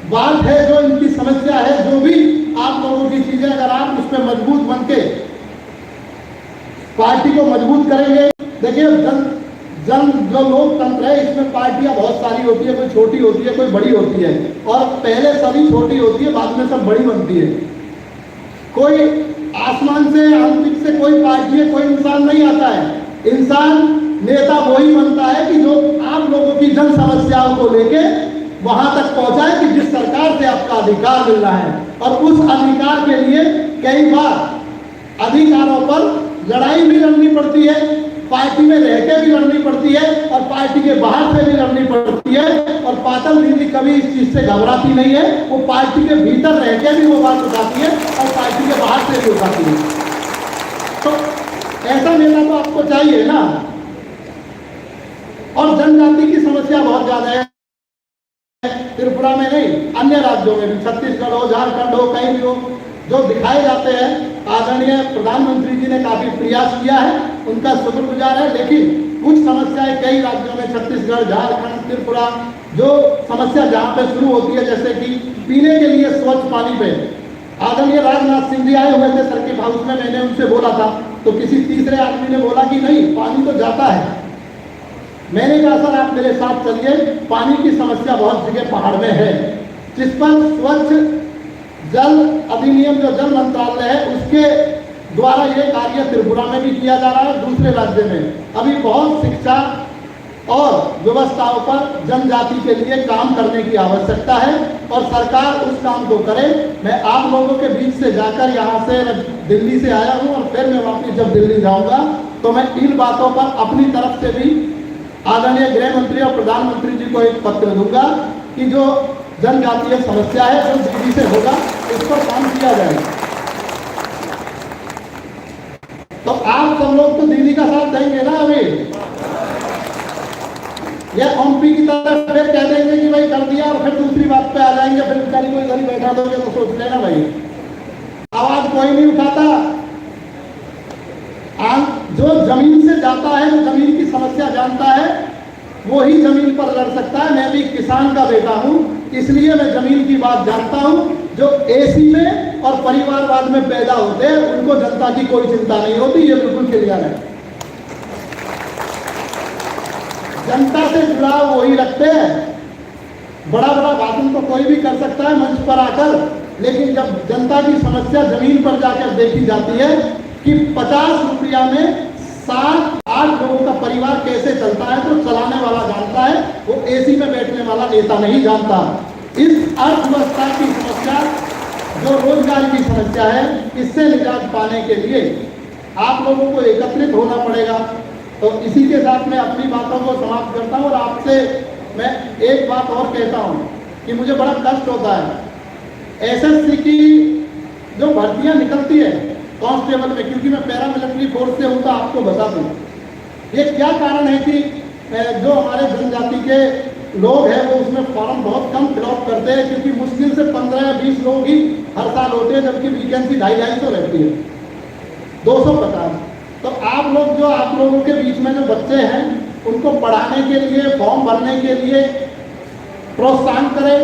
बात है, जो इनकी समस्या है, जो भी आप लोगों की चीजें, अगर आप उस पर मजबूत बन के पार्टी को मजबूत करेंगे। देखिए, जन, जन जो लोकतंत्र है, इसमें पार्टियां बहुत सारी होती है, कोई छोटी होती है, कोई बड़ी होती है, और पहले सभी छोटी होती है, बाद में सब बड़ी बनती है। कोई आसमान से, अंतरिक्ष से कोई पार्टी है, कोई इंसान नहीं आता है। इंसान, नेता वही बनता है कि जो आप लोगों की जन समस्याओं को लेके वहां तक पहुंचाए कि जिस सरकार से आपका अधिकार मिल रहा है। और उस अधिकार के लिए कई बार अधिकारों पर लड़ाई भी लड़नी पड़ती है, पार्टी में रह के भी लड़नी पड़ती है और पार्टी के बाहर से भी लड़नी पड़ती है। और पाटल दीदी कभी इस चीज से घबराती नहीं है, वो पार्टी के भीतर रह के भी वो बात उठाती है और पार्टी के बाहर से भी उठाती है। तो ऐसा नेता तो आपको चाहिए ना। और जनजाति की समस्या बहुत ज्यादा है, त्रिपुरा में नहीं, अन्य राज्यों में भी, छत्तीसगढ़ हो, झारखंड हो, कहीं भी हो, जो दिखाए जाते हैं, आदरणीय प्रधानमंत्री जी ने काफी प्रयास किया है, उनका शुक्रगुजार है। लेकिन कुछ समस्याएं कई राज्यों में, छत्तीसगढ़, झारखंड, त्रिपुरा, जो समस्या जहाँ पे शुरू होती है, जैसे कि पीने के लिए स्वच्छ पानी पे आदरणीय राजनाथ सिंह जी आए हुए थे सर्किट हाउस में, मैंने उनसे बोला था, तो किसी तीसरे आदमी ने बोला कि नहीं, पानी तो जाता है। मैंने कहा, सर, आप मेरे साथ चलिए, पानी की समस्या बहुत जगह पहाड़ में है, जिस पर स्वच्छ जल अधिनियम, जो जल मंत्रालय है, उसके द्वारा ये कार्य त्रिपुरा में भी किया जा रहा है, दूसरे राज्य में। अभी बहुत शिक्षा और व्यवस्थाओं पर जनजाति के लिए काम करने की आवश्यकता है और सरकार उस काम को करे। मैं आप लोगों के बीच से जाकर, यहाँ से, मैं दिल्ली से आया हूँ और फिर मैं वापस जब दिल्ली जाऊंगा, तो मैं इन बातों पर अपनी तरफ से भी आदरणीय गृह मंत्री और प्रधानमंत्री जी को एक पत्र दूंगा कि जो जनजातीय समस्या है, जो दीदी से होगा, इस पर काम किया जाएगा। तो आप सब लोग तो दीदी का साथ देंगे ना? अभी या एमपी की तरह फिर कह देंगे कि भाई कर दिया और फिर दूसरी बात पे आ जाएंगे, फिर बेचारी को इधर ही बैठा दोगे, तो सोच लेना भाई, आवाज कोई नहीं उठाता। आम, जो जमीन से जाता है, जो जमीन की समस्या जानता है, वो ही जमीन पर लड़ सकता है। मैं भी किसान का बेटा हूँ, इसलिए मैं जमीन की बात जानता हूँ। जो एसी में और परिवारवाद में पैदा होते हैं, उनको जनता की कोई चिंता नहीं होती, ये बिल्कुल क्लियर है। जनता से जुड़ाव वही रखते हैं। बड़ा बड़ा भाषण तो कोई भी कर सकता है मंच पर आकर, लेकिन जब जनता की समस्या जमीन पर जाकर देखी जाती है कि पचास रुपया में सात आठ लोगों का परिवार कैसे चलता है, तो चलाने वाला जानता है, वो एसी में बैठने वाला नेता नहीं जानता। इस अर्थव्यवस्था की समस्या, जो रोजगार की समस्या है, इससे निजात पाने के लिए आप लोगों को एकत्रित होना पड़ेगा। तो इसी के साथ मैं अपनी बातों को समाप्त करता हूँ और आपसे मैं एक बात और कहता हूँ कि मुझे बड़ा कष्ट होता है एसएससी की जो भर्तियाँ निकलती है कांस्टेबल में, क्योंकि मैं पैरामिलिट्री फोर्स से हूँ, तो आपको बता दूँ ये क्या कारण है कि अ, जो हमारे जनजाति के लोग हैं वो उसमें फॉर्म बहुत कम फिलअप करते हैं, क्योंकि मुश्किल से पंद्रह या बीस लोग ही हर साल होते हैं, जबकि वैकेंसी ढाई ढाई सौ रहती है, दो सौ पचास। तो आप लोग, जो आप लोगों के बीच में जो बच्चे हैं, उनको पढ़ाने के लिए, फॉर्म भरने के लिए प्रोत्साहन करें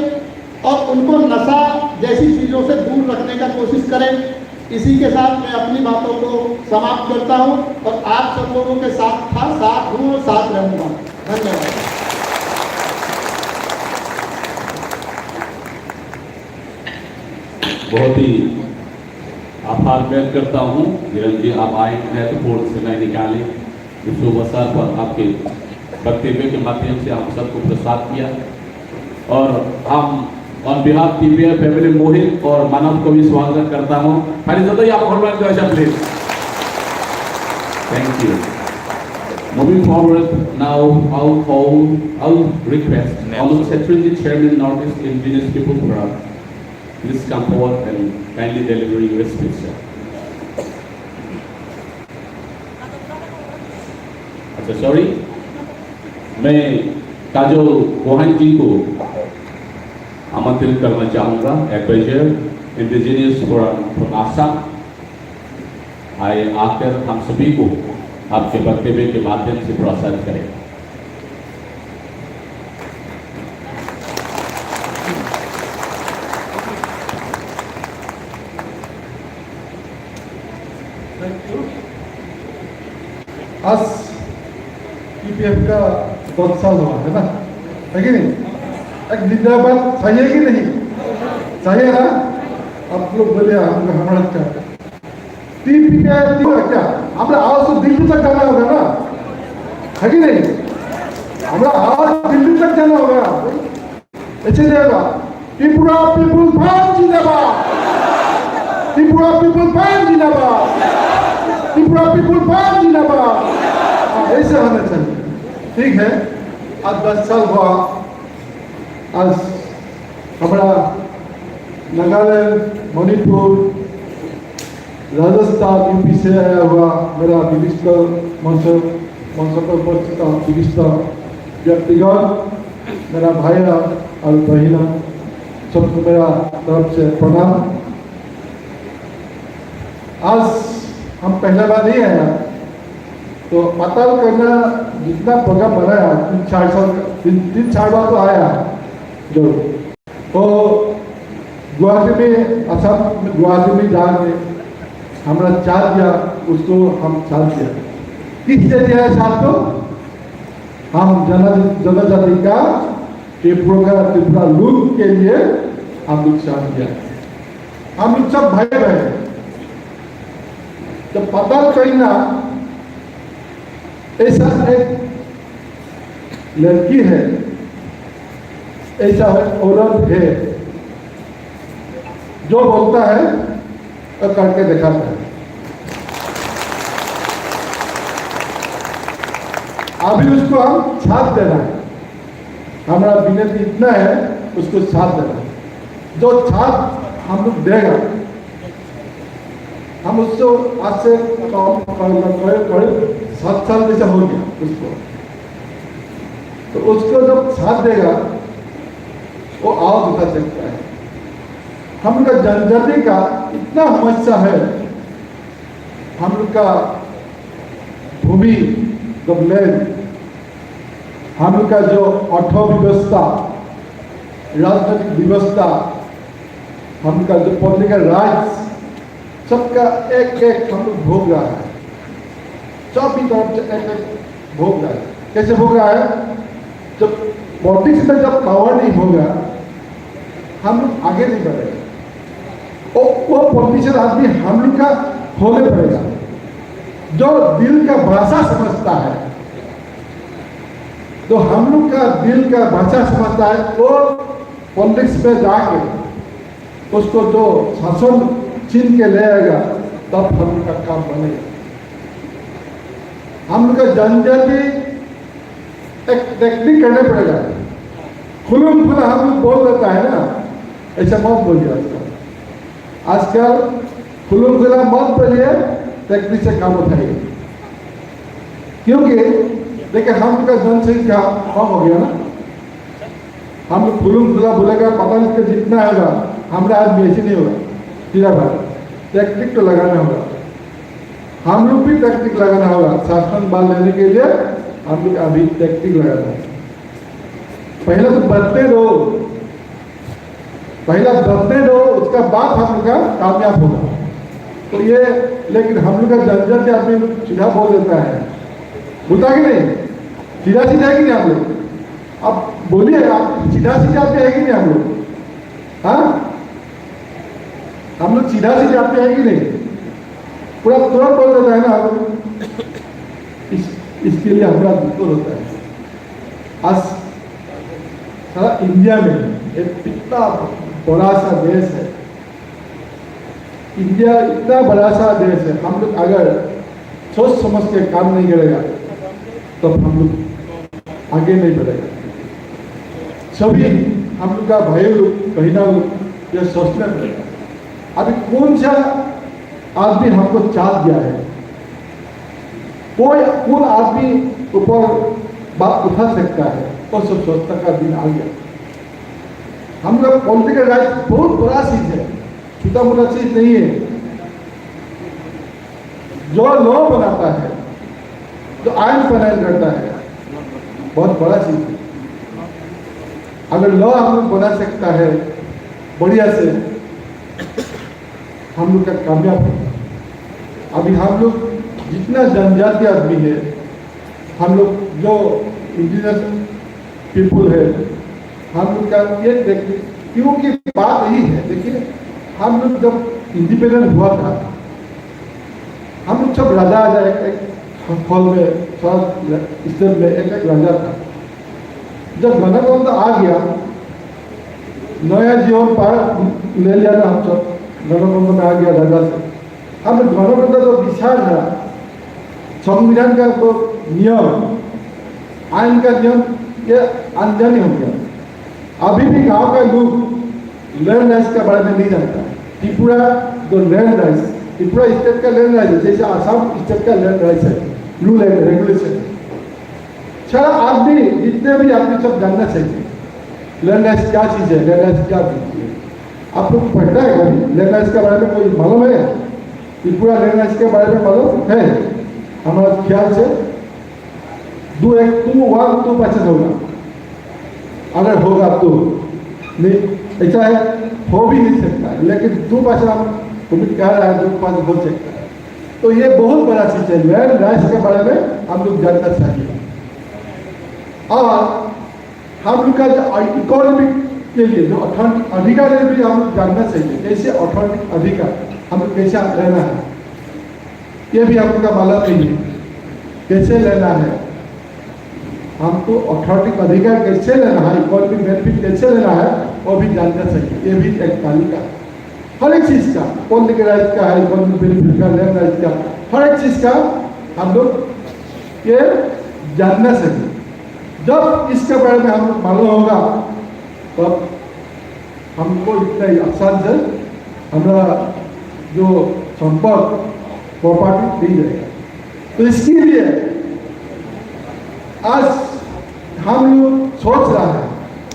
और उनको नशा जैसी चीज़ों से दूर रखने का कोशिश करें। इसी के साथ मैं अपनी बातों को समाप्त करता हूं और आप सब लोगों के साथ था, साथ हूं और साथ रहूंगा। धन्यवाद। बहुत ही आभार व्यक्त करता हूँ, किरण जी, आप आए, महत्वपूर्ण समय निकाले, इस शुभ अवसर पर आपके वक्तव्य के माध्यम से हम सबको प्रसाद किया। और हम on behalf T P I family मोहित और मानव को भी स्वागत करता हूँ। Thank you, please. Thank you. Moving forward, now I'll call, I'll request Honorable Secretary Chairman, Northeast Indigenous People Forum, please come forward and kindly deliver your speech, sir. अच्छा, sorry, मैं काजल गोहाइन जी को आमंत्रित करना चाहूँगा, adviser, indigenous forum from Assam. आए, आकर हम सभी को आपके वक्तव्य के माध्यम से प्रोत्साहित करें। Thank you. आज T P F का दस साल हुआ है ना, है कि नहीं? एक जिंदाबाद चाहिए कि नहीं? चाहिए ना? आप लोग बोले, हम, हमारा क्या? T P F का क्या? हमारा आवाज तो दिल्ली तक जाना होगा ना, है कि नहीं? हमारा आवाज दिल्ली तक जाना होगा। ऐसे जाएगा, Tripura People Front जिंदाबाद, Tripura People Front जिंदाबाद, Tripura People Front जिंदाबाद। हाँ, ऐसे होना चाहिए। ठीक है, आज दस साल हुआ, आज हमारा नागालैंड, मणिपुर, राजस्थान, U P से आया हुआ मेरा विशिष्ट मंच, मंच पर उपस्थित विशिष्ट व्यक्तिगण, मेरा भाई और बहन, सबको मेरा तरफ से प्रणाम। आज हम पहला बार नहीं आया, तो पताल करना जितना प्रोग्राम बनाया, तीन चार साल, तीन, तीन चार बार तो आया, जो तो गुवाहाटी में, आसाम में, गुवाहाटी में जाके हमारा चार्ज दिया, उसको हम चार्ज दिया। किस लिए दिया है चार्ज को? हम जन-, जनजाति का, त्रिपुरा का, त्रिपुरा लोग के लिए हम लोग चार्ज दिया। हम लोग सब भाई बहन, जब पता चलना ऐसा एक लड़की है, ऐसा एक औरत है, जो बोलता है और करके दिखाता है। अभी उसको हम साथ देना है। हमारा विनती इतना है, उसको साथ देना है। जो साथ हम लोग देगा, हम उसको आज से कम, करीब, करीब सात साल जैसा हो गया उसको। तो उसको जब साथ देगा, वो आवाज उठा सकता है। हम लोग का जनजाति का इतना समस्या है, हम लोग का भूमि, the land, हम लोग का जो अर्थ व्यवस्था, राजनीतिक व्यवस्था, हम लोग का जो पॉलिटिकल राइट्स, सबका एक एक हम लोग भोग रहा है, सभी तरफ से एक एक भोग रहा है। कैसे भोग रहा है? जब पॉलिटिक्स में जब पावर नहीं होगा, हम लोग आगे नहीं बढ़ेगा। वो, वो पॉलिटिशियन आदमी हम लोग का होने पड़ेगा, जो दिल का भाषा समझता है, जो हम लोग का दिल का भाषा समझता है, वो पॉलिटिक्स में जाके उसको जो शासन छीन के ले आएगा, तब हम लोग का काम बनेगा। हम लोग का जनजाति एक टेक्निक करना पड़ेगा। खुलम खुला हम लोग बोल देता है ना, ऐसा मत बोलिए आजकल। आजकल खुलम खुला मत बोलिए, टेक्निक से काम उठाइए। क्योंकि देखिए, हम लोग का जनसंख्या कम हो गया ना, हम लोग खुलम खुला बोलेगा, पता नहीं इसका जितना होगा, हमारा आदमी ऐसे नहीं होगा। सीधा बात, टैक्टिक तो लगाना होगा। हम लोग भी टैक्टिक लगाना होगा, शासन बल लेने के लिए हम लोग अभी टैक्टिक लगाना है। पहले तो बदले दो, पहला बदले दो, उसका बाद हम लोग का कामयाब होगा। तो ये, लेकिन हम लोग का जनजाति आदमी सीधा बोल देता है, बोलता कि नहीं? सीधा सीधा है कि नहीं हम लोग? अब बोलिए, आप सीधा सीधा आदमी है कि नहीं हम लोग? हाँ, हम लोग सीधा सीधा आते हैं कि नहीं? पूरा तुरंत बोल देता है ना, हम इस, इसके लिए हमारा दुख होता है। आज सारा इंडिया में एक इतना बड़ा सा देश है, इंडिया इतना बड़ा सा देश है, हम लोग अगर सोच समझ के काम नहीं करेगा, तो हम लोग आगे नहीं बढ़ेगा। सभी हम लोग का भाई लोग, बहना लोग, ये सोचना पड़ेगा। अभी कौन सा आदमी हमको चाल दिया है, कोई कौन आदमी ऊपर बात उठा सकता है, वो सब सोचता का दिन आ गया। हम लोग पॉलिटिकल राइट बहुत बड़ा चीज है, छोटा मोटा चीज नहीं है। जो लॉ बनाता है, जो आइन फाइनल करता है, बहुत बड़ा चीज है। अगर लॉ हम लोग बना सकता है बढ़िया से, हम लोग का कामयाब होगा। अभी हम लोग जितना जनजाति आदमी है, हम लोग जो इंडिजिनस पीपल है, हम लोग का ये देखिए, क्योंकि बात यही है, देखिए, हम लोग जब इंडिपेंडेंट हुआ था, हम लोग सब राजा, राजा एक, एक हॉल में, सब स्टेट में एक, एक राजा था। जब गणतंत्र आ गया, नया जीवन पार ले लिया ना हम सब, गणतंत्र में आ गया राजा से। हम लोग गणतंत्र जो विचार है, संविधान का जो नियम, आइन का नियम, ये अनजानी हो गया। अभी भी गांव का लोग लैंड राइट्स के बारे में नहीं जानता है। त्रिपुरा जो लैंड राइट्स, त्रिपुरा स्टेट का लैंड राइट्स है, जैसे आसाम स्टेट का लैंड राइट्स है, रूल है, रेगुलेशन। सारा आदमी, जितने भी आदमी, सब जानना चाहिए लैंड राइट्स क्या चीज़ है, लैंड राइट्स क्या चीज़ है। आप लोग को पढ़ना है कभी लैंड राइट्स के बारे में, कोई मालूम है? त्रिपुरा लैंड राइट्स के बारे में मालूम है? हमारा ख्याल से दो एक, टू वन टू परसेंट होगा, अगर होगा तो। नहीं, ऐसा है, हो भी नहीं सकता है, लेकिन दो परसेंट हम उम्मीद कर रहा है, दो परसेंट हो सकता है। तो ये बहुत बड़ा चीज़ है, लैंड राइट्स के बारे में हम लोग जानना चाहिए। और हम लोग का जो इकोनॉमिक के लिए जो अथॉरिटी अधिकार है, भी हम लोग जानना चाहिए, कैसे अथॉरिटी अधिकार हम लोग कैसे लेना है, ये भी हम लोग का मालूम नहीं है, कैसे लेना है। हमको अथॉरिटी अधिकार कैसे लेना है, इकोनॉमिक बेनिफिट कैसे लेना है, वो भी जानना चाहिए। ये भी एक तालिका है। हर एक चीज़ का, पॉलिटिकल राइट का है, इकोनॉमिक बेनिफिट का, लैंड राइट का, हर एक चीज़ का हम लोग ये जानना चाहिए। जब इसके बारे में हम लोग मालूम होगा, तब हमको इतना ही आसान से हमारा जो संपत्ति, प्रॉपर्टी नहीं जाएगा। तो इसके लिए आज हम लोग सोच रहा है,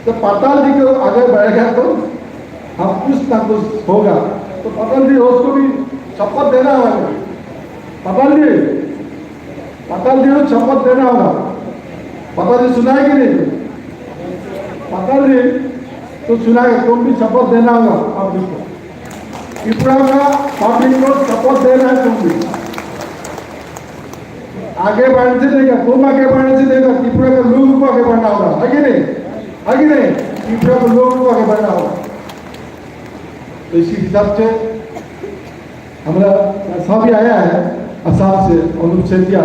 तो पाताल जी को आगे बढ़ेगा तो हम कुछ ना कुछ होगा। तो पाताल जी, उसको भी शपथ देना होगा। पाताल जी, पाताल जी को शपथ देना होगा। पाताल जी सुनाए कि नहीं? पाताल जी तो सुनाए, तुम भी शपथ देना होगा आप लोग को। त्रिपुरा का पब्लिक को शपथ देना है तुम भी। आगे बढ़ने से देगा, तुम आगे बढ़ने से देगा, त्रिपुरा के लोगों को आगे बढ़ना होगा, है कि नहीं? है कि नहीं? त्रिपुरा के लोगों को आगे बढ़ना होगा। तो इसी हिसाब से हमारा सभी आया है आसाम से, अनुप सेतिया,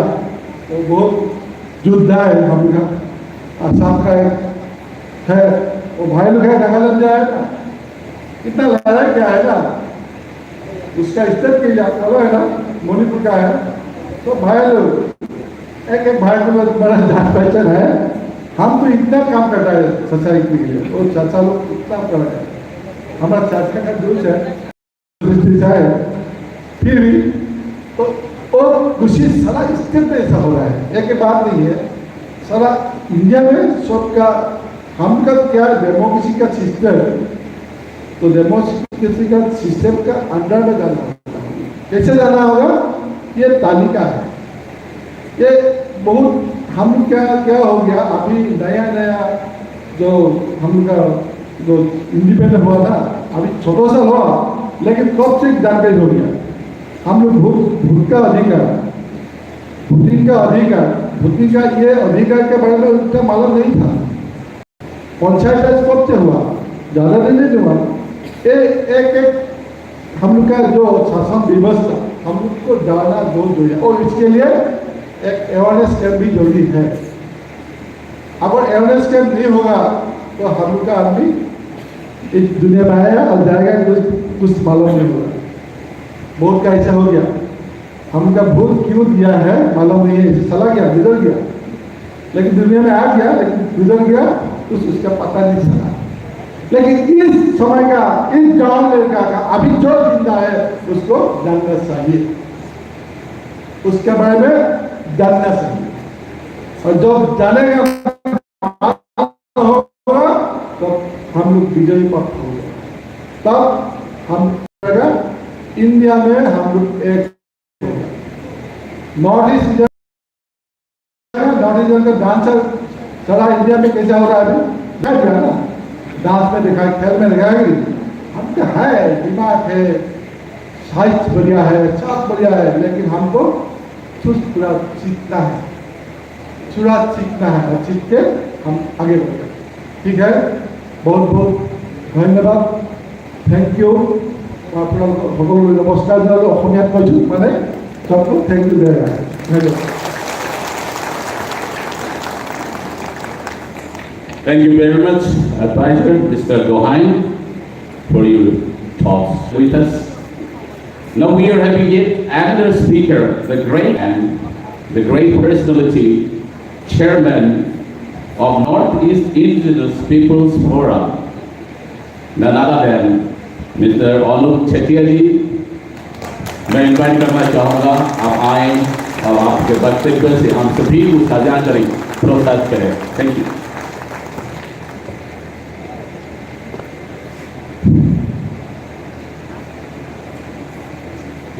वो बहुत योद्धा है हम लोग का, आसाम का एक है, वो भाई लोग है, नागालैंड से आया था। इतना लड़ाई क्या है ना, उसका स्टेट के लिए आप है ना, मणिपुर का है। तो भाई लोग, एक एक भाई को बड़ा जान पहचान है। हम तो इतना काम करता है सोसाइटी के लिए, वो चाचा लोग इतना कर रहे हैं। हमारा चाचा का जोश है, दृष्टि से है। फिर भी तो और कोशिश सारा स्टेट में ऐसा हो रहा है, एक बात नहीं है, सारा इंडिया में सबका, हम का क्या डेमोक्रेसी का सिस्टम, तो डेमोक्रेसी का सिस्टम का अंडर में जाना होगा। कैसे जाना होगा? ये तालिका है। ये बहुत हम क्या क्या हो गया, अभी नया नया जो हम का जो इंडिपेंडेंट हुआ था, अभी छोटा सा हुआ, लेकिन कब से जानकारी हो गया। हम लोग भोट, भोट का अधिकार, वोटिंग का अधिकार, वोटिंग का ये अधिकार के बारे में उतना मालूम नहीं था। पंचायत राज कब से हुआ? ज्यादा दिन नहीं हुआ। ए-, एक एक हम लोग का जो शासन व्यवस्था, हम लोग को जानना बहुत जरूरी है और इसके लिए एक अवेयरनेस कैंप भी जरूरी है। अगर अवेयरनेस कैंप नहीं होगा तो हम लोग का आदमी इस दुनिया में आया और जाएगा, कुछ कुछ मालूम नहीं होगा। बहुत का ऐसा हो गया, हम लोग का वोट क्यों दिया है मालूम नहीं है, इसे चला गया, गुजर गया, लेकिन दुनिया में आ गया लेकिन गुजर गया, कुछ उसका पता नहीं चला। लेकिन इस समय का, इस गांव लड़का का अभी जो जिंदा है उसको जानना चाहिए, उसके बारे में जानना चाहिए। और जब जानेगा होगा, तब हम लोग विजयी पथ होगा। तब हम इंडिया में हम लोग एक नॉर्थ ईस्ट, नॉर्थ ईस्ट का डांसर सारा इंडिया में कैसा हो रहा है अभी? मैं भी है ना, डांस में देखा है, खेल में देखा है कि हमका है, दिमाग है, साइज बढ़िया है, सब बढ़िया है, लेकिन हमको चुस्त पूरा सीखना है, थोड़ा सीखना है और सीख के हम आगे बढ़ेंगे। ठीक है, बहुत बहुत धन्यवाद। Thank you. আপোনাৰ সকলোৰে নমস্কাৰ জনালোঁ। অসমীয়াত কৈছোঁ, মানে, চবকে থেংক ইউ জনাই আছোঁ। ধন্যবাদ। Thank you very much, Advisor Mister Gohain, for your thoughts with us. Now we are having yet another speaker, the great and the great personality, Chairman of Northeast Indigenous Peoples Forum, none other than Mister Anup Chetia ji। मैं इनवाइट करना चाहूँगा, आप आए और आपके वक्तव्य से हम सभी को साझा करें, प्रोत्साहित करें। Thank you।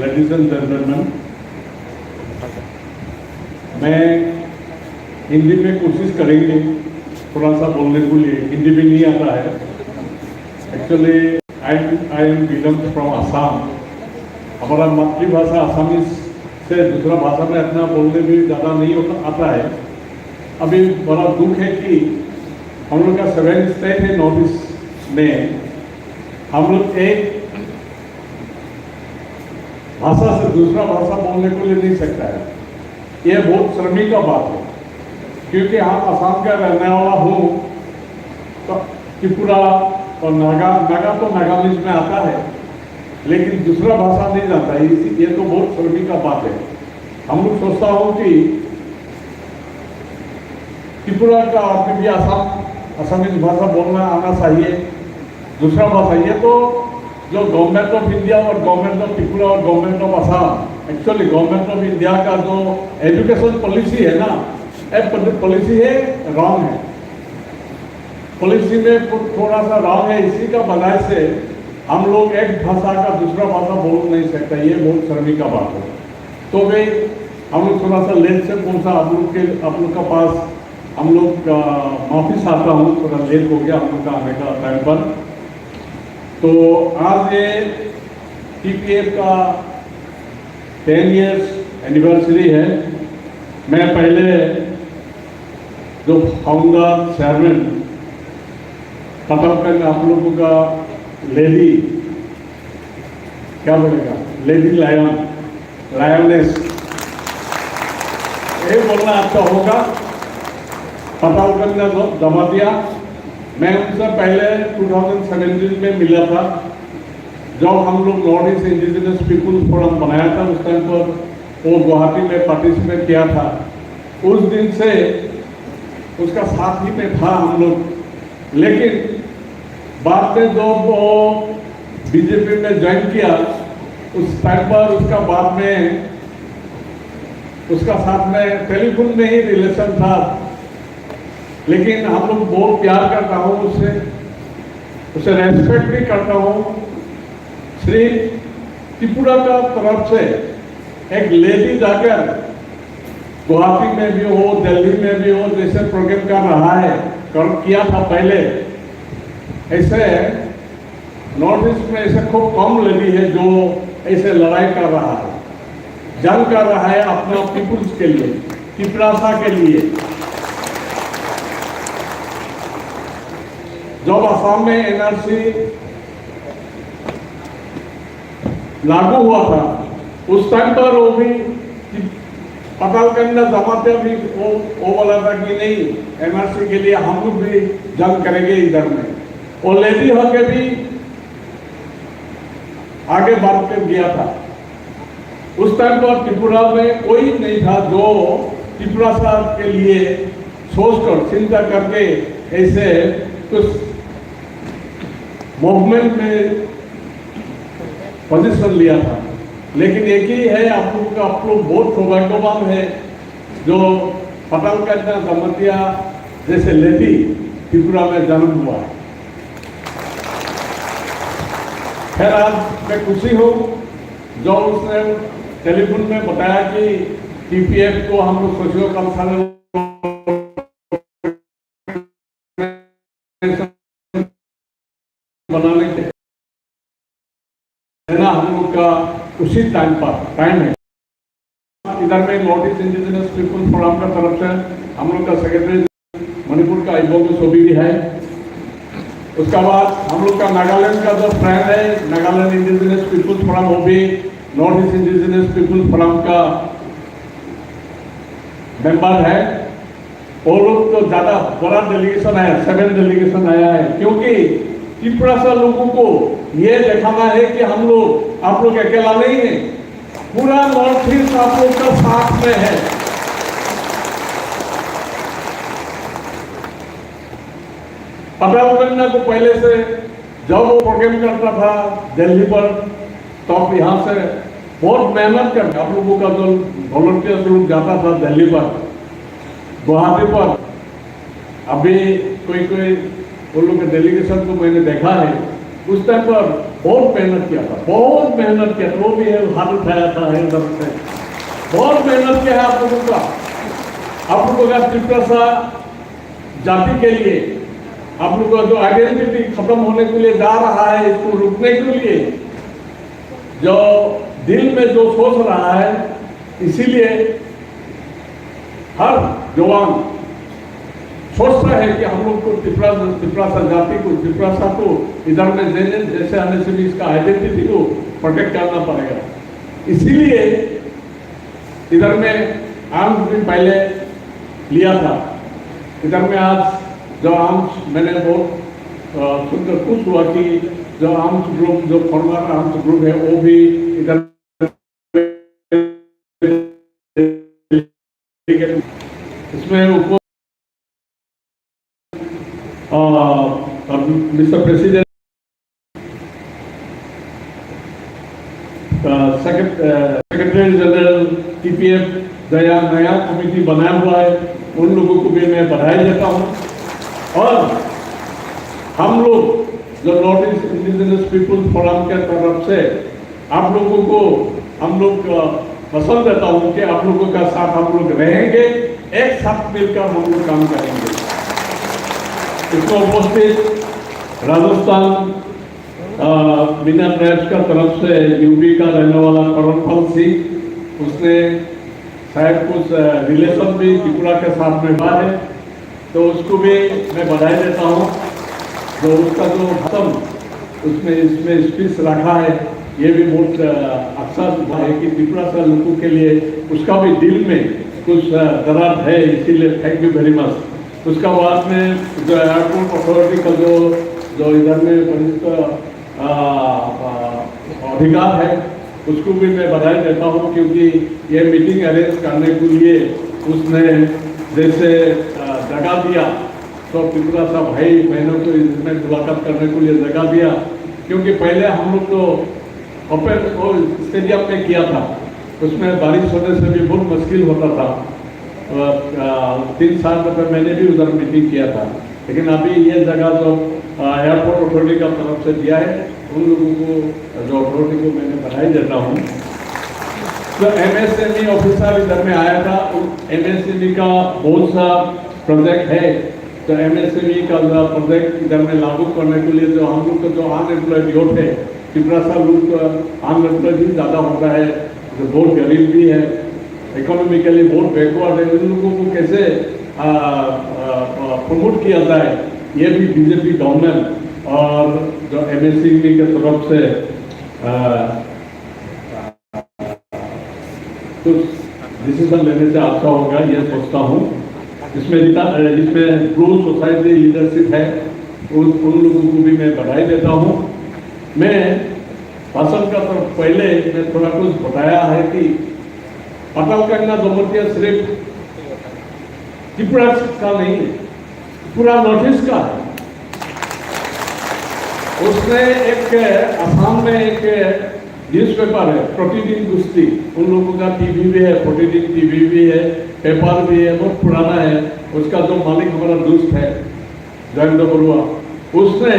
Ladies and gentlemen, मैं हिंदी में कोशिश करेंगे थोड़ा सा बोलने के लिए, हिंदी भी नहीं आता है। Actually, I I am belongs from Assam। हमारा मातृभाषा आसामीज से दूसरा भाषा में इतना बोलने भी ज़्यादा नहीं होता, आता है। अभी बड़ा दुख है कि हम लोग का सेवन स्टेट है नॉर्थ ईस्ट में, हम लोग एक भाषा से दूसरा भाषा बोलने को लिए नहीं सकता है। ये बहुत शर्मी का बात है, क्योंकि हम आसाम का रहने वाला हूँ, तो त्रिपुरा और नागा, नागा तो नागामीज में आता है, लेकिन दूसरा भाषा नहीं जानता है। इसी, ये तो बहुत शर्मी का बात है। हम लोग सोचता हूँ कि त्रिपुरा का आदमी भी आसाम, आसामीज भाषा बोलना आना चाहिए। दूसरा भाषा, ये तो जो गवर्नमेंट ऑफ इंडिया और गवर्नमेंट ऑफ त्रिपुरा और government of Assam, actually government of India का जो एजुकेशन पॉलिसी है ना, ये पॉलिसी है, रॉन्ग है। पॉलिसी में थो-, थोड़ा सा रॉन्ग है, इसी का वजह से हम लोग एक भाषा का दूसरा भाषा बोल नहीं सकता। ये बहुत शर्मी का बात है। तो भाई, हम लोग थोड़ा सा लेट से पहुंचा आप लोग के, आप लोग का पास। हम लोग, अ, माफी चाहता हूँ, थोड़ा लेट हो गया हम लोग का आने का टाइम पर। तो आज ये टीपीएफ का टेन इयर्स एनिवर्सरी है। मैं पहले जो फाउंडर चेयरमैन पता कर आप लोगों का लेडी, क्या बोलेगा, लेडी लायन, लायनेस, ये बोलना अच्छा होगा। पता कर जमा दिया। मैं उनसे पहले टू थाउजेंड सेवेंटीन में मिला था, जब हम लोग north east indigenous peoples forum बनाया था, उस टाइम पर वो गुवाहाटी में पार्टिसिपेट किया था। उस दिन से उसका साथ ही में था हम लोग। लेकिन बाद में जब वो बीजेपी में ज्वाइन किया, उस टाइम पर उसका बाद में, उसका साथ में टेलीफोन में ही रिलेशन था। लेकिन हम लोग बहुत प्यार करता हूँ उससे, उसे रेस्पेक्ट भी करता हूँ। श्री त्रिपुरा का तरफ से एक लेडी जाकर गुवाहाटी में भी हो, दिल्ली में भी हो, जैसे प्रोग्राम कर रहा है, कर, किया था पहले, ऐसे नॉर्थ ईस्ट में ऐसे खूब कम लेडी है जो ऐसे लड़ाई कर रहा है, जंग कर रहा है अपना पीपुल्स के लिए, तिपरासा के लिए। जब आसाम में एनआरसी लागू हुआ था, उस टाइम पर वो भी पातालकंडा जमातिया भी वो, वो बोला था कि नहीं, एनआरसी के लिए हम लोग भी जंग करेंगे इधर में। वो लेडी होके भी आगे बढ़ के गया था। उस टाइम पर त्रिपुरा में कोई नहीं था जो तिपरासा के लिए सोचकर, चिंता करके ऐसे कुछ मूवमेंट में पोजीशन लिया था। लेकिन एक ही है, आप लोगों का, आप लोग बहुत सौभाग्यवान है जो पातालकंडा जमातिया जैसे लेडी त्रिपुरा में जन्म हुआ है। खैर, आज मैं खुशी हूँ जो उसने टेलीफोन में बताया कि टीपीएफ को हम लोग सोशियो कल्चरल बनाने के, है ना, हम लोग का उसी टाइम पर, टाइम है। इधर में north east indigenous people forum का तरफ से हम लोग का सेक्रेटरी मणिपुर का आईबोंग सोबी भी है। उसका बाद हम लोग का नागालैंड का जो फ्रेंड है, नागालैंड इंडिजिनस पीपल्स फोरम, वो भी north east indigenous peoples forum का मेंबर है। वो लोग तो ज्यादा बड़ा डेलीगेशन आया, सेवन डेलीगेशन आया है, क्योंकि तिपरासा लोगों को ये दिखाना है कि हम लोग, आप लोग अकेला नहीं है, पूरा नॉर्थ ईस्ट आप लोग का साथ में है। पटेल कन्या को पहले से जब वो प्रोग्राम करता था दिल्ली पर, तब यहाँ से बहुत मेहनत करके आप लोगों का जो वॉलंटियर्स लोग जाता था दिल्ली पर, गुवाहाटी पर, अभी कोई कोई उन लोग के डेलीगेशन को मैंने देखा है, उस टाइम पर बहुत मेहनत किया था, बहुत मेहनत किया था। वो भी है, हाथ उठाया था, है, तरफ से बहुत मेहनत किया है आप लोगों का, आप लोगों का तिपरासा जाति के लिए, आप लोगों का जो आइडेंटिटी खत्म होने के लिए जा रहा है, इसको रुकने के लिए जो दिल में जो सोच रहा है, इसीलिए हर जवान सोचता है कि हम लोग को तिपरा, तिपरासा जाति को, तिपरासा को इधर में देने, जैसे आने से भी इसका आइडेंटिटी को प्रोटेक्ट करना पड़ेगा। इसीलिए इधर में आर्म्स भी पहले लिया था। इधर में आज जो आर्म्स मैंने बहुत, अ, सुनकर खुश हुआ कि जो आर्म्स ग्रुप, जो फॉर्मर आर्म्स ग्रुप है, वो भी इधर इसमें उप-, अ, मिस्टर प्रेसिडेंट, अ, सेक्रेट-, अ, सेक्रेटरी जनरल टीपीएफ, जो यहाँ नया कमेटी बनाया हुआ है, उन लोगों को भी मैं बधाई देता हूँ। और हम लोग जो north east indigenous peoples forum के तरफ से आप लोगों को हम लोग, अ, कसम देता हूँ कि आप लोगों का साथ हम लोग रहेंगे, एक साथ मिलकर हम लोग काम करेंगे। इसमें उपस्थित राजस्थान, अ, मिना ट्राइब्स का तरफ से यूपी का रहने वाला करणपाल सिंह, उसने शायद कुछ, अ, रिलेशन भी त्रिपुरा के साथ में हुआ है। तो उसको भी मैं बधाई देता हूँ, जो उसका जो भाषण उसमें, इसमें स्पीच रखा है, ये भी बहुत, अ, अच्छा हुआ है कि त्रिपुरा से लोगों के लिए उसका भी दिल में कुछ, अ, दर्द है, इसीलिए thank you very much। उसका बाद में जो एयरपोर्ट अथॉरिटी का जो, जो इधर में वरिष्ठ, अ, अ, अधिकार है, उसको भी मैं बधाई देता हूँ, क्योंकि ये मीटिंग अरेंज करने के लिए उसने जैसे, अ, जगह दिया, तो त्रिपुरा सा भाई बहनों को इसमें मुलाकात करने के लिए जगह दिया, क्योंकि पहले हम लोग तो ओपन स्टेडियम में किया था, उसमें बारिश होने से भी बहुत मुश्किल होता था। अ, अ, तीन साल पहले मैंने भी उधर मीटिंग किया था, लेकिन अभी ये जगह जो, अ, एयरपोर्ट अथॉरिटी का तरफ से दिया है, उन लोगों को, जो अथॉरिटी को मैंने बधाई देता हूँ। तो एमएसएमई ऑफिसर इधर में आया था, एमएसएमई का बहुत सा प्रोजेक्ट है, तो एमएसएमई का जो प्रोजेक्ट इधर में लागू करने के लिए जो हम लोग का जो अनएम्प्लॉयड यूथ है, त्रिपुरा सा लोग अनएम्प्लॉयड ही ज़्यादा होता है, जो बहुत गरीब भी है, इकोनॉमिकली बहुत बैकवर्ड है, इन लोगों को कैसे, आ, आ, आ, प्रमोट किया जाए, ये भी बीजेपी गवर्नमेंट और जो एमएसएमई के तरफ से, आ, डिसीजन लेने से अच्छा होगा, ये सोचता हूँ। इसमें जितना, इसमें ब्रू सोसाइटी लीडरशिप है, उन, उन लोगों को भी मैं बधाई देता हूँ। मैं भाषण का तरफ पहले मैं थोड़ा कुछ बताया है कि पातालकांडा जमातिया सिर्फ त्रिपुरा का नहीं है, पूरा नॉर्थ ईस्ट का है। उसने एक, असम में एक न्यूज़पेपर है, प्रतिदिन गोष्ठी, उन लोगों का टीवी भी है, प्रतिदिन टीवी भी है, पेपर भी है, बहुत पुराना है। उसका जो मालिक हमारा दोस्त है, जयंत बरुआ, उसने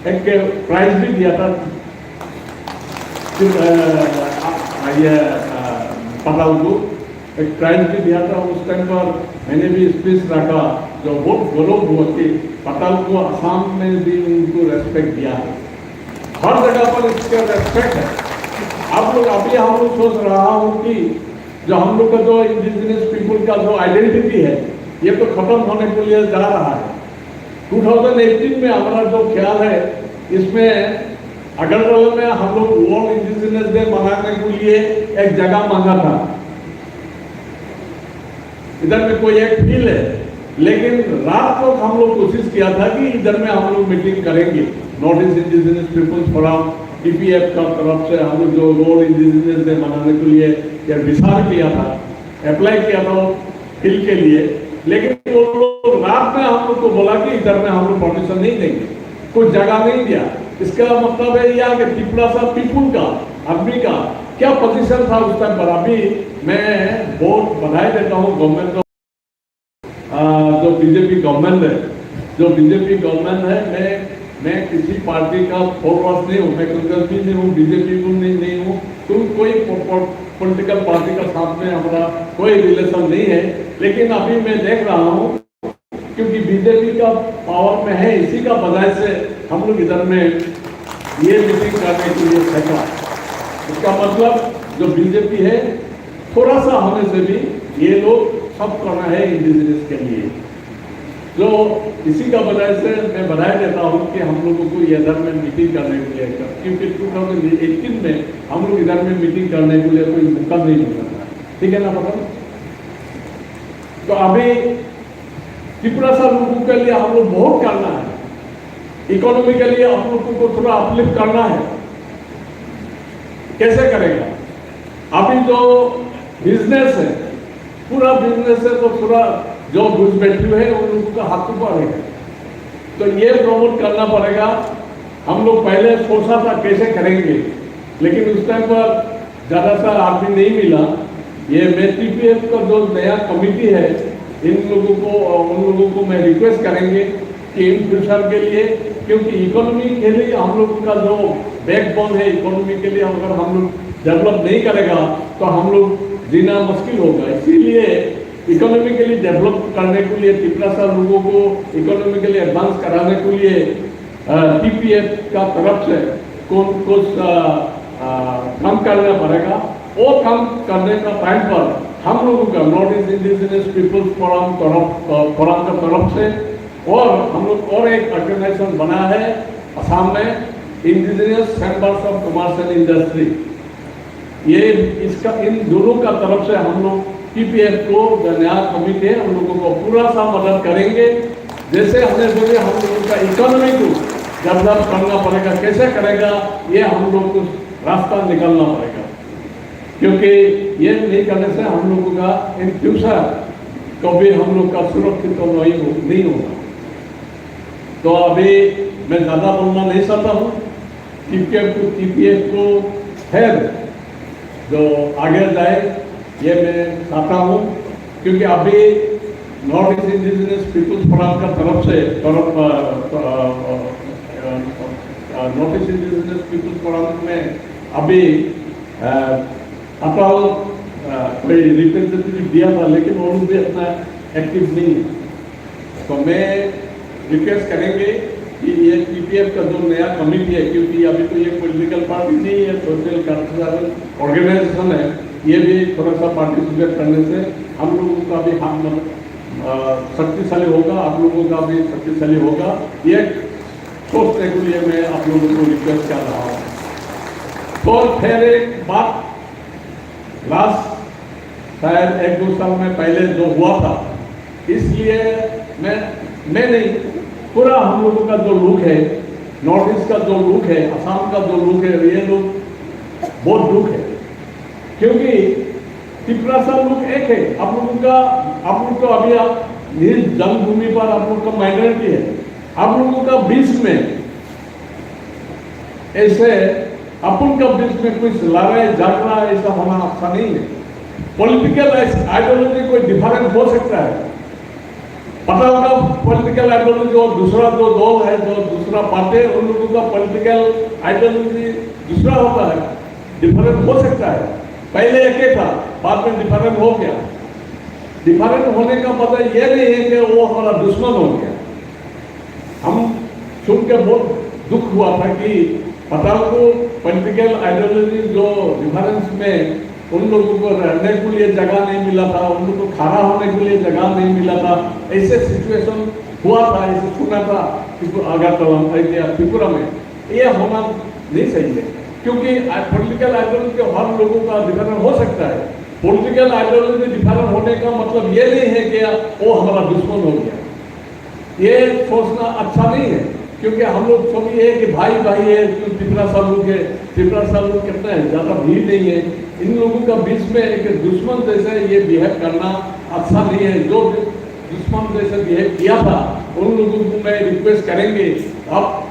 एक प्राइज भी दिया था, अ, अ, ये, अ, पाताल को एक प्राइज भी दिया था। उस टाइम पर मैंने भी स्पीच रखा, जो बहुत गौरव हुआ कि पाताल को असम में भी उनको रेस्पेक्ट दिया है। हर जगह पर इसका रेस्पेक्ट है। आप लोग, अभी हम लोग सोच रहा हूँ कि जो हम लोग का जो इंडिजिनस पीपल का जो आइडेंटिटी है, ये तो खत्म होने के लिए जा रहा है। टू थाउजेंड एटीन में हमारा जो ख्याल है, इसमें अगरतला में हम लोग वर्ल्ड इंडिजिनस डे मनाने के लिए एक जगह मांगा था। इधर में कोई एक फील्ड है, लेकिन रात को हम लोग कोशिश किया था कि इधर में हम लोग मीटिंग करेंगे। North east indigenous peoples forum, TPF का तरफ से हम लोग जो वर्ल्ड इंडिजिनस डे मनाने के लिए ये विचार किया था, अप्लाई किया था फील्ड के लिए, लेकिन वो लोग रात में हम लोग को बोला कि इधर में हम लोग परमिशन नहीं देंगे, कुछ जगह नहीं दिया। इसका मतलब है यह कि तिपरासा पीपल का, आदमी का क्या पोजीशन था उस टाइम पर। अभी मैं बहुत बधाई देता हूँ गवर्नमेंट को, आ, जो बीजेपी गवर्नमेंट है, जो बीजेपी गवर्नमेंट है, मैं मैं किसी पार्टी का फॉलोअर्स नहीं हूँ, मैं कांग्रेस भी नहीं हूँ, बीजेपी को नहीं नहीं हूँ, तुम कोई पॉलिटिकल पार्टी का साथ में हमारा कोई रिलेशन नहीं है। लेकिन अभी मैं देख रहा हूँ, क्योंकि बीजेपी का पावर में है, इसी का वजह से हम लोग इधर में ये मीटिंग करने के लिए फेंका। इसका मतलब जो बीजेपी है, थोड़ा सा होने से भी ये लोग सब करना है इंडिजिनस के लिए। तो इसी का वजह से मैं बधाई देता हूँ कि हम लोगों को ये इधर में मीटिंग करने के लिए, क्योंकि टू थाउजेंड एटीन में हम लोग इधर में मीटिंग करने के लिए कोई मौका नहीं मिला था, ठीक है ना पता? तो अभी तिपरासा लोगों के लिए हम लोग बहुत करना है, इकोनॉमिकली हम लोगों को थोड़ा अपलिफ्ट करना है। कैसे करेगा? अभी जो बिजनेस है, पूरा बिजनेस है, तो थोड़ा जो घुसपैठियों है, उन लोगों का हाथ ऊपर है। तो ये प्रमोट करना पड़ेगा। हम लोग पहले सोचा था कैसे करेंगे, लेकिन उस टाइम पर ज़्यादा सा आदमी नहीं मिला। ये मैं टीपीएफ का जो नया कमेटी है, इन लोगों को, उन लोगों को मैं रिक्वेस्ट करेंगे कि इन फ्यूचर के लिए, क्योंकि इकोनॉमी के लिए हम लोग का जो बैकबोन है, इकोनॉमी के लिए अगर हम लोग डेवलप नहीं करेगा, तो हम लोग जीना मुश्किल होगा। इसीलिए इकोनॉमिकली डेवलप करने के लिए, तिपरासा लोगों को इकोनॉमिकली एडवांस कराने के लिए टीपीएफ का तरफ से कौन कुछ, अ, अ, काम करना पड़ेगा। वो काम करने का टाइम पर हम लोगों का north east indigenous peoples forum तरफ, अ, फोरम का तरफ से और हम लोग और एक ऑर्गेनाइजेशन बना है असम में, indigenous chambers of commerce and industry. ये इसका, इन दोनों का तरफ से हम लोग टीपीएफ को जो नया कमेटी है, उन लोगों को पूरा सा मदद करेंगे। जैसे हमें बोले, हम लोगों का इकोनॉमी को डेवलप करना पड़ेगा, कैसे करेगा, ये हम लोग को रास्ता निकालना पड़ेगा, क्योंकि ये नहीं करने से हम लोगों का इन फ्यूचर कभी हम लोग का सुरक्षित तो नहीं हो, नहीं होगा। तो अभी मैं ज़्यादा बोलना नहीं चाहता हूँ। टीपीएफ को, टीपीएफ को फिर जो आगे जाए, ये मैं चाहता हूँ, क्योंकि अभी north east indigenous peoples forum का तरफ से, तरफ, अ, अ, अ, अ, north east indigenous peoples forum में अभी, अ, अटल, अ, कोई रिप्रेजेंटेटिव दिया था, लेकिन वो लोग भी इतना एक्टिव नहीं है। तो मैं रिक्वेस्ट करेंगे कि ये टीपीएफ का जो नया कमेटी है, क्योंकि अभी तो ये पॉलिटिकल पार्टी नहीं है, सोशल कल्चरल ऑर्गेनाइजेशन है, ये भी थोड़ा सा पार्टिसिपेट करने से हम लोगों का भी हाथ मत-, अ, शक्तिशाली होगा, आप लोगों का भी शक्तिशाली होगा। ये सोचने के लिए मैं आप लोगों को रिक्वेस्ट कर रहा हूँ। तो फिर एक बात, लास्ट शायद एक दो साल में पहले जो हुआ था, इसलिए मैं मैं नहीं, पूरा हम लोगों का जो लोग है, नॉर्थ ईस्ट का जो लोग है, असम का जो लोग है, ये लोग बहुत दुख है, क्योंकि तिपरासा लोग एक है। आप लोगों का, आप लोग तो अभी आप निज जन्मभूमि पर आप लोग का माइनॉरिटी है। आप लोगों का बीच में ऐसे अपन का बीच में कुछ लड़ाई झगड़ा ऐसा होना अच्छा नहीं है। पॉलिटिकल आइडियोलॉजी कोई डिफरेंट हो सकता है। पता होगा, पॉलिटिकल आइडियोलॉजी जो दूसरा जो दल है, जो दूसरा पार्टी है, उन लोगों का पॉलिटिकल आइडियोलॉजी दूसरा होता है, डिफरेंट हो सकता है। पहले एक ही था, बाद में डिफरेंट हो गया। डिफरेंट होने का मतलब ये नहीं है कि वो हमारा दुश्मन हो गया। हम सुन के बहुत दुख हुआ था कि पता को पॉलिटिकल आइडियोलॉजी जो डिफरेंस में उन लोगों को रहने के लिए जगह नहीं मिला था, उन लोगों को खड़ा होने के लिए जगह नहीं मिला था। ऐसे सिचुएशन हुआ था, ऐसे सुना था त्रिपु-, अगरतला, अ, क्या, त्रिपुरा में। ये होना नहीं सही है, क्योंकि आ-, पॉलिटिकल आइडियोलॉजी के हर लोगों का डिफरेंट हो सकता है। पॉलिटिकल आइडियोलॉजी डिफरेंट होने का मतलब ये नहीं है कि वो हमारा दुश्मन हो गया। ये सोचना अच्छा नहीं है, क्योंकि हम लोग सभी एक ही भाई भाई है। तो तिपरासा लोग है, तिपरासा लोग कितना है, ज्यादा भीड़ नहीं है। इन लोगों का बीच में एक दुश्मन जैसे ये बिहेव करना अच्छा नहीं है। जो दुश्मन जैसे बिहेव किया था, उन लोगों को मैं रिक्वेस्ट करेंगे, आप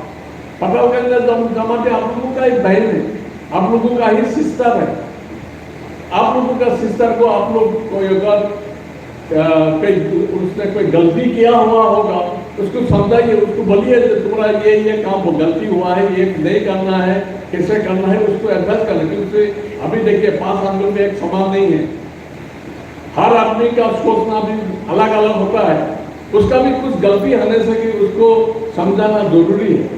पटालगंज जम-, जमाती आप लोगों का एक बहन है, आप लोगों का ही सिस्टर है। आप लोगों का सिस्टर को आप लोग कोई अगर, अ, कोई, उसने कोई गलती किया हुआ होगा, उसको समझाइए, उसको बोलिए कि तुम्हारा ये, ये काम वो गलती हुआ है, ये नहीं करना है, कैसे करना है, उसको एडवाइस करना। क्योंकि अभी देखिए, पाँच आंदोलन में एक समान नहीं है। हर आदमी का सोचना भी अलग-अलग होता है। उसका भी कुछ गलती होने से कि उसको समझाना जरूरी है,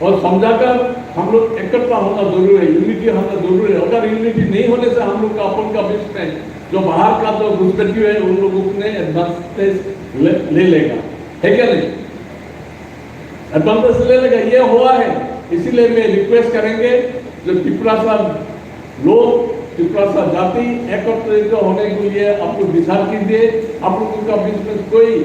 और समझाकर हम लोग एकत्र होना जरूरी है, यूनिटी होना जरूरी है। अगर यूनिटी नहीं होने से हम लोग का अपन का बीच में जो बाहर का जो घुसपैठी है, उन लोगों ने एडवांटेज ले, ले लेगा, है क्या नहीं? एडवांटेज ले लेगा, ये हुआ है। इसीलिए मैं रिक्वेस्ट करेंगे, जो तिपरासा लोग, तिपरासा जाति एकत्रित होने के लिए आप लोग विचार कीजिए। आप लोगों का बीच में कोई,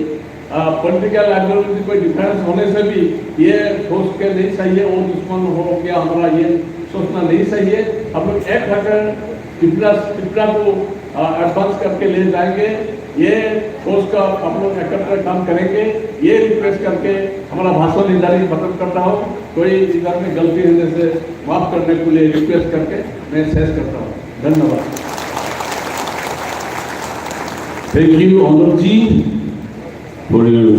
आ, पॉलिटिकल आइडियोलॉजी, कोई डिफरेंस होने से भी ये सोच के नहीं चाहिए, वो दुश्मन हो गया हमारा, ये सोचना नहीं चाहिए। आप लोग एक होकर तिपरा, तिपरा को, आ, एडवांस करके ले जाएंगे। ये सोच का आप लोग एकत्र काम करेंगे, ये रिक्वेस्ट करके हमारा भाषण इधर ही खत्म करता हूँ। कोई इधर में गलती होने से माफ करने के लिए रिक्वेस्ट करके मैं शेष करता हूँ। धन्यवाद। Thank you, Honorji, for your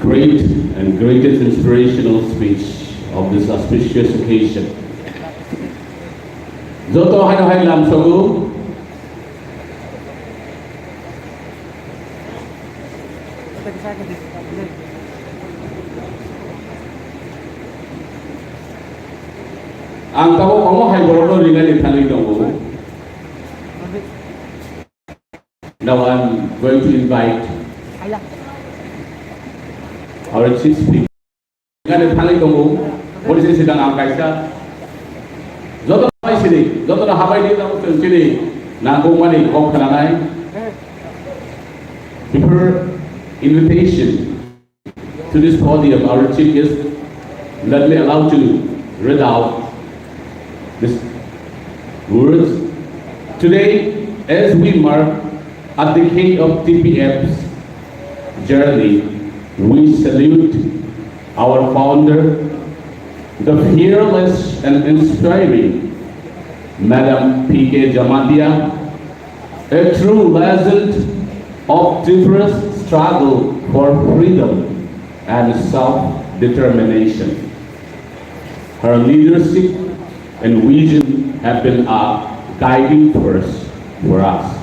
great and greatest inspirational speech of this auspicious occasion. Joto haino hai lamsogo. Ang tabuk omo hai borokno rinani thangwi tongo. Now I'm going to invite our chief speaker. Rinani thangwi tongo, boni se sidang ang kaisa joto bai sini, joto no habai di tamo chwng chini nangkukmani kok khwnanai. Before invitation to this podium, our chief guest, let me allow to read out these words. Today, as we mark a decade of T P F's journey, we salute our founder, the fearless and inspiring Madam P K Jamatia, a true legend of Tipra's struggle for freedom and self-determination. Her leadership and vision have been a guiding force for us,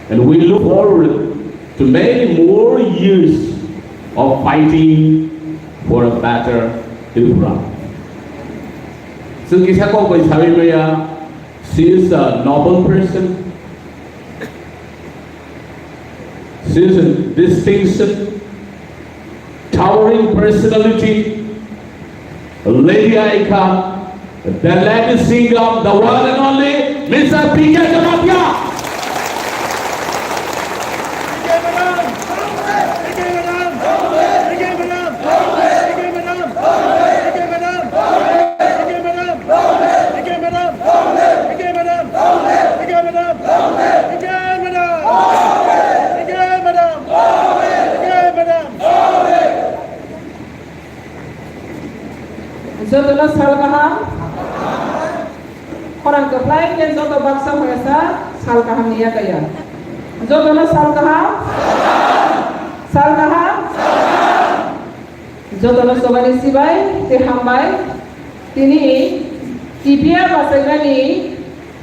and we look forward to many more years of fighting for a better Tripura. Chwng kisa kok bai sawi maya, she is a noble person, she is a distinction, towering personality, Lady Aika, the lady singer, the one and only Mister P K Jamatia. Jotono sal kaham. Khorang kwplai khe joto baksa hwnsa sal kaham ni yakaya. Jotono sal kaham. Sal kaham. Jotono chobani sibai tei hambai. Tini T P F achaimani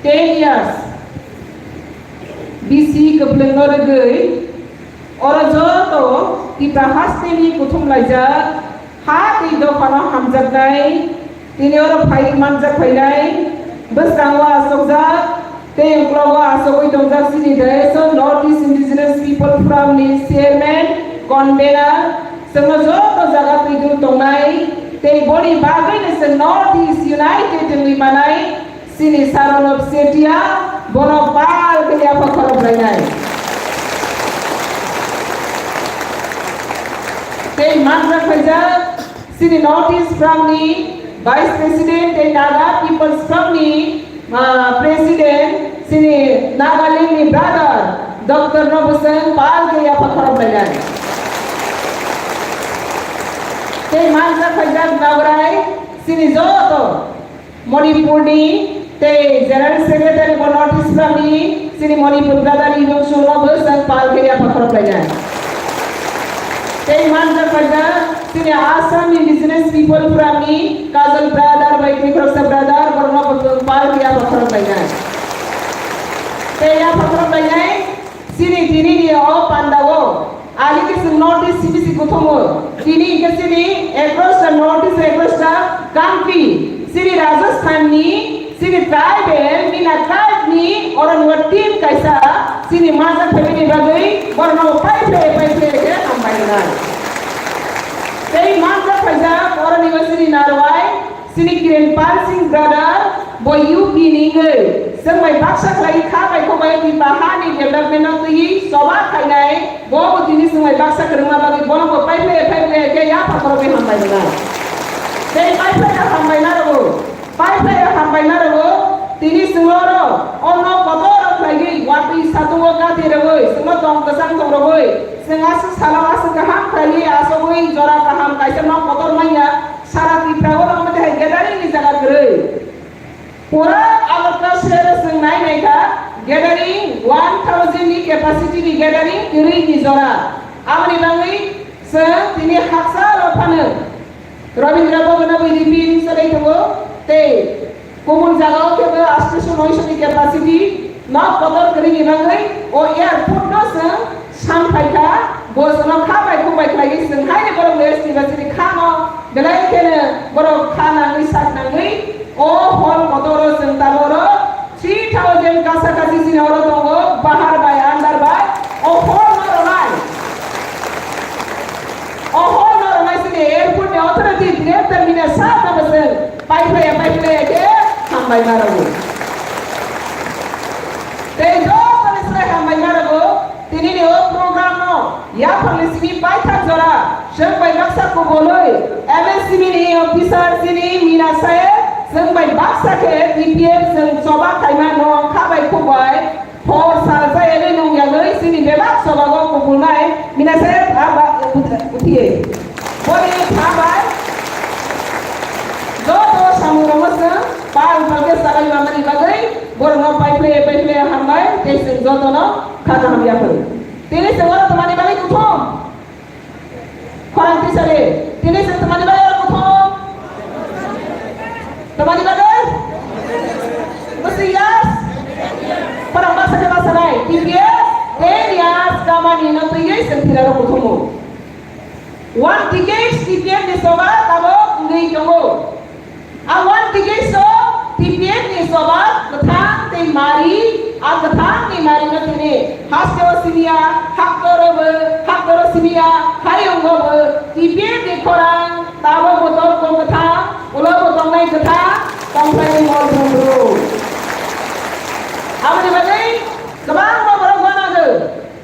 ten years B C kwplwngno rwgwi oro joto Tipra hasteni kuthum laijak ha tei dophano hamjaknai. Tini oro phai manjak phainai, bwskango achukjak, tei uklogo achugwi tongjak chini dais o North East Indigenous People Forum ni chairman, convener, chwngno joto jaga twidul tongnai, tei boni bagwino chwng North East United wngwi manai, chini Saranop Chetia, bono pal khe yapha khorok lainai. Tei manjak phaijak, chini North East Forum ni Vice President tei Naga People's Forum ni, ah, President, chini Nagaland ni brother, Doctor no bwswng pal khe yapha khorok lainai. Tei manjak phaijak Nabrai, chini joto Manipur ni tei General Secretary bo North East Forum ni chini Manipur brother Ibong Sung no bwswng pal khe yapha khorok lainai. Tei manjak phaijak chini Assam Indigenous People Forum ni Kajal brother bai tei khoroksa brother borok no bwswng pal khe yapha khorok lainai. Tei yapha khorok lainai. Chini tini ni o panda o, ani khe chwng North East C B C kuthumo. Tini hwnkhe chini across the North East, across the country. Chini Rajasthan ni, chini tribal, Mina tribe ni, oro nungkha team kaisa, chini manjak phaimani bagwi, borok no pai phlai, pai phlai khe hambai rwnai. Tei manjak phaijak, oro ni o chini Narwai, Chini Kiran Pal Singh brother, bo U P ni wngwi, chwng bai baksa khlai kha bai kho bai twi baha ni development no twiwi choba khainai, bo bo tini chwng bai baksa kwrwngma bagwi bono bo pai phlai pai phlai khe yapha khoroknwi hambai rwnai. Tei pai phlai hambai narwgo, pai phlai hambai narwgo, tini chwng oro o nok kotor rok khlaiwi watwi satung o kati rwgwi, chwngno tong kwchang tong rwgwi, chwng aswk salo aswk kaham khlaiwi achugwi jora kaham kaisa nok kotor manya. Sara Tripura o nang mani hai gathering ni jaga kwrwi. Pura Agartala share o chwng nai nai kha gathering one thousand ni capacity ni gathering kwrwi ni jora. Aboni bagwi chwng tini haksa rok phano Rabindra Bhavan o B D P ni salai tongo tei Kubun jagao khe bo astaisho noisho ni capacity nok kotor kwrwi ni bagwi o airport no chwng sam phai kha, bo chwngno kha bai khum bai khlaiwi chwng hai ni borok S T ba chini kha no belai kheno borok kha nangwi sak nangwi o hall kotor o chwng tabuk oro three thousand kasa kasi chini oro tongo, bahar bai andar bai o hall no rwnai. O hall no rwnai chini airport ni authority director Mina sir no bo chwng pai phlai ya, pai phlai ya khe hambai ma rwgo. Tei joto ni slai hambai ma rwgo. Tini ni o program no yaphang ni simi paithak jora chwng bai baksa kubolwi M S C B ni officer chini Mina sir chwng bai baksa khe T P F chwng choba khaima no kha bai khuk bai Hor sal chayani nung yagwi chini bebak sobago kubulnai Mina sir aba uthi-, uthiye. Boni kha bai joto samung rokno chwng pal pal khe sabai manmani bagwi borokno pai phlai pai phlai hambai tei chwng jotono kha kaham yaphang. Tini chwng oro twmani bagwi kuthum. Khorang tisari, tini se tamani bagwi oro kuthum? Tamani bagwi? Bwswi yas? Khorang baksa khe baksa nai, T P F, ten yas kamani no twiwi se thira ro kuthumu. One decade T P F ni soba tabuk wngwi tongo. A one decade so T P F ni soba kwthang tei mari, a kwthang ni mari no tini haste o simiya, haktor o bo, haktor o simiya, hayung o bo T P F ni khorang tabuk bo tongkho kwthang, ulo bo tongnai kwthang, tongphaini mol thumru. Aboni bagwi kwbangma borok uanajak,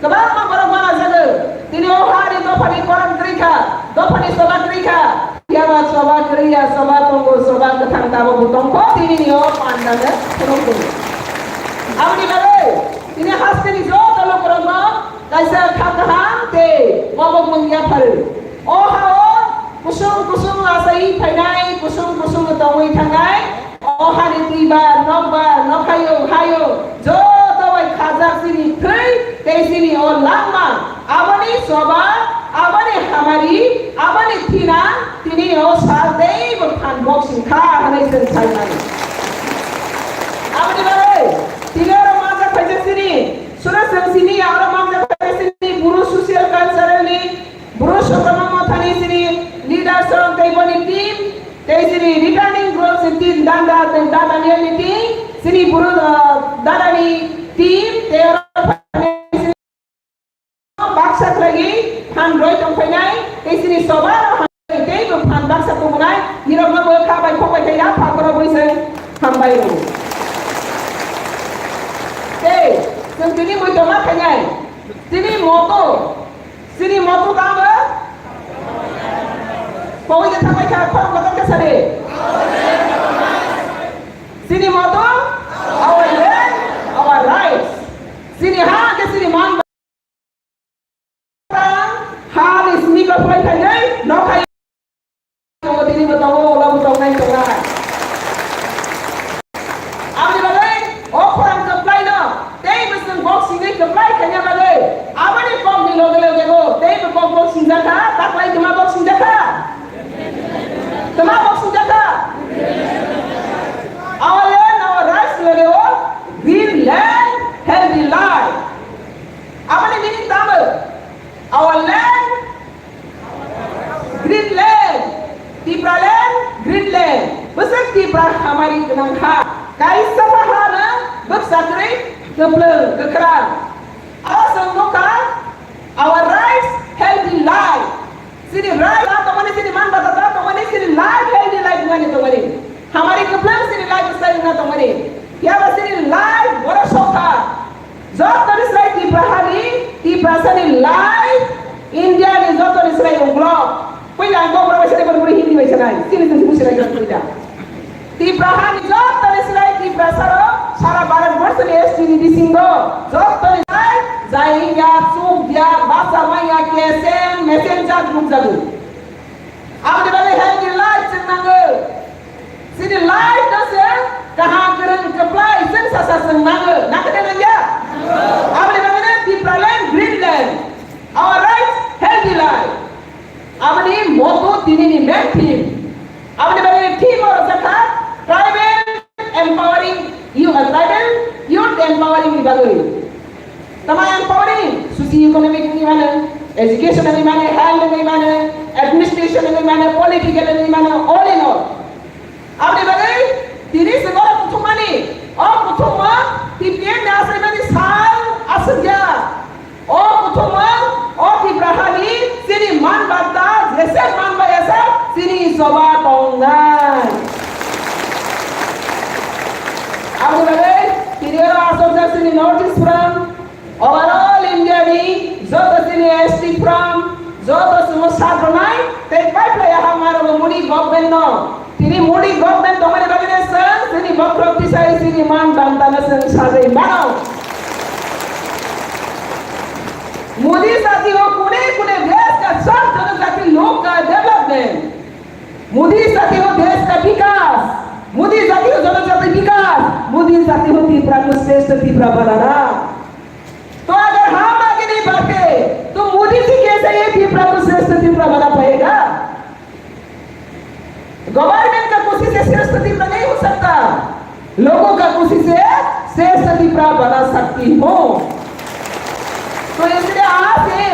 kwbangma borok uanajak. Tini o hani dophani koran kwrwi kha, dophani choba kwrwi kha. Phiya ba choba kwrwi ya, choba tongo, choba kwthang tabukbo tongkho, tini ni o pandano phunukgo. Aboni bagwi tini hasteni joto lukurokno kaisa kha kaham tei mobok mung yapharwi. O ha-o kusung kusung achai phainai, kusung kusung tongwi thangnai. O hani twibar, nokbar, nokhayung, hayung, joto bai khajak chini thwi tei chini o langma. Aboni choba, aboni hamari, aboni thina, tini o sal teibo phan boksing kha hwnwi chwng sai mano. Aboni bagwi tini oro manjak phaijak chini, sura chwng sini oro manjak phaijak chini Bru Social Cultural ni, Bru Sokama Mothani chini leaders rok tei boni team, tei chini returning group si tin danda tei dada ni meeting, chini Bru, ah, dada ni team, tei oro baksa khlaiwi phan roi tongphainai, tei chini choba rok teibo phan baksa tubunai, nirokno bo kha bai khok bai khe ya pha khoro bui se hambai rw. Tei chwng tini mui tongma khainai, tini moto, chini moto tamo? Kowai khe thapai kha, khorang kotor khe sari. Chini moto, our land, our rights. Chini ha khe chini man. Ha ni simi ko phai khai nai, no khai. Tongo tini bo tongo, ola bo tongnai tongnai. Aboni bagwi o khorang kwplai no tei bwswng bok singwi kwplai khaina bagwi aboni kok ni loge loge go tei bo kok bok singjak kha, taklai twma bok singjak kha. Twma bok singjak kha. Our land, our rights loge o green land, healthy life. Aboni meaning tamo? Our land, Greenland, Tipraland, Greenland. Bwswk Tipra hamari gwnang kha. Kaisa ba ha no bwkcha kwrwi kwplwng kwkhrang. Aro chwng nukha, our rights, healthy life. Chini rights ta tongmani, chini man bata ta tongmani, chini life, healthy life wngmani tongmani. Hamari kwplwng chini life style wngna tongmani. Phiya ba chini life borok sok kha. Jotoni srai Tiprahani, Tiprasani life, India ni jotoni srai uklok. Puila ang Kokborok bai sanai, boni boni Hindi bai sanai. Chini chini busi rai puila. Tiprahani jotoni srai Tiprasarok sara Bharat borsoni S T ni bisingo jotoni srai jai ya, chuk ya, bacha maya, kesen, mesen jak nukjago. Aboni bagwi healthy life chwng nango. Chini life no se kaham kwrwng kwplai chwng sasa chwng nango. Nangkhe nangya? Aboni bagwi no Tipraland, Greenland. Our rights, healthy life. Aboni motto tini ni main theme. Aboni bagwi theme oro jakha tribal empowering youth, tribal youth empowering ni bagwi. Tama empowering, socio-economic ni mano, education ni mano, health ni mano, administration ni mano, political ni mano, all in all. Aboni bagwi tini se borok kuthumani, o kuthumma T P F ni asaimani sal aswkya. O kuthumma, o Tipra hani chini man bata, jese man ba esa chini choba tongnai. Aboni bagwi tini oro asokjak chini North East Front, overall India ni joto chini S T Front, joto chwngno sat rwnai tei pai phlai aha maro Modi government no. Tini Modi government tongmani bagwi no chwng chini bokhorok tisai chini man bantano chwng sajai mano. Modi साथी हो पुणे पुणे देश का सब जनजाति लोग का डेवलपमेंट। मोदी साथी हो देश का विकास। मोदी साथी हो जनजाति विकास। मोदी साथी हो तिब्रा को श्रेष्ठ तिब्रा बनाना। तो अगर हम आगे नहीं बढ़ते तो मोदी जी कैसे ये तिब्रा को श्रेष्ठ तिब्रा बना पाएगा? गवर्नमेंट का कोशिश से श्रेष्ठ तिब्रा नहीं हो सकता, लोगों का कोशिश से श्रेष्ठ तिब्रा बना सकती हूँ। तो इसलिए आज ये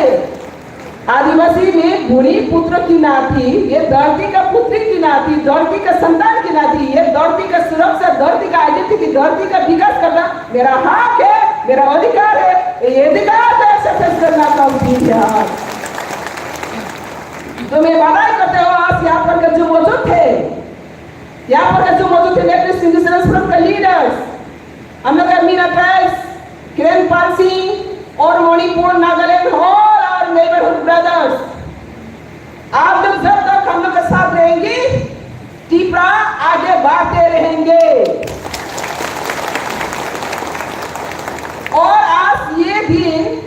आदिवासी में भूमि पुत्र की नाती, ये धरती का पुत्री की नाती, धरती का संतान की नाती, ये धरती का सुरक्षा, धरती का आइडेंटिटी, धरती का विकास करना मेरा हक है, मेरा अधिकार है। ये अधिकार को एक्सरसाइज करना कम चीज है। तो मैं बधाई करते हो, आज यहाँ पर का जो मौजूद थे, यहाँ पर का जो मौजूद थे नेतृत्व, इंडिजिनस फ्रंट का लीडर्स, हम लोग का मीना ट्राइब्स, किरण पाल सिंह और Manipur, Nagaland, all our neighbourhood brothers, आप लोग जब तक हम लोग के साथ रहेंगे, तिपरा आगे बढ़ते रहेंगे। और आज ये दिन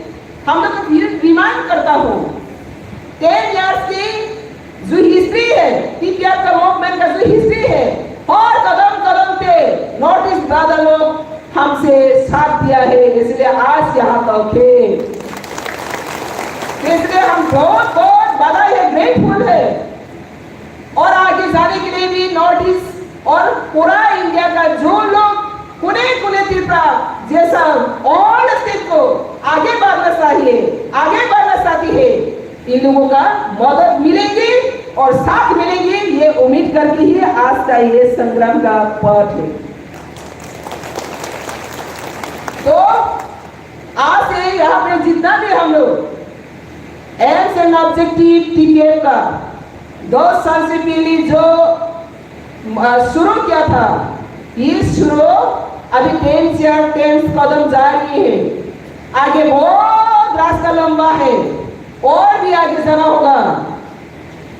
हम लोग को रिमाइंड करता हूँ, टेन इयर्स की जो हिस्ट्री है, टीपीआर का मूवमेंट का जो हिस्ट्री है, हर कदम कदम पे नॉर्थ ईस्ट ब्रदर लोग हमसे साथ दिया है, इसलिए आज यहाँ तक है। इसलिए हम बहुत बहुत बधाई है, ग्रेटफुल है। और आगे जाने के लिए भी नॉर्थ ईस्ट और पूरा इंडिया का जो लोग कोने कोने त्रिपुरा जैसा ऑल स्टेट को आगे बढ़ना चाहिए, आगे बढ़ना चाहती है, इन लोगों का मदद मिलेगी और साथ मिलेगी, ये उम्मीद करके ही आज का ये संग्राम का पथ है। तो आज से यहाँ पे जितना भी हम लोग एम्स एंड ऑब्जेक्टिव टीपीएफ का दस साल से पहले जो, अ, शुरू किया था, ये शुरू अभी टेन से टेन कदम जा रही है। आगे बहुत रास्ता लंबा है और भी आगे जाना होगा।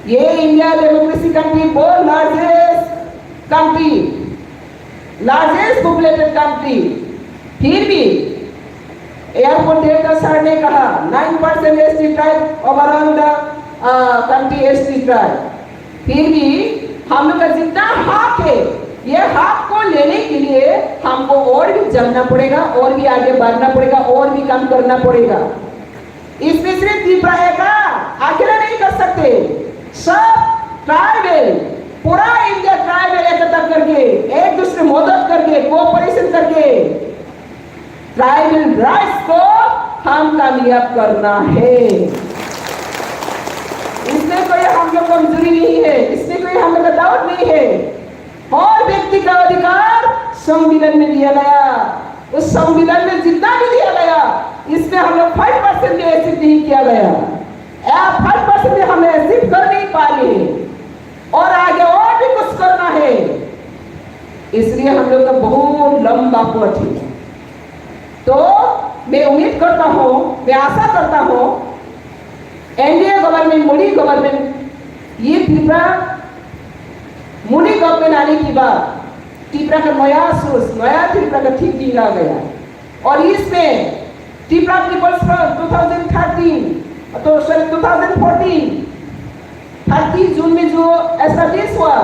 ये इंडिया डेमोक्रेसी कंट्री, बहुत largest country, largest populated country, फिर भी एयरपोर्ट डेल्टा सर ने कहा, nine percent ST tribe overall the country ST tribe. फिर भी हम लोग का जितना हक है, ये हक को लेने के लिए हमको और भी जमना पड़ेगा, और भी आगे बढ़ना पड़ेगा, और भी काम करना पड़ेगा। इसमें सिर्फ त्रिपुरा एका अकेला नहीं कर सकते, सब ट्राइबल, पूरा इंडिया ट्राइबल एकता करके, एक दूसरे मदद करके, कोऑपरेशन करके ट्राइबल राइट्स को हम कामयाब करना है। इसमें कोई हम लोग कमजोरी नहीं है, इसमें कोई हम लोग का डाउट नहीं है। हर व्यक्ति का अधिकार संविधान में दिया गया। उस संविधान में जितना भी दिया गया, इसमें हम लोग फाइव परसेंट भी एक्सेप्ट नहीं किया गया। या फाइव परसेंट भी हमें एक्सेप्ट कर नहीं पा रहे हैं। और आगे और भी कुछ करना है, इसलिए हम लोग का बहुत लंबा पथ है। तो मैं उम्मीद करता हूँ, मैं आशा करता हूँ, एनडीए गवर्नमेंट, मोदी गवर्नमेंट, ये त्रिपुरा मोदी गवर्नमेंट आने के बाद त्रिपुरा का नया सोच, नया त्रिपुरा का थिंकिंग आ गया। और इसमें Tripura peoples front two thousand thirteen, तो sorry, two thousand fourteen, thirty June में जो एस्टैब्लिश हुआ,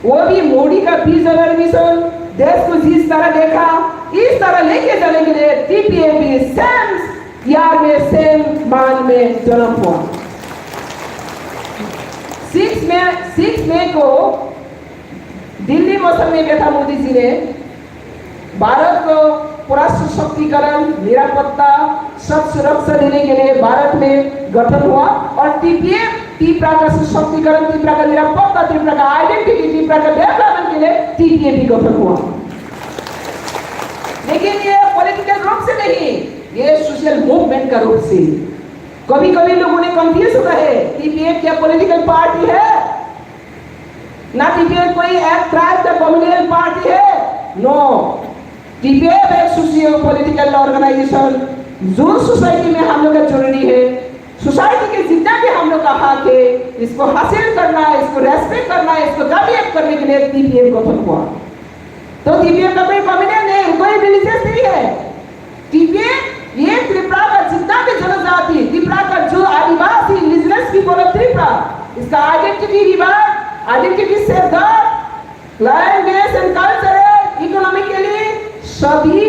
वो भी मोदी का विजन और मिशन, देश को जिस तरह देखा, इस तरह लेके जाने के लिए टीपीएफ भी सेम ईयर में, सेम मंथ में जन्म हुआ। सिक्स में, सिक्स मई को दिल्ली मौसम में बैठा मोदी जी ने भारत को पूरा सशक्तिकरण, निरापत्ता, सब सुरक्षा देने के लिए भारत में गठन हुआ और टीपीएफ, त्रिपुरा का सशक्तिकरण, त्रिपुरा का निरापत्ता, त्रिपुरा का आइडेंटिटी, त्रिपुरा का डेवलपमेंट के लिए टीपीएफ भी गठन हुआ। लेकिन ये पॉलिटिकल रूप से नहीं, ये सोशल मूवमेंट का रूप से। कभी कभी लोगों ने कंफ्यूज होता है, टीपीएफ क्या पॉलिटिकल पार्टी है? ना टीपीएफ कोई एक ट्राइब का कम्युनल पार्टी है? नो, टीपीएफ एक सोशियो पॉलिटिकल ऑर्गेनाइजेशन, जो सोसाइटी में हम लोग का जरूरी है, सोसाइटी के जितना भी हम लोग का हक है, इसको हासिल करना है, इसको रेस्पेक्ट करना है, इसको कामयाब करने के लिए टीपीएफ गठन हुआ। तो टीपीएफ का कोई कम्युनल नहीं, कोई रिलीजियस नहीं है। टीपीएफ ये त्रिपुरा का जितना भी जनजाति, त्रिपुरा का जो आदिवासी, इंडिजिनस पीपल ऑफ त्रिपुरा, इसका identity revive, identity safeguard, language and cultural, economically सभी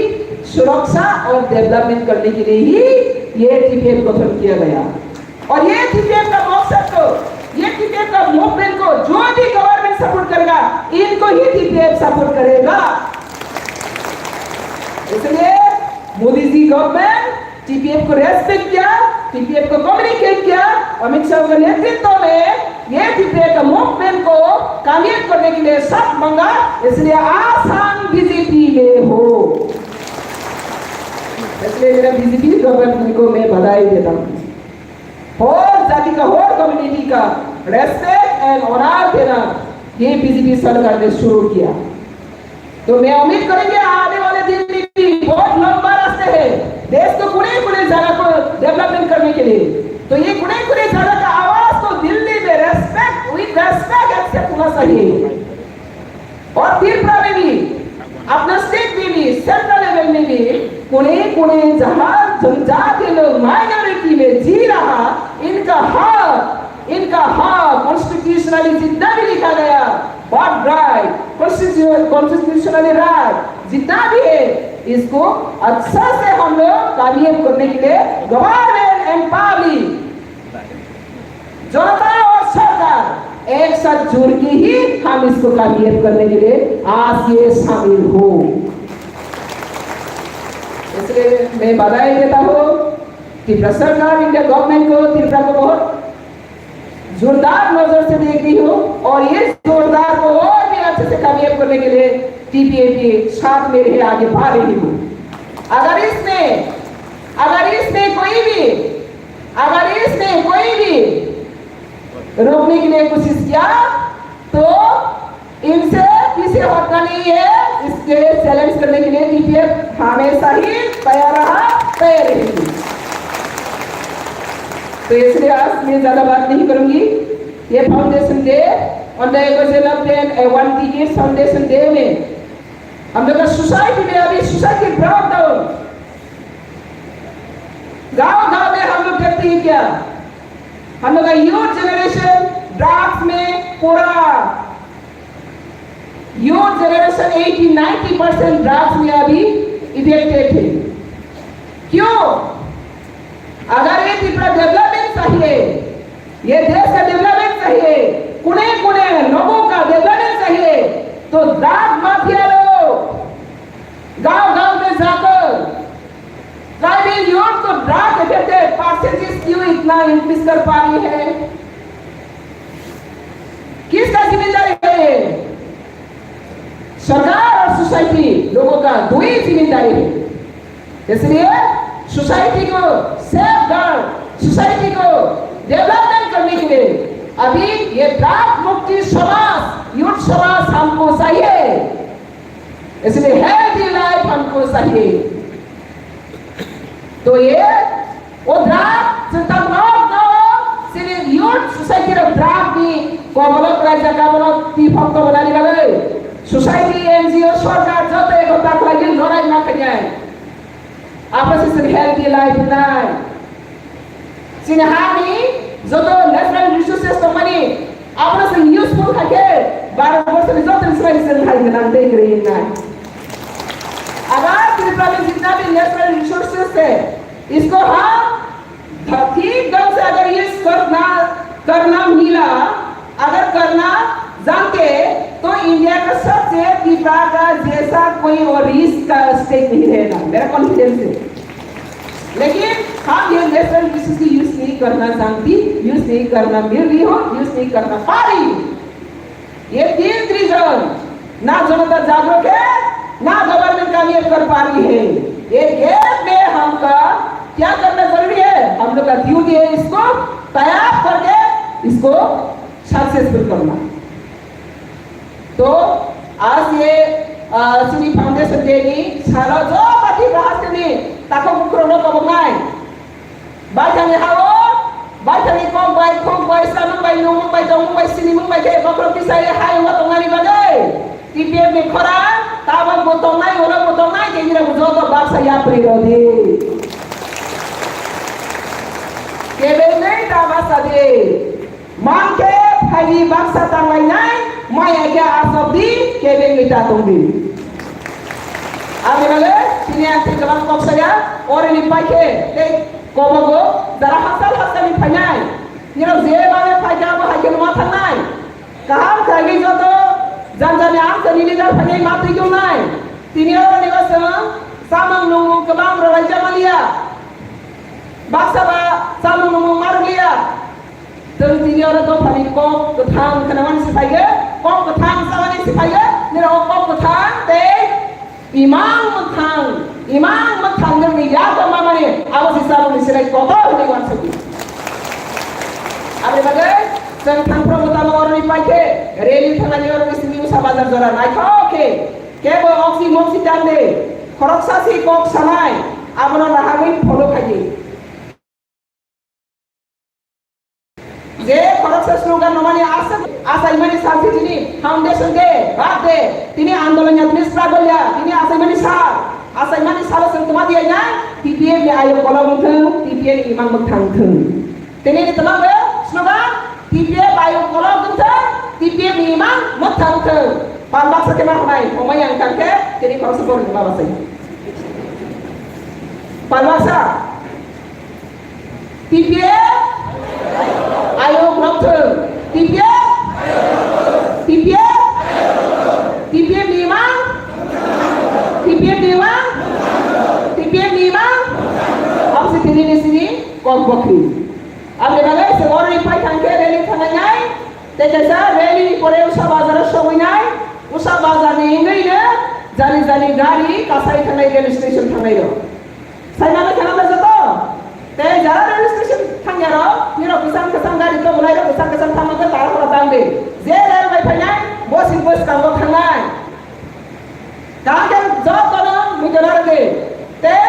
सुरक्षा और डेवलपमेंट करने के लिए ही ये टीपीएफ गठन किया गया। और ये टीपीएफ का मकसद को, ये टीपीएफ का मूवमेंट को जो भी गवर्नमेंट सपोर्ट करेगा, इनको ही टीपीएफ सपोर्ट करेगा। इसलिए मोदी जी गवर्नमेंट टीपीएफ को रेस्पेक्ट किया, टीपीएफ को कम्युनिकेट किया, अमित शाह के नेतृत्व में ये टीपीएफ का मूवमेंट को कामयाब करने के लिए सब मंगा, इसलिए आज हम बीजेपी में हो। इसलिए मेरा बीजेपी गवर्नमेंट को मैं बधाई देता हूँ। हर जाति का, हर कम्युनिटी का रेस्पेक्ट एंड ऑनर देना ये बीजेपी सरकार ने शुरू किया। तो मैं उम्मीद करेंगे आने वाले दिन भी बहुत लंबा रास्ता है। देश को कोने कोने जगह को डेवलपमेंट करने के लिए। तो ये कोने कोने जगह का आवाज को दिल्ली में रेस्पेक्ट, विद रेस्पेक्ट एक्सेप्ट होना चाहिए। और त्रिपुरा में भी, अपना स्टेट में भी, सेंट्रल लेवल में भी कोने कोने जहाँ जनजाति लोग माइनॉरिटी में जी रहा, इनका हक, इनका हक कॉन्स्टिट्यूशनली जितना भी लिखा गया, बर्थ राइट, कॉन्स्टिट्यूशनली राइट जितना भी है, इसको अच्छा से हम लोग कामयाब करने के लिए गवर्नमेंट एंड पब्लिक, जनता और सरकार एक साथ जुड़ के ही हम इसको कामयाब करने के लिए आज ये शामिल हो। इसलिए मैं बधाई देता हूँ त्रिपुरा सरकार, इंडिया गवर्नमेंट को, त्रिपुरा को बहुत जोरदार नजर से देख रही हूँ और ये जोरदार को और भी अच्छे से कामयाब करने के लिए टीपीएपी साथ में रहे, आगे बढ़ रही हूँ। अगर इसमें, अगर इसमें कोई भी, अगर इसमें कोई भी रोकने के लिए कोशिश किया तो इनसे पीछे हटना नहीं है। इसके चैलेंज करने के लिए टीपीएफ हमेशा ही तैयार रहा, तैयार रहेगी। तो इसलिए आज मैं ज्यादा बात नहीं करूंगी। ये foundation day, on the occasion of the one TPF foundation day में हम लोग का सोसाइटी में अभी सोसाइटी ब्रेकडाउन, गांव गांव में हम लोग देखते हैं क्या, हम लोग का यूथ जनरेशन ड्रग्स में पूरा, youth generation eighty ninety percent drugs में अभी एडिक्टेड है। क्यों? अगर ये त्रिपुरा डेवलपमेंट चाहिए, ये देश का डेवलपमेंट चाहिए, कोने कोने लोगों का डेवलपमेंट चाहिए, तो ड्रग माफिया लोग गांव गांव में जाकर ट्राइबल यूथ को ड्रग अफेक्टेड परसेंटेज क्यों इतना इंक्रीज कर पा रही है? किसका जिम्मेदारी है ये? सरकार और सोसाइटी, लोगों का दो ही जिम्मेदारी है। इसलिए सोसाइटी को सेफ गार्ड, सोसाइटी को डेवलपमेंट करने के लिए अभी ये ड्रग मुक्ति समाज, यूथ समाज हमको चाहिए। इसलिए हेल्दी लाइफ हमको चाहिए। तो ये o drug, chwng tamo no, no, chini youth society rok drug ni kobolok klaijak, abono twi phok tongmani bagwi society, N G O, sorkar joto ekota khlaiwi lorai ma khainai. Abo se chwng healthy life nai. Chini hani joto natural resources tongmani, abono chwng useful khaikhe, baro bosorni joto swbai chwng hai gwnang tei kwrwi wngnai. अगर त्रिपुरा में जितना भी natural resources है, इसको हम ध-, ठीक ढंग से अगर यूज़ करना, करना मिला, अगर करना जानते, तो इंडिया का सबसे त्रिपुरा का जैसा कोई और रिस्क का स्टेट नहीं रहेगा, मेरा कॉन्फिडेंस है। लेकिन हम ये नेचुरल रिसोर्स की यूज़ नहीं करना जानती, यूज़ नहीं करना मिल रही हो, यूज़ नहीं करना पा रही हो। ये तीन रीजन, ना जनता जागरूक है, ना गवर्नमेंट कामयाब कर पा रही है। ये गैप में हमका क्या करना जरूरी है? हम लोग का ड्यूटी है इसको तैयार करके इसको सक्सेसफुल करना। तो आज ये, अ, chini foundation day ni salo joto Tripura haste ni takhuk bukhuk rok no koboknai. Baithangni ha-o, baithangni kok bai, khuk bai, chamung bai, nungmung bai, tongmung bai, sinimung bai khe bokhorok tisai hayungo tongnani bagwi T P F ni khorang tabok bo tongnai, ulo bo tongnai, tei nini bo joto baksa yapri rw di. Kebengwi ta baksa di. Mankhe phaidi baksa tanglainai, maya khe asok di, kebengwi ta tong di. Aboni bagwi tini ang tei kwbang kok saya, orini paikhe tei kobogo jara hapsal hapsalni phainai. Nirok je mane phaikhe abo hai kheno ma thangnai. Kaham khaigwi joto janjani amchaini leader phainai ma twi tongnai. Tini oroni o chwng chamung nungmung kwbang rwlaijak manliya. Baksa ba chamung nungmung ma rwliya. Chwng tini oro dophani kok kwthang khwnamani se phaikhe, kok kwthang chamani se phaikhe, nini o kok kwthang tei imang mwthang, imang mwthang nini yago mamani abo se chamungni selai kotor hwnwi uansukdi. Aboni bagwi chwng thangphuru mwtamo oroni paikhe rally thangnani oro simi usa bazar jora naithok khe kebo oksi moksi tangde. Khoroksa si kok sanai, abono nahagwi follow khaidi. Je khoroksa slogan rwmani aswk achaimani sal si tini foundation day, birthday, tini andolon ya, tini struggle ya, tini achaimani sal, achaimani salo chwng tongma diya nai, T P F ni ayuk kolok wngthung, T P F ni imang mwkthang wngthung. Tini ni twlang o slogan, T P F ayuk kolok wngthung, T P F ni imang mwkthang wngthung. Pal baksa khe ma hwnai, hwnmai yang kang khe, tini khoroksa borok ni ma basai. Pal baksa. T P F ayuk nokthung. T P F, T P F, T P F ni imang, T P F ni imang, T P F ni imang. Abo se tini ni sini kok bokhi. Aboni bagwi se oro ni phai thang khe rally thangnai nai. Tei kaisa rally ni pore Usa Bazar o sogwi nai. Usa Bazar ni wngwi no jani jani gari kasai thangnai, rail station thangnai rok. Sai manwi kheno le joto. Tei jara rail station thangya rok, nirok kwchang kwchang gari tongmwnai rok kwchang kwchang thangma khe tara khoro tang di. Je rail bai phainai, bo si bwskango thangnai. Kaham khe jotono muitu narwgwi. Tei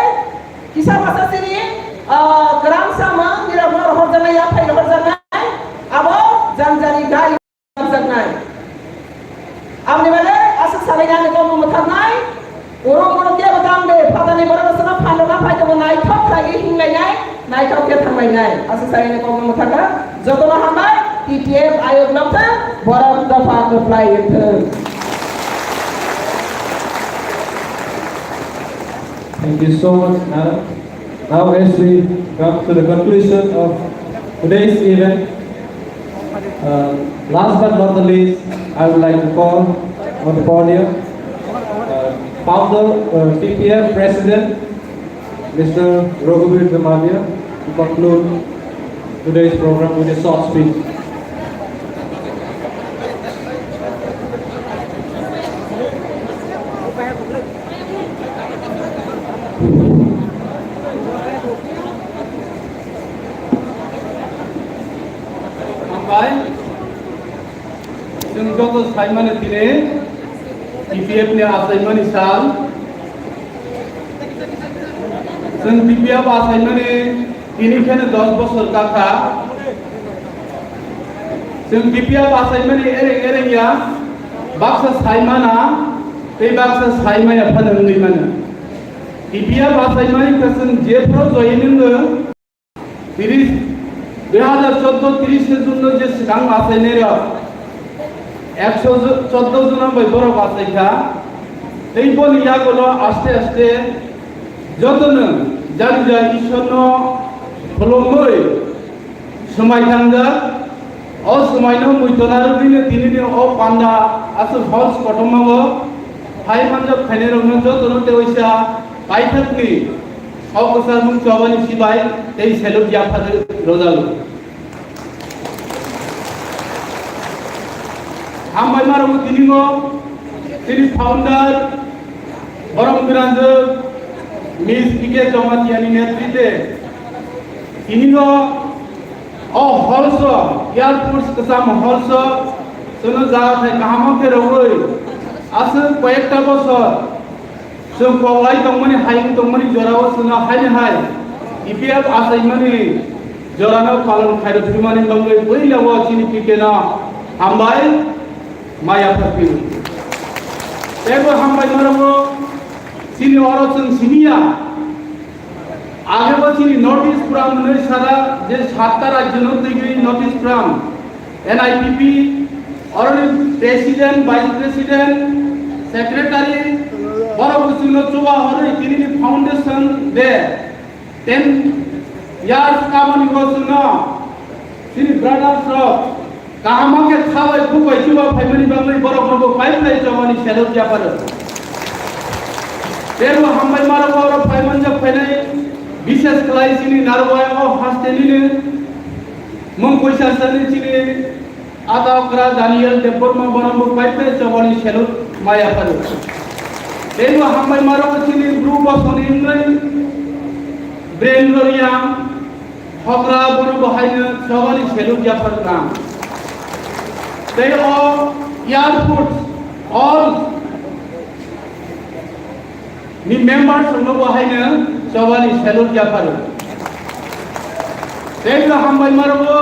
kisa masa chini, ah, kwrang samung nirok no rohorjaknai, yaphai rohorjaknai, abo jani jani gari. Hamjaknai. Aboni bagwi aswk salai ani kokno mwthaknai. Oro oro kebo tang de, phatani borok aswkno phan rwna phai tongo, naithok khlaiwi hinglainai, naithok khe thanglainai. Aswk salai ani kokno mwthakna. Jotono hambai, T T F ayuk nokthang, borok dopha kwplai wngthung. Thank you so much, madam. Now, as we come to the conclusion of today's event, uh, last but not the least, I would like to call on the podium, uh, founder, uh, T P F President, Mister Raghubir Jamatia, to conclude today's program with a short speech. Hambai, chwng joto saimani tini T P F ni achaimani sal. Chwng T P F achaimani tini kheno dos bosor kakha. Chwng T P F achaimani ereng ereng ya, baksa saimana, tei baksa saimaya phano wngwi mano. T P F achaimani khe chwng jephuru join wngo, tris, dui hazar chordo tris se June no je swkang achainairok, ekso chordo jona bai borok achaikha. Tei boni yagulo aste aste jotono jani jani Ishwarno khulumwi swmai thangjak. O swmaino muitu narwgwino tinini o panda aswk halls kotormao phai manjak phainairokno jotono teisa paithakni kok kwchar mung chobani sibai tei salute yapharwi rwjago. Hambai maro tini o tini founder borom granjak Miss P K Jamatia ni netrite tini o o halls o, airports kwcham halls o, chwngno jaga thai kaham khe rwgwi aswk koyekta bosor chwng koklai tongmani, hayung tongmani jorao chwngno haini hai T P F achaimani jorano palon khairok thwimani bagwi puila o chini P K no hambai maya phaiphi. Teibo hambai norokno chini oro chwng siniya. Agebo chini North East Forum hwnwi sara je satta rajyono twigwi North East Forum, N I P P, oroni President, Vice President, Secretary, borok bwswkno chuba hwnwi tinini foundation day, ten years kamani bwswkno chini brothers rok kaham khe khabai bubai chuba phaimani bagwi borok rokbo pai pai chobani salute yapharo. Teibo hambai maro oro phaimanjak phainai bishes khlai chini narwai o haste nini mung puisa sani chini ata okra Daniel Debbarma borok bo pai pai chobani salute ma yapharo. Teibo hambai maro chini bru bosoni wngwi Brain Roriang Hokra bono bo haino chobani salute yaphar kha. Tei o airport, all Ni members rokno bo haino chobani salute yapharu. Tei bo hambai marogo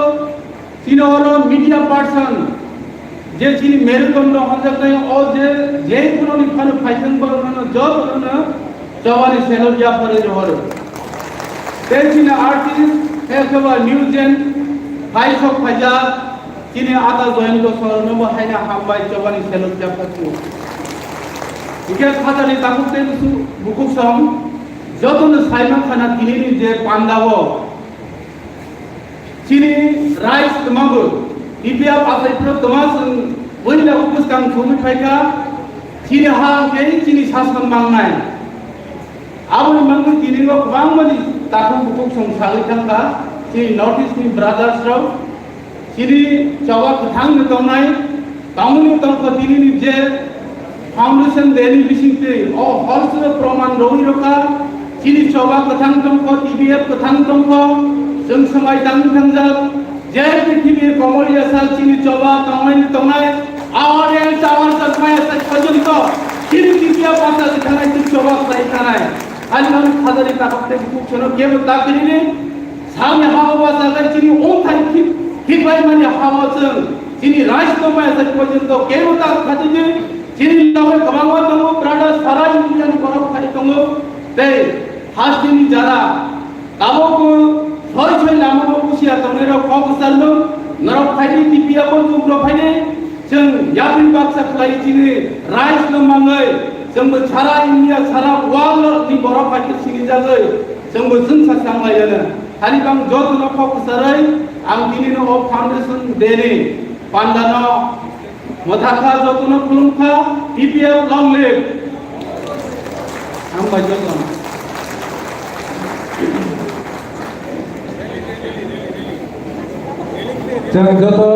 chini oro media person je chini merudom no hamjaknai o je je kuno ni phano phaithang borokno jotono chobani salute yapharu rohoro. Tei chini artist khe khe ba new gen phai sok phaijak. Chini ata Joyanta Sarma no bo haino hambai chobani salute yapharu. Hingke khajani takhuk tei busu-, bukhuk song jotono saimang khana tinini je pandao chini rais tmago, T P F asaipro tma song buila buskang sumi phaikha, chini ha hingke chini sason mangnai. Aboni mangwi tini o kwbangmani takhuk bukhuk song sagwi thangkha, chini North East ni brothers rok, chini choba kwthang ni tongnai, tongmani tongkha tinini je foundation day ni bisingtwi o horse proman rwi rokha, chini choba kwthang tongkha, T P F kwthang tongkha, chwng swmai tangwi thangjak, je prithibi komoliya sal chini choba tongmani tongnai, awar el chawar chakmaya sai porjonto chini T P F basa thanai chini choba sai thanai. Hali mani khajani takhuk tei bukhuk sono kebo ta krini. Sani hao ba jagai chini ongthai thik, thik bai mani hao chwng chini rais no maya sai porjonto kebo ta khatini chini loge kwbangma tongo, brother sara India ni borok khai tongo. Tei hasteni jara tabuk soi soi lama bo busia tongnai rok kok kwchar no norok phaidi T P F o chwng rok phaidi. Chwng yapri baksa khlai chini rais no mangwi, chwngbo sara India, sara world ni borok bai khe sinijagwi, chwngbo chwngsa sanglaiya no. Hani bang joto no kok kwcharwi ang tini no o foundation day ni panda no mwthakha, joto no khulumkha, T P F long live. Hambai joto no. Chwng joto